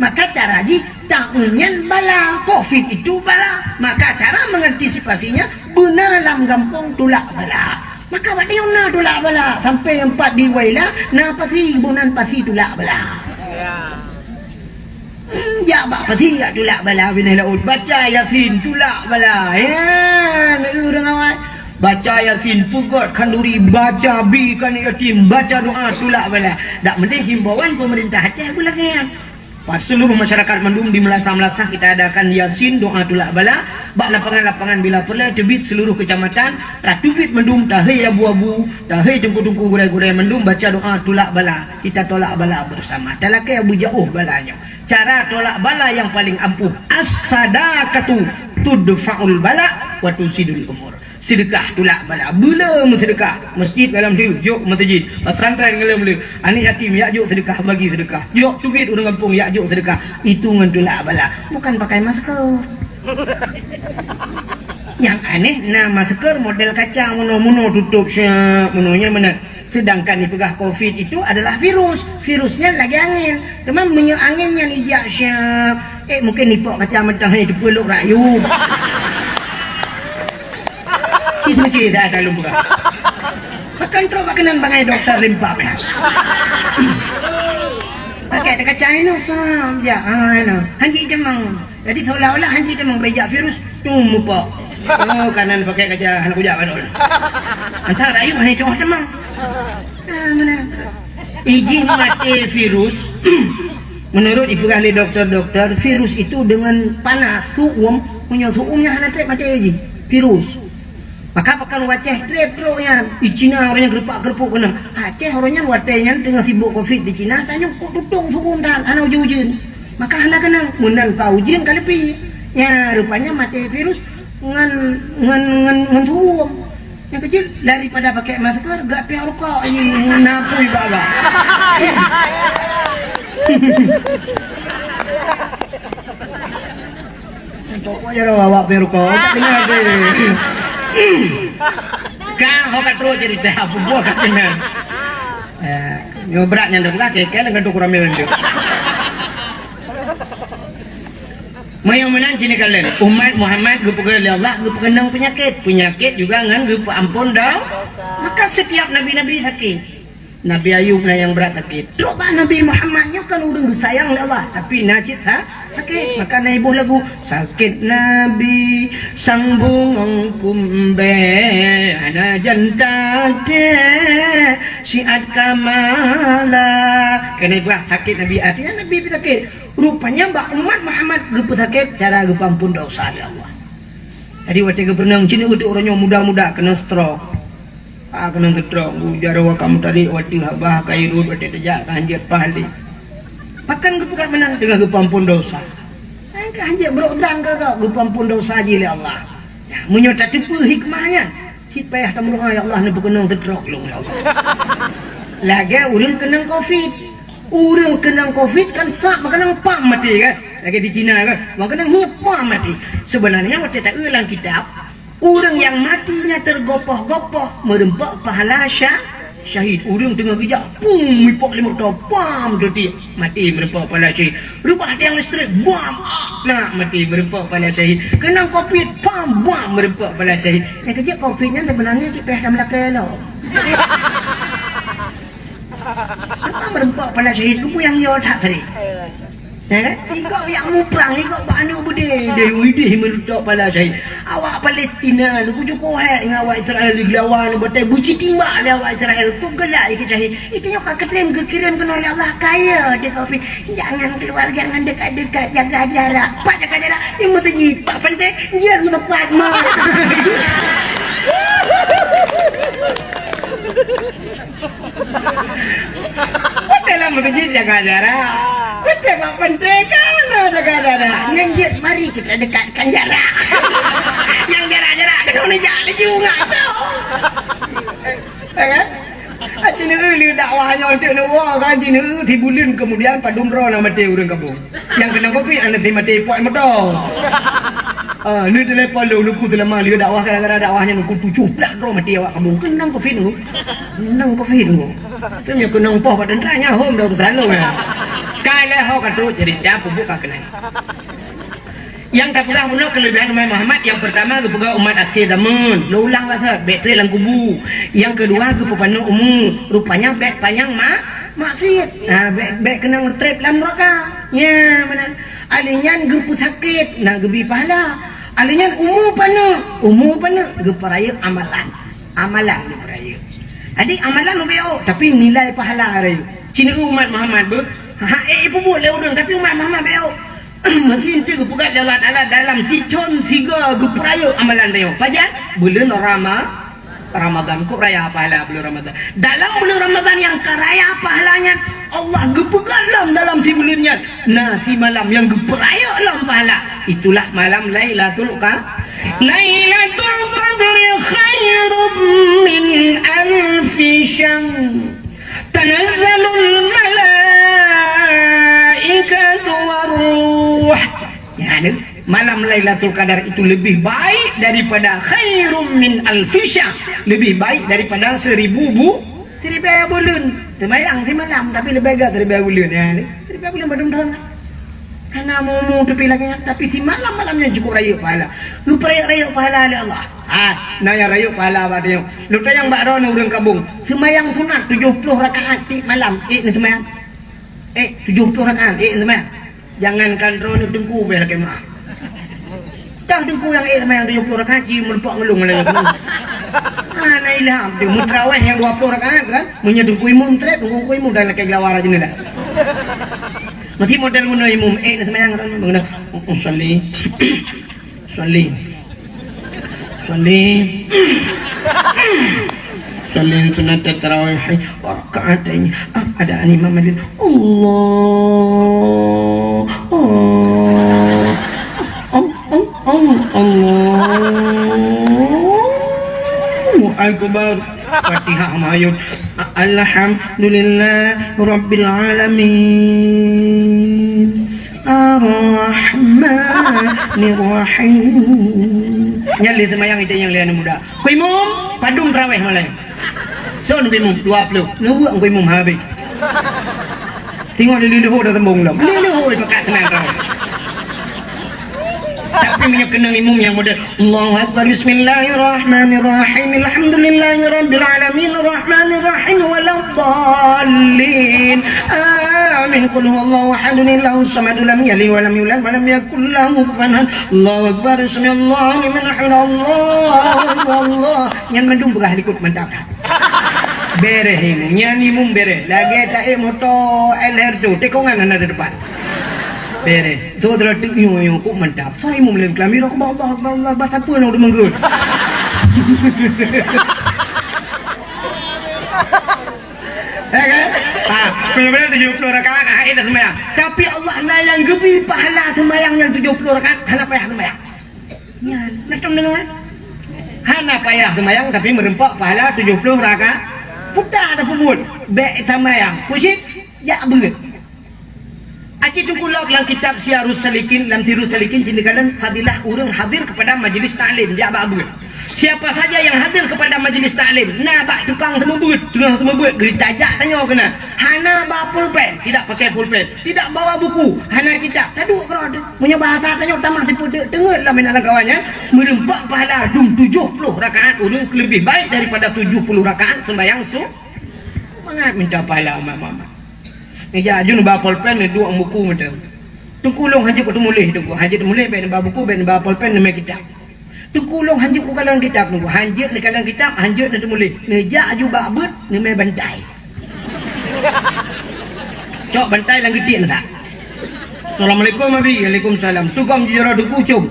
Maka cara jih taun nyan bala, covid itu bala. Maka cara mengantisipasinya beuna lam gampông tulak bala. Maka bak tanyoe na tulak bala, sampai nyang pat di Waila na pasi, bunan pasi tulak bala. Hmm, jak bak pasi jak tulak bala binéh laôt, baca Yasin tulak bala. Ya, ureueng awai. Baca Yasin, peugöt khanduri, baca bi keu aneuk yatim, baca doa tulak bala. Dak meudeh himbauan pemerintah Aceh beulagèe nyan. Bak seluruh masyarakat mandum di meunasah-meunasah kita adakan Yasin, doa tulak bala. Bak lapangan-lapangan bila peureulèe teubiet seluruh kecamatan, tateubiet mandum tahei abu-abu, tahei teungku-teungku gurèe-gurèe mandum baca doa tulak bala. Kita tolak bala bersama. Talakèe beujauh bala nyoe. Cara tolak bala nyang paleng ampuh, as-sadaqatu tudfa'ul bala wa tusidul umur. Seudeukah tulak bala. Beu le meuseudeukah. Masjid goh lom lheueh, jok meuseujid. Pesantren goh lom lheueh. Aneuk yatim jak jok seudeukah, bagi seudeukah. Jok teubiet ureueng gampông jak jok seudeukah. Itu ngon tulak bala. Bukan pakai masker. Nyang aneh na masker model kaca meunoe-meunoe tutôp siap meunoe nyan meunan. Sedangkan ipeugah covid itu adalah virus. Virus nyan lagèe angén. Teuma meunyoe angén nyan ijak siap, eh, mungkin ipok kaca meuntah ni teupeu lok rakyueb. Ci teumiki dah ada lôn peugah. Bahkan trok bak keunan bangai doktor limpap nyan. Pakai kaca inoe sam jak, ah, inoe. Hanji teumang. Jadi seolah-olah hanji teumang beujak virus, tum mupok. Oh, kanan pakai kaca hana kujak padahai. Antara rakyueb hana cok teumang. Ah, mana? Ijih maté virus. Menurut ipeugah lé doktor-doktor, virus itu dengan panas, su'um, meunyoe su'um nyan hana trép maté jih. Virus. Maka pakon u Aceh trép trok nyan. Di Cina orang nyan keurepak-keureupuk keunan. Aceh orang nyan watèe nyan teungoh sibuk covid di Cina, tanyoe kok tutong su'um tan, hana ujeuen-ujeuen. Maka hana keunong, meunan ka ujeuen ka leupie. Nya, rupanya maté virus ngon, ngon, ngon, ngon su'um. Nyang keuh jeuet daripada pakai masker, gak piang rukok, ih, napui bak-bak. Pokok jaroe awak pih rukok, tak kena deh. Ka ho ka trok cerita, apa buah ka kena. Eh, nyoe brat nyan dah peugah, kekeh lagèe tu kurang meunan tu. Meunyoe meunan cit neukalon, umat Muhammad geupeugah lé Allah, geupeukeuneung peunyakét. Peunyakét juga ngon geupeuampon do-, maka setiap nabi-nabi sakét. Nabi Ayub na nyang brat sakét. Trok bak Nabi Muhammad nyoe kan ureueng geusayang lé Allah, tapi na cit sa-, sakét. Maka na iboh lagu, "Sakét Nabi sang bungong kumbé, hana jan taté siat kamala." Keuneuk iboh sakét Nabi, artinya Nabi pih sakét. Rupanya bak umat Muhammad geupeusakét cara geupeuampon desya lé Allah. Jadi watèe geupeureuneung, cit uroe nyoe muda-muda keunong stroke. Ah, keunong stroke, bu jaroe ka meutarék watèe haba ka irot watèe teujak ka hanjeuet paih lé. Pakon geupeugah meunan teungoh geupeuampon desya. Kan ka hanjeuet brok dan ka, ka geupeuampon desya jih lé Allah. Nah, meunyoe tateupeue hikmah nyan, cit payah tameudoa, "Ya Allah, neupeukeunong stroke lôn, ya Allah." Lagèe ureueng keunong covid. Ureueng keunong covid kan sak meukeunong pam maté kan? Lagèe di Cina kan? Meukeunong hi pam maté. Sebenarnya watèe taeu lam kitab, ureueng nyang maté nyan teugopoh-gopoh meureumpok pahala sya-, syahid. Ureueng teungoh geujak, pum, ipok lé moto, pam, teuti, maté meureumpok pahala syahid. Reubah tiang listrik, bam, ak, nak maté meureumpok pahala syahid. Keunong covid, pam, bam, meureumpok pahala syahid. Nyang keujeuet covid nyan sebenarnya cit payah tameulakèe lom. Apa meureumpok pahala syahid, geupeu nyang yo that tadi. Ya kan? Ikok nyang muprang, ikok bak aneuk beudé, deh, widih meureumpok pahala syahid. Awak Palestina, nyoe kujok kohek ngon awak Israel digeulawan, batèe beuci timbak lé awak Israel, kok galak ikot syahid. Itu nyoe ka geutem geukirém keunoe lé Allah, kaya di covid. Jangan keluar, jangan dekat-dekat, jaga jarak. Pat jaga jarak, di meuseujid, bak pantai, nyan meuteumpat mah. Watèe lam meuseujid jaga jarak. Watèe bak pantai kana jaga jarak. Nyan jeuet mari kita dekatkan jarak. Nyang jarak-jarak keunoe neujak laju ngat tu. Ya kan? Aci neu lé dakwah nyoe untuk neuwoe kan, aci neu sibuleuen kemudian padum droe na maté ureueng kampung. Nyang keunong covid, aneuk si maté ipok moto. Ah, ni telepon lôn, luku seulama lheueh dakwah, gara-gara dakwah nyan luku tujoh blah droe maté awak kampung. Keunong covid nyoe. Keunong covid nyoe. Tapi nyoe keunong poh bak teuntara nyan hom dah urusan lôn nyan. Ka lheueh ho ka trok cerita peubuet ka keunong. Nyang tapeugah bunoe keuleubihan umat Muhammad, nyang peurtama geupeugah umat akhé zaman. Lôn ulang basa, bèk trép lam kubu. Nyang keudua geupeupanjang umu. Rupanya bèk panyang ma-, maksiet. Nah, bèk, bèk keunong trép lam neuraka. Nya, meunan. Alèh nyan geupeusakét, na geubi pahala. Alèh nyan umu paneuk, umu paneuk geupeurayeuk amalan. Amalan geupeurayeuk. Jadi amalan leubeh ôk, tapi nilai pahala rayeuk. Cina umat Muhammad beuh, ha, eh, ipeubuet lé ureueng, tapi umat Muhammad bèk ôk. Meuseuti geupeugah lé Allah Taala dalam sithon sigoe geupeurayeuk amalan rayeuk. Pajan? Buleuen Rama-, Ramadan, kok raya pahala buleuen Ramadan. Dalam buleuen Ramadan nyang ka raya pahala nyan, Allah geupeugah lom dalam sibuleuen nyan, na simalam nyang geupeurayeuk lom pahala. Itulah malam Lailatul Qa-, Lailatul Qadri khairum min alfi syahr. Tanazzalul malaikatu war ruh. Ya, ni. Malam Lailatul Qadar itu lebih baik daripada khairum min alfi syahr, lebih baik daripada seribu bu-, seribu buleuen. Seumayang simalam, tapi leubeh gèt seribu buleuen, ya, ni. Seribu buleuen padum thôn kan? Hana mu-, mu teupilak nyan, tapi simalam-malam nyan cukup rayeuk pahala. Geupeurayeuk-rayeuk pahala lé Allah. Ha, na nyang rayeuk pahala bak tanyoe. Lôn tanyong bak droeneuh ureueng kampung, seumayang sunat tujoh ploh rakaat tiep malam, ék neuseumayang? Ék, tujoh ploh rakaat, ék neuseumayang? Jangankan droeneuh, teungku bèk lakèe meu'ah. Dah teungku nyang ék seumayang tujoh ploh rakaat, ci meureumpok ngon lôn lagèe nyoe. Hana ilham, teungku meutrawèh nyang dua ploh rakaat kan? Meunyoe teungku imum trép, teungku imum dan lakèe geulawa rajin dah. Meusti model bunoe imum, ék neuseumayang droeneuh, bangun dah. Usalli. Usalli. Usalli. Usalli sunnatat tarawih wa rak'ataini. Ah, ada imam hadir. Allah. Oh. Oh, oh, oh, Allahu Akbar. Fatihah mayut. Alhamdulillah Rabbil Alamin. Ar-Rahmanir-Rahim. Nyan lé seumayang idéh nyang lé aneuk muda. Ku imum, padum tarawéh malam. Son ku imum, dua ploh. Neuweuek ku imum habéh. Singoh lé leuhô dah tembong lom. Lé leuhô pakat teunang tarawéh. Tapi meunyoe keunong imum nyang model, Allahu Akbar, Bismillahirrahmanirrahim, Alhamdulillahirabbil alamin, Arrahmanirrahim, Waladdallin, Amin, Qul huwallahu ahadun, Allahus samad, lam yalid walam yulad, walam yakul lahu kufuwan ahad, Allahu Akbar, Samiallahu liman hamidah, Allahu Akbar. Nyan mandum peugah likot mantap. Bereh imum, nyan imum bereh. Lagée taék moto L R tu, tikongan hana di depan. Bereh. Tu adalah tik nyu nyu kok mantap. Sa imum lé keulami, Allahu Akbar, Allahu Akbar, Allahu Akbar, siapa nak udah menggut? Ya kan? Ha, benar-benar tujuh puluh rakaat, ah, dah sembahyang. Tapi Allah na nyang geubri pahala sembahyang nyang tujuh puluh rakaat, hana payah sembahyang. Nyan, na tom deungoe? Hana payah sembahyang, tapi meureumpok pahala tujuh puluh rakaat. Puta dah peubuet, bék sembahyang. Kucit, jak beuet. Aci teungku lok lam kitab Siyarus Salikin, lam Sirus Salikin, cit neukalon fadilah ureuëng hadir kepada majlis taklim, jak bak beuet. Siapa saja yang hadir kepada majlis taklim, na bak tukang seumeubeuet, tukang seumeubeuet, geutajak tanyoe keunan. Hana ba pulpen, tidak pakai pulpen. Tidak bawa buku, hana kitab. Taduek keudroe teuh. Meunyoe bahasa tanyoe tamah sipeuteuk teungeut lam inan lam kawan nyan, meureumpok pahala dum tujoh ploh rakaat ureuëng leubeh baik daripada tujoh puluh rakaat sembahyang su-, mangat minta pahala umat Muhammad. Ija jun ba polpen neuduek buku mantong. Teungku lôn hanjeuet teumuléh, teungku hanjeuet teumuléh, bék neuba buku, bék neuba polpen, neumé kitab. Teungku lôn hanjeuet kukalon kitab, teungku hanjeuet neukalon kitab, hanjeuet neuteumuléh. Neujak aju bak beuet, neumé bantai. Cok bantai lam geutik neusak. Assalamualaikum, Abi. Waalaikumsalam. Tugom jijoro teungku com.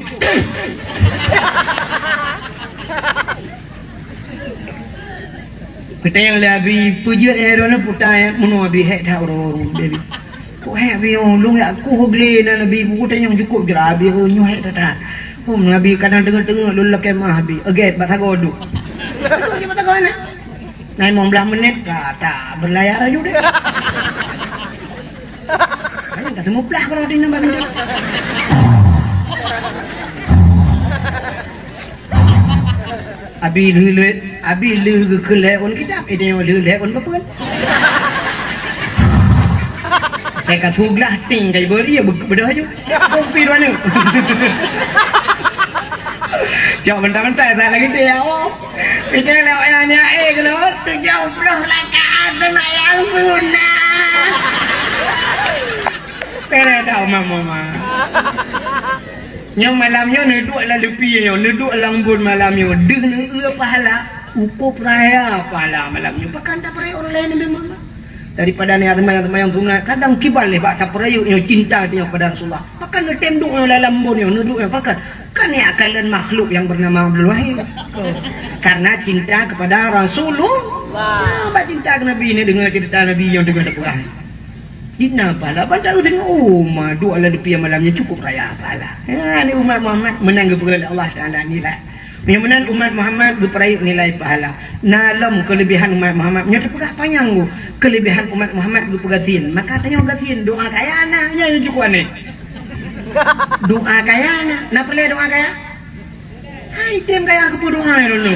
Geutanyong lé Abi, peujeuet eh droeneuh puta eh, meunoe Abi hék that uroe-uroe Abi. Kok hék Abi, oh, lôn jak kuh glé nan Abi, buku tanyong cukôp jroh Abi, oh, nyoe hék that-that. Oh, Abi kadang teungeut-teungeut lôn lakée meu'ah Abi. Aget bak sagoe duek. Duek je bak sagoe na. Na limong blaih menit ka ta berlayar aju deh. Hanya ka seumuplah kalau di nambah bintang. Abi lheueh, Abi lheueh geukheun lhée ôn kitab, eh, tanyoe lheueh lhée ôn beupeuen. Saya ka suglah ting kai beri ya beudôh aju. Bong pi dua neuk. Cok mentah-mentah tak lagi dia, oh. Kita lewat yang nyae kalau tujuh puluh rakaat sembahyang sunat. Kena tahu mama. Nyoe malam nyoe neuduek lam leupie nyoe, neuduek lam embôn malam nyoe, deuh neueu pahala, ukôb raya pahala malam nyoe. Pakon tapeurayek ureuëng laén Nabi Muhammad? Daripada nyan seumayang-seumayang sunat, kadang kiban lé bak tapeurayek nyoe cinta tanyoe kepada Rasulullah. Pakon neutem duek nyoe lam embôn nyoe, neuduek nyoe pakon? Kan nyan kalon makhluk nyang bernama Abdul Wahid. Karena cinta kepada Rasulullah. Nah, bak cinta keu Nabi ni, deungoe cerita Nabi nyang teungoh tapeugah. Dina pahala ban taeu teurimong, oh, ma duek lam leupie malam nyoe cukup raya pahala. Ha, ni umat Muhammad meunan geupeugah lé Allah Taala nilai. Meunyoe meunan umat Muhammad geupeurayek nilai pahala. Na lom keulebihan umat Muhammad, nyoe teupeugah panyang geuh. Keulebihan umat Muhammad geupeugah gasien. Maka tanyoe gasien, doa kaya na, nyan nyang cukup aneh. Doa kaya na. Na peureulée doa kaya? Hai, tem kaya keupeue doa ya dulu.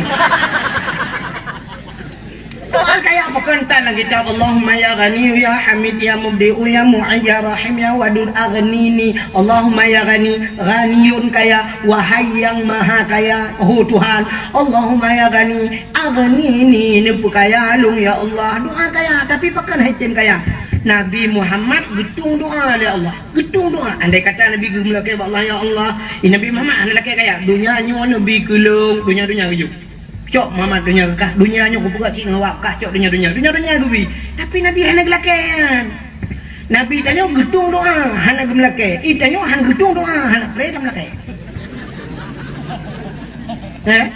Doa kaya pakon tan lam kitab, Allahumma ya Ghani ya Hamid ya Mubdi'u ya Mu'id ya Rahim ya Wadud aghnini. Allahumma ya Ghani, Ghaniyun kaya, wahai yang maha kaya, oh Tuhan. Allahumma ya Ghani, aghnini, neupeukaya lôn ya Allah. Doa kaya, tapi pakon hai tem kaya? Nabi Muhammad geutueng doa lé Allah. Geutueng doa. Andai kata Nabi geumeulakée bak Allah, ya Allah, eh, Nabi Muhammad hana lakée kaya. Donya nyoe Nabi keu lôn, donya-donya geujok. Cok Muhammad donya keu kah, donya nyoe kupeugah cit ngon awak kah, cok donya-donya. Donya-donya geubi. Tapi Nabi hana geulakée nyan. Nabi tanyoe geutueng doa, hana geumeulakée. Eh, tanyoe hana geutueng doa, hana pré tameulakée. Eh?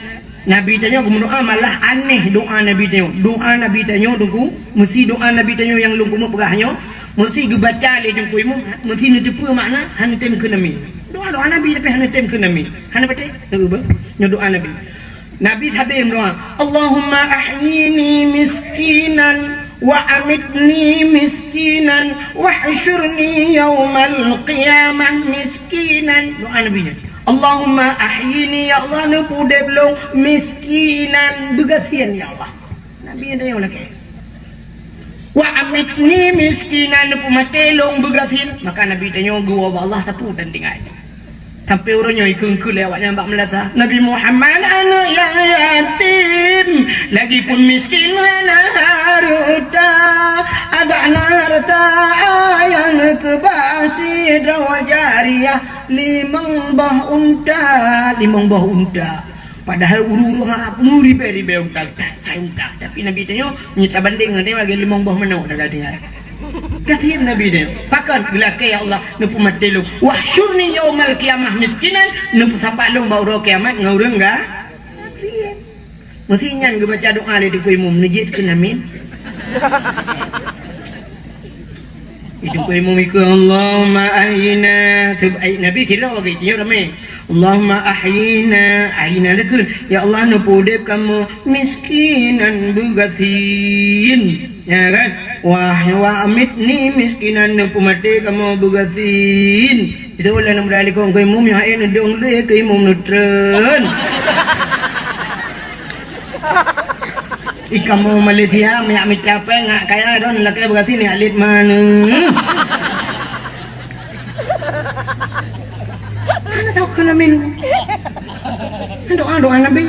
Nabi tanyoe geumeudoa malah aneh doa Nabi tanyoe. Doa Nabi tanyoe teungku, meusi doa Nabi tanyoe nyang lôn keumeung peugah nyoe, meusi geubaca lé teungku imum, meusi neuteupeue makna, hana tem kheun amin. Doa-doa Nabi tapi hana tem kheun amin. Hana patéh? Teuba. Nyoe doa Nabi. Nabi sabe meudoa, "Allahumma ahyini miskinan "Wa amitni miskinan, wahsyurni yaumal qiyamah miskinan." Doa Nabi nyan. "Allahumma ahyini," ya Allah, neupeudeb lôn miskinan, beugasien, ya Allah. Nabi nyan tanyong lakée. "Wa amitni miskinan," neupeumaté lôn beugasien. Maka Nabi tanyoe geuwoe bak Allah sapeue dan tinggai. Sampai uroe nyoe ikheun-kheun lé awaknyan bak meulasa, "Nabi Muhammad aneuk nyang yatim, lagipun miskin hana hareuta, adak na hareuta ayah neukeubah sidroe jariah limong boh unta, limong boh unta." Padahai ureuëng-ureuëng Arab meuribée-ribée unta, tacai unta. Tapi Nabi tanyoe, meunyoe tabandéng ngon tanyoe lagée limong boh manok sagai tinggai. Gasien Nabi tanyoe. Pakon? Geulakée, "Ya Allah, neupeumaté lôn. Wahsyurni yaumal qiyamah miskinan," neupeusapat lôn bak uroe kiamat ngon ureuëng ga-, gasien. Meusé nyan geubaca doa lé Teungku Imum, neujeuet keu amin. Itu keu imum ikeu, "Allahumma ahyina." Teubaik Nabi sidroe lagée nyoe ramé. "Allahumma ahyina." Ahyina lé kheun, "Ya Allah, neupeuudeb kamoe miskinan beugasien." Ya kan? "Wah, wa amitni miskinan," neupeumaté kamoe beugasien. Itu ulôn muda likong keu imum nyang haé neudong lé keu imum neutreun. Ikamoe Malaysia, minyak mita péng ngak kaya don lakée beugasien ni alit mana. Hana tahu keu namin. Doa-doa Nabi.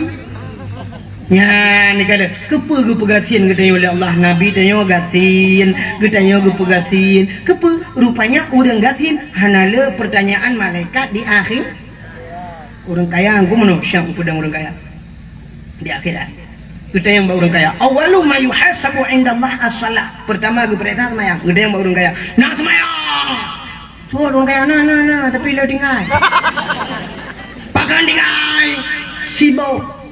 Nyan ni kata, keupeue geupeugasien geutanyoe lé Allah? Nabi tanyoe gasien, geutanyoe geupeugasien. Keupeue? Rupanya ureuëng gasien hana le pertanyaan malaikat di akhé. Ureuëng kaya, aku meunoe syang upeudong ureuëng kaya di akhirat. Geutanyong bak ureuëng kaya, "Awwalu ma yuhasabu indallah as-shalah." Pertama geupeuriksa seumayang. Geutanyong bak ureuëng kaya, "Na seumayang?" Tuh ureuëng kaya, "Na, na, na, tapi le tinggai." "Pakon tinggai?" "Sibok."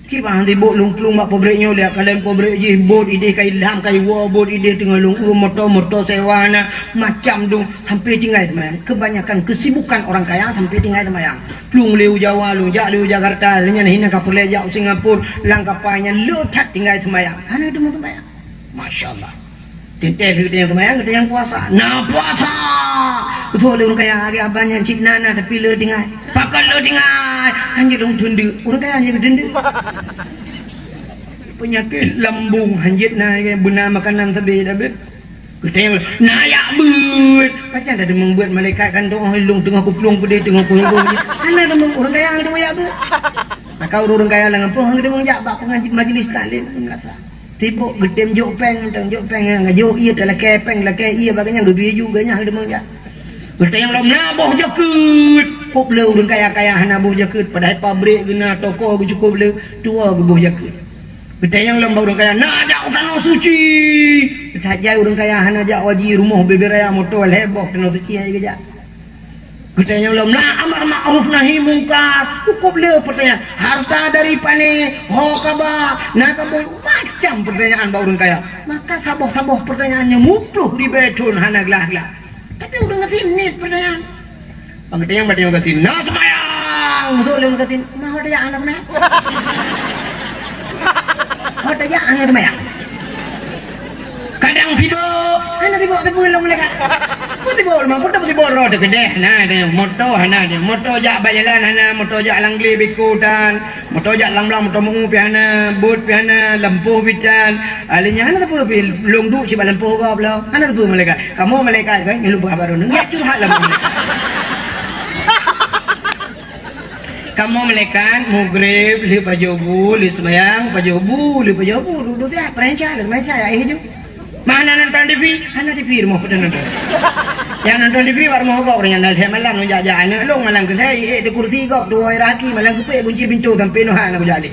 Kiban sibok lôn plueng bak pabrik nyoe, lihat kalon pabrik jih, bot idéh ka ilham, ka iwoe, bot idéh teungoh lôn ureuëng moto, moto sewa na, macam dong, sampai tinggai seumayang. Kebanyakan kesibukan orang kaya sampai tinggai seumayang. Plueng lé u Jawa, lôn jak lé u Jakarta, lé nyan hina ka peureulée jak u Singapura, lam kapai nyan le that tinggai seumayang. Hana teuma seumayang. Masya Allah. Teuntée lheueh geutanyoe seumayang, geutanyoe puasa. Na puasa! Beutôi lé ureuëng kaya, lagée abang nyan cit na, na, tapi le tinggai. Pakon le tinggai? Hanjeuet lôn teundeuk. Ureuëng kaya hanjeuet geuteundeuk. Peunyakét lambung hanjeuet na, beuna makanan sabe dah beuet. Geutanyoe na yak beuet. Pajan dah deungon beuet malaikat kan doa lôn teungoh kuplueng peudeh teungoh kuhubung. Hana deungon ureuëng kaya deungon yak beuet. Maka ureuëng kaya lam gampông deungon jak bak pengaji majlis taklim meulasa. Sibok geutem jok péng, mantong jok péng, jok ié talakée péng, lakée ié bak geuhnyan geubri ju geuhnyan deungon jak. Geutanyoe lom na boh jakeuet. Kop le ureuëng kaya-kaya hana boh jakeuet, padahai pabrik geuna, toko geucukop le, tuwoe geuboh jakeuet. Geutanyoe lom bak ureuëng kaya na jak u Tanoh Suci. Tajai ureuëng kaya hana jak haji, rumoh bubé raya, moto lhée boh Tanoh Suci hai geujak. Geutanyoe lom na amar makruf nahi mungkar. Kop le pertanyaan. Harta dari pane, ho kaba, na ka boh, macam pertanyaan bak ureuëng kaya. Maka saboh-saboh pertanyaan nyoe muploh ribée thon hana glah-glah. Tapi ureuëng gasien niet pertanyaan. Bang geutanyoe, bang geutanyoe gasien, na seumayang. Beutôi lé ureuëng gasien, ma ho tajak hana seumayang. Ho tajak hana seumayang. Kadang sibok, hana sibok teupeu lom lé ka. Peue sibok lom, peue sibok rot keudeh na deh, moto hana deh, moto jak bak jalan hana, moto jak lam glé bikutan. Moto jak lam blang, moto meu pih hana, bot pih hana, lampôh pih tan. Alèh nyan hana sapeue pih, lôn duek cit bak lampôh gob lom. Hana sapeue malaikat. Kamoe malaikat kan, nyan lôn peugah bak droeneuh. Nyak curhat lam malaikat. Kamoe malaikat, mugreb, lheueh pajoh bu, lheueh seumayang, pajoh bu, lheueh pajoh bu, duek-duek siat, peurencah, lheueh seumayang siat, ya, eh, ju. Mana nonton T V? Hana T V rumoh, peue nonton. Nyang nonton T V bak rumoh gob, ureueng nyan na lhèe malam lôn jak-jak aneuk lôn, malam keulhèe, iék di kursi gob, tuwoe raki, malam keupeuet gunci pintoe sampoe noh hana kujak lé.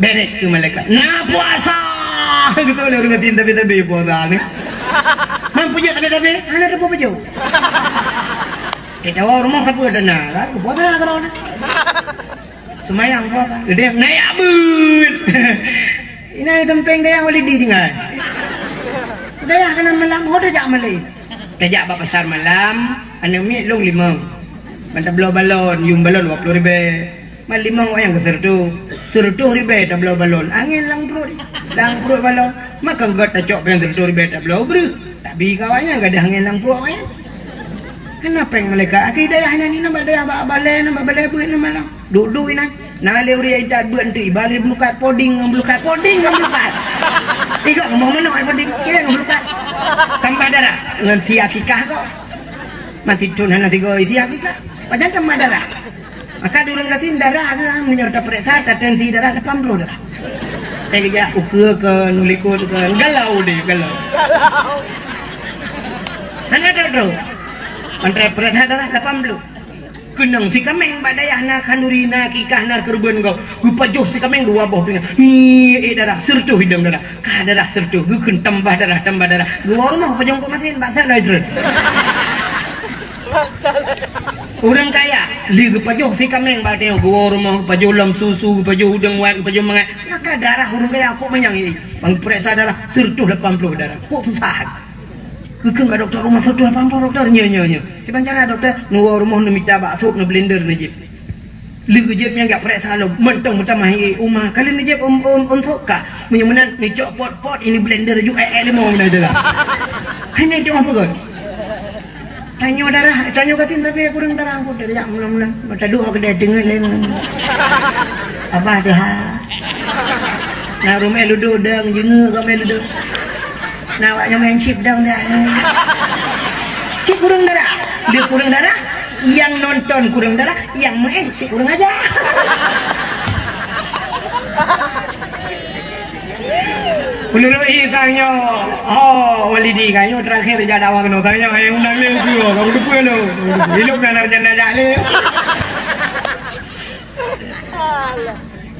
Bèrèh keu malaikat. Na puasa! Geutôi lé ureueng gasien tabi-tabi puasa ni. Man peujeuet tabi-tabi, hana teupeu peujeuet. Eh, tawoe rumoh sapeue teuh na, kan? Puasa keudroe na. Seumayang puasa. Geutanyoe na yak beuet. Inan teumpéng dayah walidi tinggai. Dayah keunan malam, ho tajak malèe. Tajak bak pasar malam, aneuk miet lôn limong. Ban tabloe balon, yuem balon dua ploh ribèe. Ban limong wayang keu sireutoh. Seureutôh ribèe tabloe balon, angén lam pruet, lam pruet balon. Maka gèt tacok péng seureutôh ribèe tabloe breuh. Tapi ka awaknyan gadôh angén lam pruet awaknyan. Hana péng malaikat. Akhé dayah inan, inan bak dayah bak balèe, inan bak balèe beuet inan malam. Duek-duek inan. Na lé ureueng intat beuet eunteuk iba lé beulukat poding ngon beulukat, poding ngon beulukat. Igok ngon manok ai poding, ngon beulukat. Tambah darah ngon si akikah kok. Masih thon hana sigoe si akikah. Pajan tambah darah. Maka di ureueng gasien darah ke, meunyoe tapeuriksa, tatensi darah lapan ploh darah. Eh, geujak ukeue keu, nulikot keu, galau deh, galau. Hana trok-trok. Antara peuriksa darah lapan ploh. Keunong si kaméng bak dayah na khanduri, na akikah, na keureubeuen gob. Geupajoh si kaméng dua boh pingan. Ni, eh, darah, seureutôh idong darah. Ka darah seureutôh, geukheun tambah darah, tambah darah. Geuwoe rumoh pajoh kok masin, bak sat lagèe treun. Ureueng kaya, lé geupajoh si kaméng bak tanyoe, geuwoe rumoh, geupajoh lom susu, geupajoh udeueng wat, geupajoh mangat. Maka darah ureueng kaya kok manyang, eh. Bang peuriksa darah, seureutôh lapan ploh darah. Kok susah. Geukheun bak dokto rumoh, seureutôh lapan ploh dokto. Nyo, nyo, nyo. Kiban cara dokto, neuwoe rumoh, neumita bak sop, neublender, neujieb. Lé geujieb nyan jak peuriksa lom, mantong meutamah ié uma. Ka lheueh neujieb um, um, um sop ka. Meunyoe meunan neucok pot-pot ini blender ju eh, eh, limong na itulah. Hanya itu apa kan? Tanyoe darah, tanyoe gasien tapi kurang darah aku dari jak meunan-meunan. Mata dua kedai tengok lain. Abah dah. Na rumah ludo dang jenga kami ludo. Na awak nyamai chip dang dah. Cik kurang darah. Dia kurang darah. Yang nonton kurang darah, yang main cik kurang ajar. Menurut i tanyoe, oh, Walidi, tanyoe terakhir jak dakwah keunoe, tanyoe ayah undang lé tu, kamu lupa lu. Ilok dan arjana jak lé.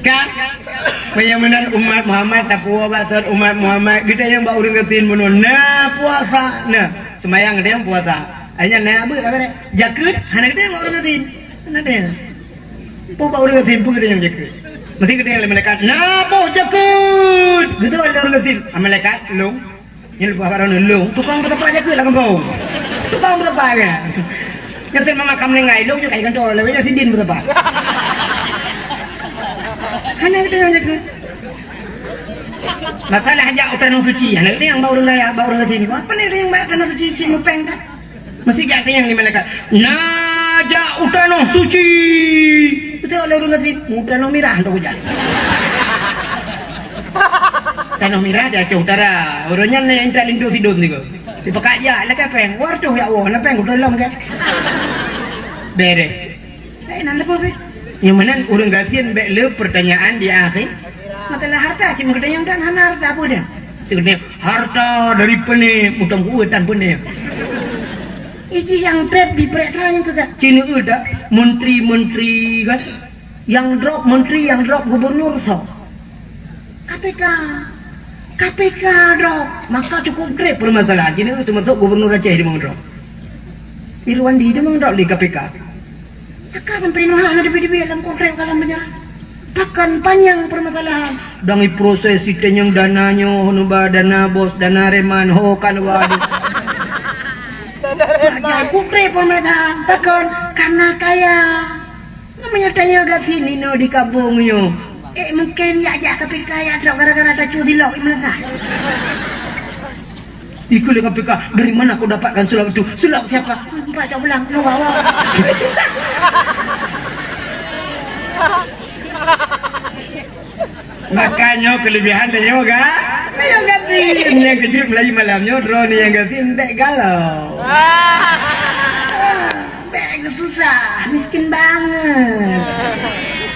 Kan? Meunyoe meunan umat Muhammad, tapuwoe bak umat Muhammad, geutanyoe bak ureueng gasien bunoe, na puasa, na. Seumayang geutanyoe puasa. Hanya na abeuet ka beureh. Jakeuet, hana geutanyoe bak ureueng gasien. Hana geutanyoe. Boh bak ureueng gasien peue geutanyoe jakeuet. Meusti geutanyoe lé malaikat, "Na boh jakeuet." Geutanyoe lé ureueng gasien, "Ah, malaikat, lôn." Nyan leupah barô nyoe lôn, tukang peusapat jakeuet lam gampông. Tukang peusapat kan. Nyang seumaga ka meuninggai, lôn nyoe ka i kantô, lawét nyan sidin peusapat. Hana geutanyoe jakeuet. Masalah jak u Tanoh Suci, hana geutanyoe bak ureueng kaya, bak ureueng gasien. Apa ni yang bak Tanoh Suci, cit meupéng kan? Meusti jak tanyong lé malaikat, "Na jak u Tanoh Suci." Beutôi lé ureueng gasien, "U Tanoh Mirah, hantom kujak." Tanoh Mirah di Aceh Utara. Ureueng nyan na intat linto sidon sigoe. Dipakat jak, lakèe péng. Wah, reutôh jak woe, na péng kutulông kèe. Beureh. Laén nan teupeu pih. Nyang meunan ureueng gasien bèk le pertanyaan di akhé. Masalah harta, cit meugeutanyong tan hana harta peue deh. Cit geutanyong, "Harta dari peune, mutang kueu tan peune." Iji nyang trép dipeuriksa nyang keu ka. Cit neueu dak menteri-menteri kan. Nyang drop menteri, nyang drop gubernur soe? K P K. K P K drop. Maka cukup trép permasalahan. Cit neueu teumasok gubernur Aceh di drop. Irwandi di drop lé K P K. Maka sampai noh hana teubiet-teubiet lam kontrak ka lam penjara. Pakon panyang permasalahan. Dang iproses itanyong dana nyoe, hana ba dana bos, dana reman, ho kan waduh. Raja kutre pemerintahan, pakon? Karena kaya. Namanya tanya gati nino di kabung nyoe. Eh, mungkin ya jak K P K ya trok gara-gara tacu silok i meulasa. Ikut lé K P K, "Dari mana kau dapatkan sulap itu?" "Sulap siapa?" "Empat cok belang, lu bawa." Makanya kelebihan dia nyoe ga, nyoe gasien. Nyang keujeuet Melayu malam nyoe, droeneuh nyang gasien bèk galau. Ah, bèk susah, miskin banget.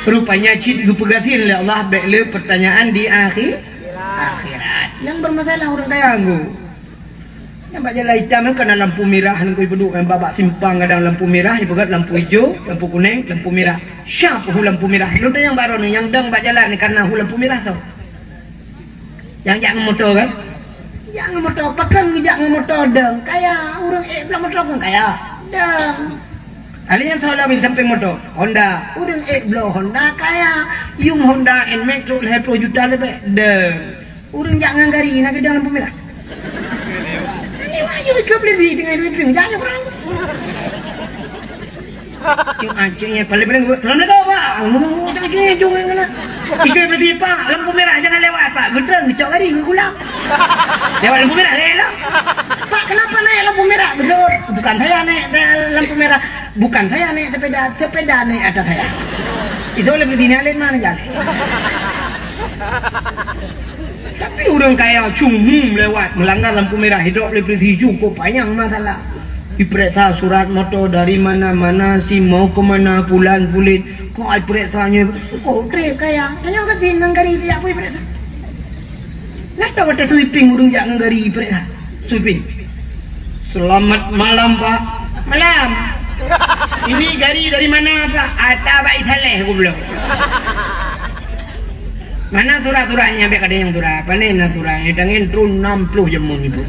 Rupanya cit geupeugasien lé Allah bèk le pertanyaan di akhi-, akhirat. Nyang bermasalah ureueng kaya nggu. Nyang bak jalan itam nyan kana lampu mirah, nyan keu ipeuduk nyan bak, bak simpang kadang lampu mirah, ipeugöt lampu ijo, lampu kuneng, lampu mirah. Siap hu lampu mirah. Lôn tanyong baroe nyoe nyang dong bak jalan nyoe kana hu lampu mirah soe? Nyang jak ngon moto kan? Jak ngon moto, pakon geujak ngon moto dong? Kaya, ureueng ék bloe moto kon kaya. Dong. Alèh nyan soe lom di sampéng moto? Honda. Ureueng ék bloe Honda kaya. Yum Honda Nmax trok lhèe ploh juta leubeh. Dong. Ureueng jak ngon gari na geudong lampu mirah. Ini wahyu ikeu polisi teungoh itu pieng jak nyoe ureueng. Cek, ah, cek, ya, paling-paling, "Assalamualaikum, Pak." Ngomong, "Oh, tak, cek, jom, ya, mana?" Ikut berhenti, "Pak, lampu merah, jangan lewat, Pak." Geutreun, geucok gari, geugulang. Lewat lampu merah, elok. "Pak, kenapa naik lampu merah?" Geutreun, "Bukan saya naik, eh, lampu merah. Bukan saya naik sepeda, sepeda naik atas saya." Itu oleh berhenti, naik lain mana jalan? Tapi ureuëng kaya cuma lewat, melanggar lampu merah, hidrop lé polisi, cukup panyang masalah. Diperiksa surat motor dari mana, mana, si mau ke mana, pulan pulit. Kok ai periksa nyoe, kok trép kaya. Tanyoe ka sien ngon gari jak pui periksa. Nata watée sweeping ureuëng jak ngon gari periksa. Sweeping. "Selamat malam, Pak." "Malam." "Ini gari dari mana, Pak?" "Ata Bai Saleh goblok." "Mana surat-suratnya?" "Biar ada yang surat." "Panen na surat?" "Yang tangan turun enam puluh jamun itu."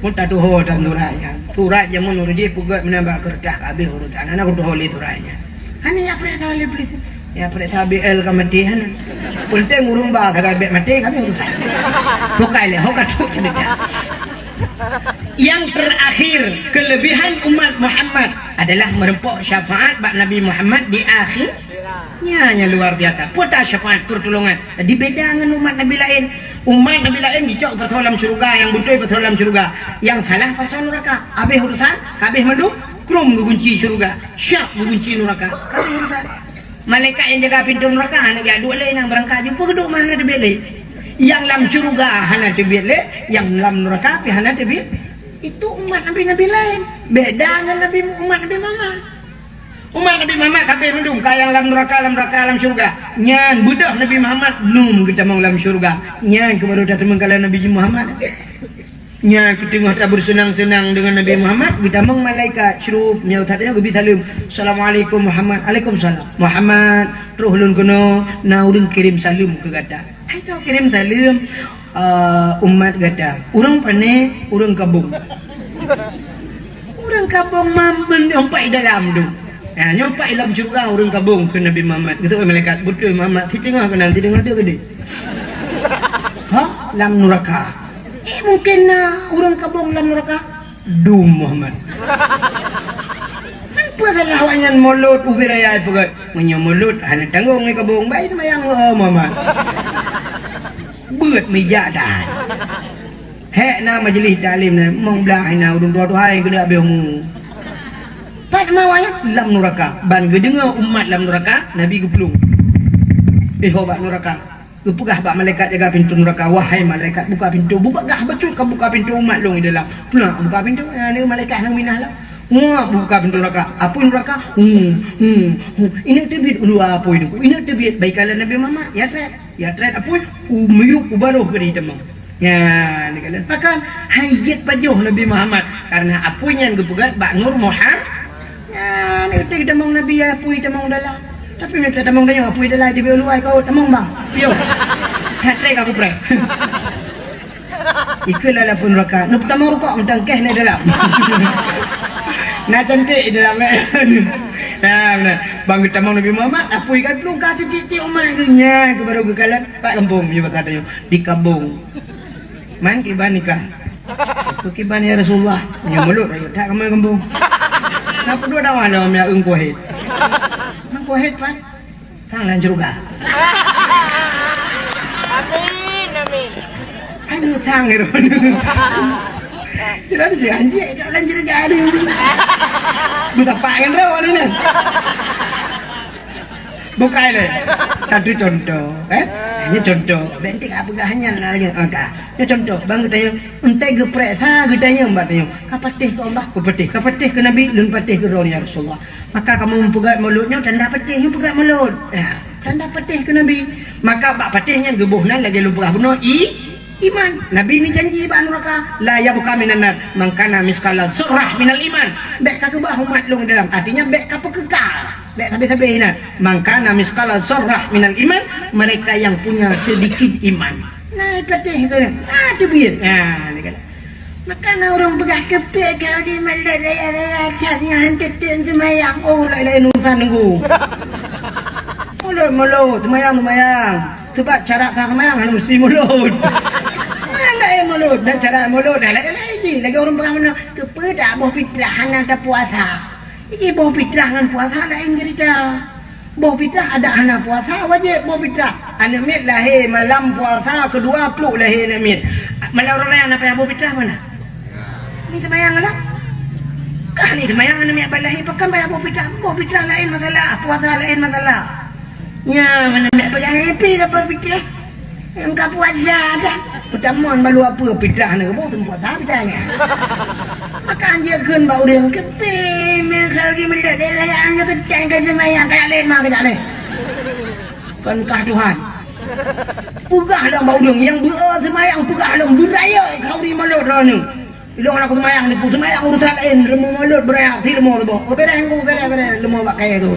Mau tatuho dan suratnya. Surat jamun ureuëng jih peugét meunan bak kertas, habéh urusan. Hana kutuho lé suratnya. Hana ya periksa lé polisi. Ya periksa B L ka maté hana. Penting ureuëng ba ka bek maté, habéh urusan. Bukai lé, ho ka trok cerita. Yang terakhir, kelebihan umat Muhammad adalah merempok syafaat bak Nabi Muhammad di akhir. Nya, nya luar biasa. Puta syafaat pertolongan. Jadi beda ngon umat Nabi lain. Umat Nabi lain dicok pasoe lam syurga, yang beutôi pasoe lam syurga. Yang salah pasoe nuraka. Habéh urusan, habéh mandum, krum geugunci syurga. Siap geugunci nuraka. Habéh urusan. Malaikat yang jaga pintu nuraka hana jak duek lé, nyang beurangkat jumpa geuduek mah hana teubiet lé. Yang lam syurga hana teubiet lé, yang lam nuraka pih hana teubiet. Itu umat Nabi-Nabi lain. Beda ngon Nabi, umat Nabi Muhammad. Umat Nabi Muhammad ka habéh mandum, ka nyang lam nuraka, lam nuraka, lam syurga. Nyan beudôh Nabi Muhammad, num geutamong lam syurga. Nyan keuh baru tateumong ka lam Nabi Muhammad. Nyan keuh teungoh tabeuseunang-seunang deungon Nabi Muhammad, geutamong malaikat, syurup, nyoe that nyoe geubi saleuem. "Assalamualaikum Muhammad." "Alaikumsalam." "Muhammad, troh lôn keunoe, na ureuëng kirém saleuem keu gata." "Hai soe kirém saleuem?" "Eh, umat gata." "Ureuëng pane?" "Ureuëng Kabong." "Ureuëng Kabong mamben nyoe pat dalam tu." "Ha, nyoe pat lam syurga ureuëng Kabong," kheun Nabi Muhammad. Geuseuôt malaikat, "Beutôi Muhammad, siteungoh keunan, siteungoh tu keudeh." "Ha, lam nuraka." "Eh, mungken na ureuëng Kabong lam nuraka?" "Dum Muhammad." "Meupeue salah awaknyan mulod ubé raya peugah, meunyoe mulod hana tanggong ngon Kabong, bai seumayang, oh Muhammad." Beuet meujak that. Hék na majelis taklim nyan, mong blaih na ureuëng tuha-tuha nyang keuneuk habéh umu. Pat ma awaknyan lam nuraka, ban geudeungoe umat lam nuraka, Nabi geuplueng. Eh, ho bak nuraka. Geupeugah bak malaikat jaga pintoe nuraka, "Wahai malaikat, buka pintoe, beupeugah bacut ka buka pintoe umat lôn di dalam." Peulak buka pintoe, nyan malaikat nyang minah lah. Wah, buka pintoe nuraka. Apui nuraka, "Hu, hu, hu. Ineuk teubiet u luwa apui Teungku, ineuk teubiet." Bak ikalon Nabi Muhammad, ya treb. Ya treb apui, u miyup u barôh keudeh tamong. Nyan, ikalon. Pakon, hai jeuet pajoh Nabi Muhammad, karena apui nyan geupeugét bak Nur Muhammad. Nyan, ineuk teubiet tamong Nabi, ya apui tamong dalam. Tapi meunyoe tamong tanyoe, apui dalam di luwa, kau tamong bang. Piôh. Hat-trick aku preh. Ikeu lalapun raka. Nupeutamong rukok, meutangkeh na dalam. Na cantik dalam, eh. Nah, nah. Bang geutamong Nabi Muhammad, apui ka plueng ka titik-titik umat geuh nyan, keu baru geukalon. Pat gampông, meunyoe basa tanyoe. Di Kabong. Man kiban nikah. Peue kiban ya Rasulullah? Meunyoe mulod rayeuk that kamoe gampông. Na peudua dakwah lom ya Eungku Wahid. Eungku Wahid pat? Sang lam syeuruga. Amin, amin. Aduh, sang ero. Kira ada si anjing kat lam syeuruga ada. Beusapat ngon droe ni nah. Bukai lé. Satu contoh, eh? Hanya contoh. Bèk enteuk peugah nyan lah lagèe maka. Nyoe contoh, bang geutanyoe, enteuk geupareksa geutanyoe bak tanyoe. Ka patéh keu Allah, kupatéh. Ka patéh keu Nabi, lôn patéh keu droe ya Rasulullah. Maka kamoe meupeugèt mulod nyoe tanda patéh, nyoe peugèt mulod. Ya, tanda patéh keu Nabi. Maka bak patéh nyan geuboh nan lagèe lôn peugah bunoe i, iman. Nabi neujanji bak nuraka, "La yabqa minan nar man kana misqala dzarrah minal iman." Bèk ka keubah umat lôn dalam, artinya bèk ka peukeuka. Bèk sabé-sabé inan. "Man kana misqala dzarrah minal iman," mereka yang punya sedikit iman. Nah, patéh tu. Ah, teubiet. Nah, ni kan. Maka na ureueng peugah keupik keu di malam raya-raya that nyan han teutem seumayang. Oh, laén-laén urusan nunggu. Mulod, mulod, seumayang, seumayang. Sebab syarat sah seumayang hana meusti mulod. Nyan laén mulod, dan syarat mulod, laén-laén jih. Lagèe ureueng peugah meunan, keupeue tak boh fitrah hana tapuasa. Jadi boh fitrah ngon puasa laén cerita. Boh fitrah adak hana puasa wajéb boh fitrah. Aneuk miet lahé malam puasa keudua pluek lahé aneuk miet. Malam Ramadan na payah boh fitrah mana? Mi teumayang lah. Kah ni teumayang aneuk miet ban lahé pakon payah boh fitrah? Boh fitrah laén masalah, puasa laén masalah. Nya mana miet payah happy dapat fitrah. Engka puasa dah. Peutamon balu apa fitrah ni kebo tempat dah fitrah nya. Maka anjir kheun bak ureueng kepé meuka di meulet daerah yang nyoe keutang ke seumayang kajak laén ma kajak laén. Kon kah Tuhan. Peugah lom bak ureueng nyang beu seumayang peugah lom beuraya khauri mulod droeneuh. Ilong aneuk seumayang nipu seumayang urusan laén leumo mulod beuraya si leumo saboh. Oh beres engko beres beres leumo bak kayée tu.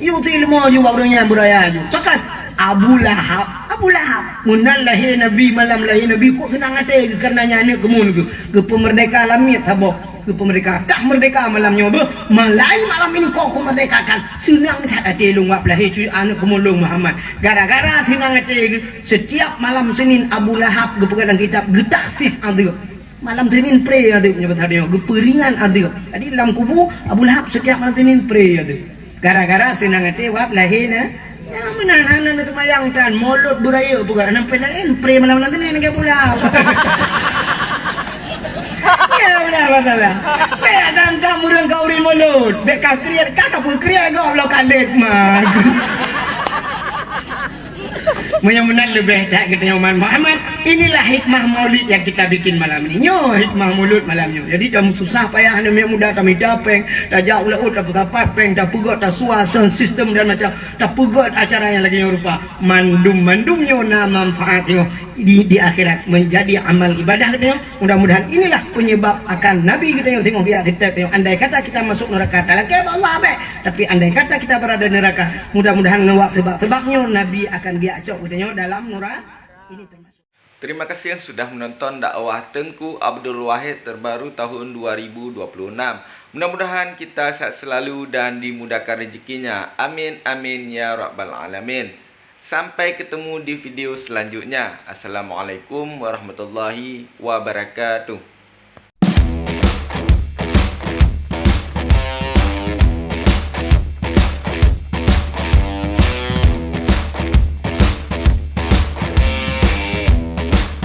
Yuk si leumo ju bak ureueng nyang beuraya ju. Pakat Abu Lahab. Abu Lahab. Meunan lahé Nabi malam lahé Nabi kok seunang até geuh kareuna nyan aneuk keumuen geuh. Geupeumeurdeka lamiet saboh. Geupeumeurdeka kah meurdeka malam nyoe beuh. Malai malam ini kok kumeurdekakan. Seunang that até lôn wab lahé cuy aneuk keumuen lôn Muhammad. Gara-gara seunang até geuh setiap malam Senin Abu Lahab geupeugah lam kitab geutahfif azeub. Malam Senin pre azeub nyoe pasal nyoe geupeuringan azeub. Jadi lam kubu Abu Lahab setiap malam Senin pre azeub. Gara-gara seunang até wab lahé na. Nyang meunan hana neuseumayang tan mulod beuraya peugah sampai laén pre malam-malam Senin lagée Abu Lahab. Ya udah masalah. Bèk dan tak murang kau ri mulod. Bèk ka kriet ka apa kriet gob lo kadet mah. Meunyoe meunan leubeh that geutanyoe man Muhammad, inilah hikmah maulid yang kita bikin malam ini. Nyoe hikmah maulud malam nyoe. Jadi tamu susah payah aneuk miet muda tamita péng, tajak u laôt tapeusapat péng, tapeugöt tasua sound system dan macam tapeugöt acara yang lagi nyoe rupa. Mandum-mandum nyoe na manfaat nyoe di, di akhirat menjadi amal ibadah geutanyoe. Mudah-mudahan inilah penyebab akan Nabi geutanyoe singoh geujak seutôt tanyoe. Andai kata kita masuk neraka, talakée bak Allah abéh. Tapi andai kata kita berada di neraka, mudah-mudahan ngon wak seubab-seubab nyoe Nabi akan geujak cok geutanyoe dalam nura ini termasuk. Terima kasih yang sudah menonton dakwah Teungku Abdul Wahid terbaru tahun dua ribu dua puluh enam. Mudah-mudahan kita sehat selalu dan dimudahkan rezekinya. Amin amin ya rabbal alamin. Sampai ketemu di video selanjutnya. Assalamualaikum warahmatullahi wabarakatuh.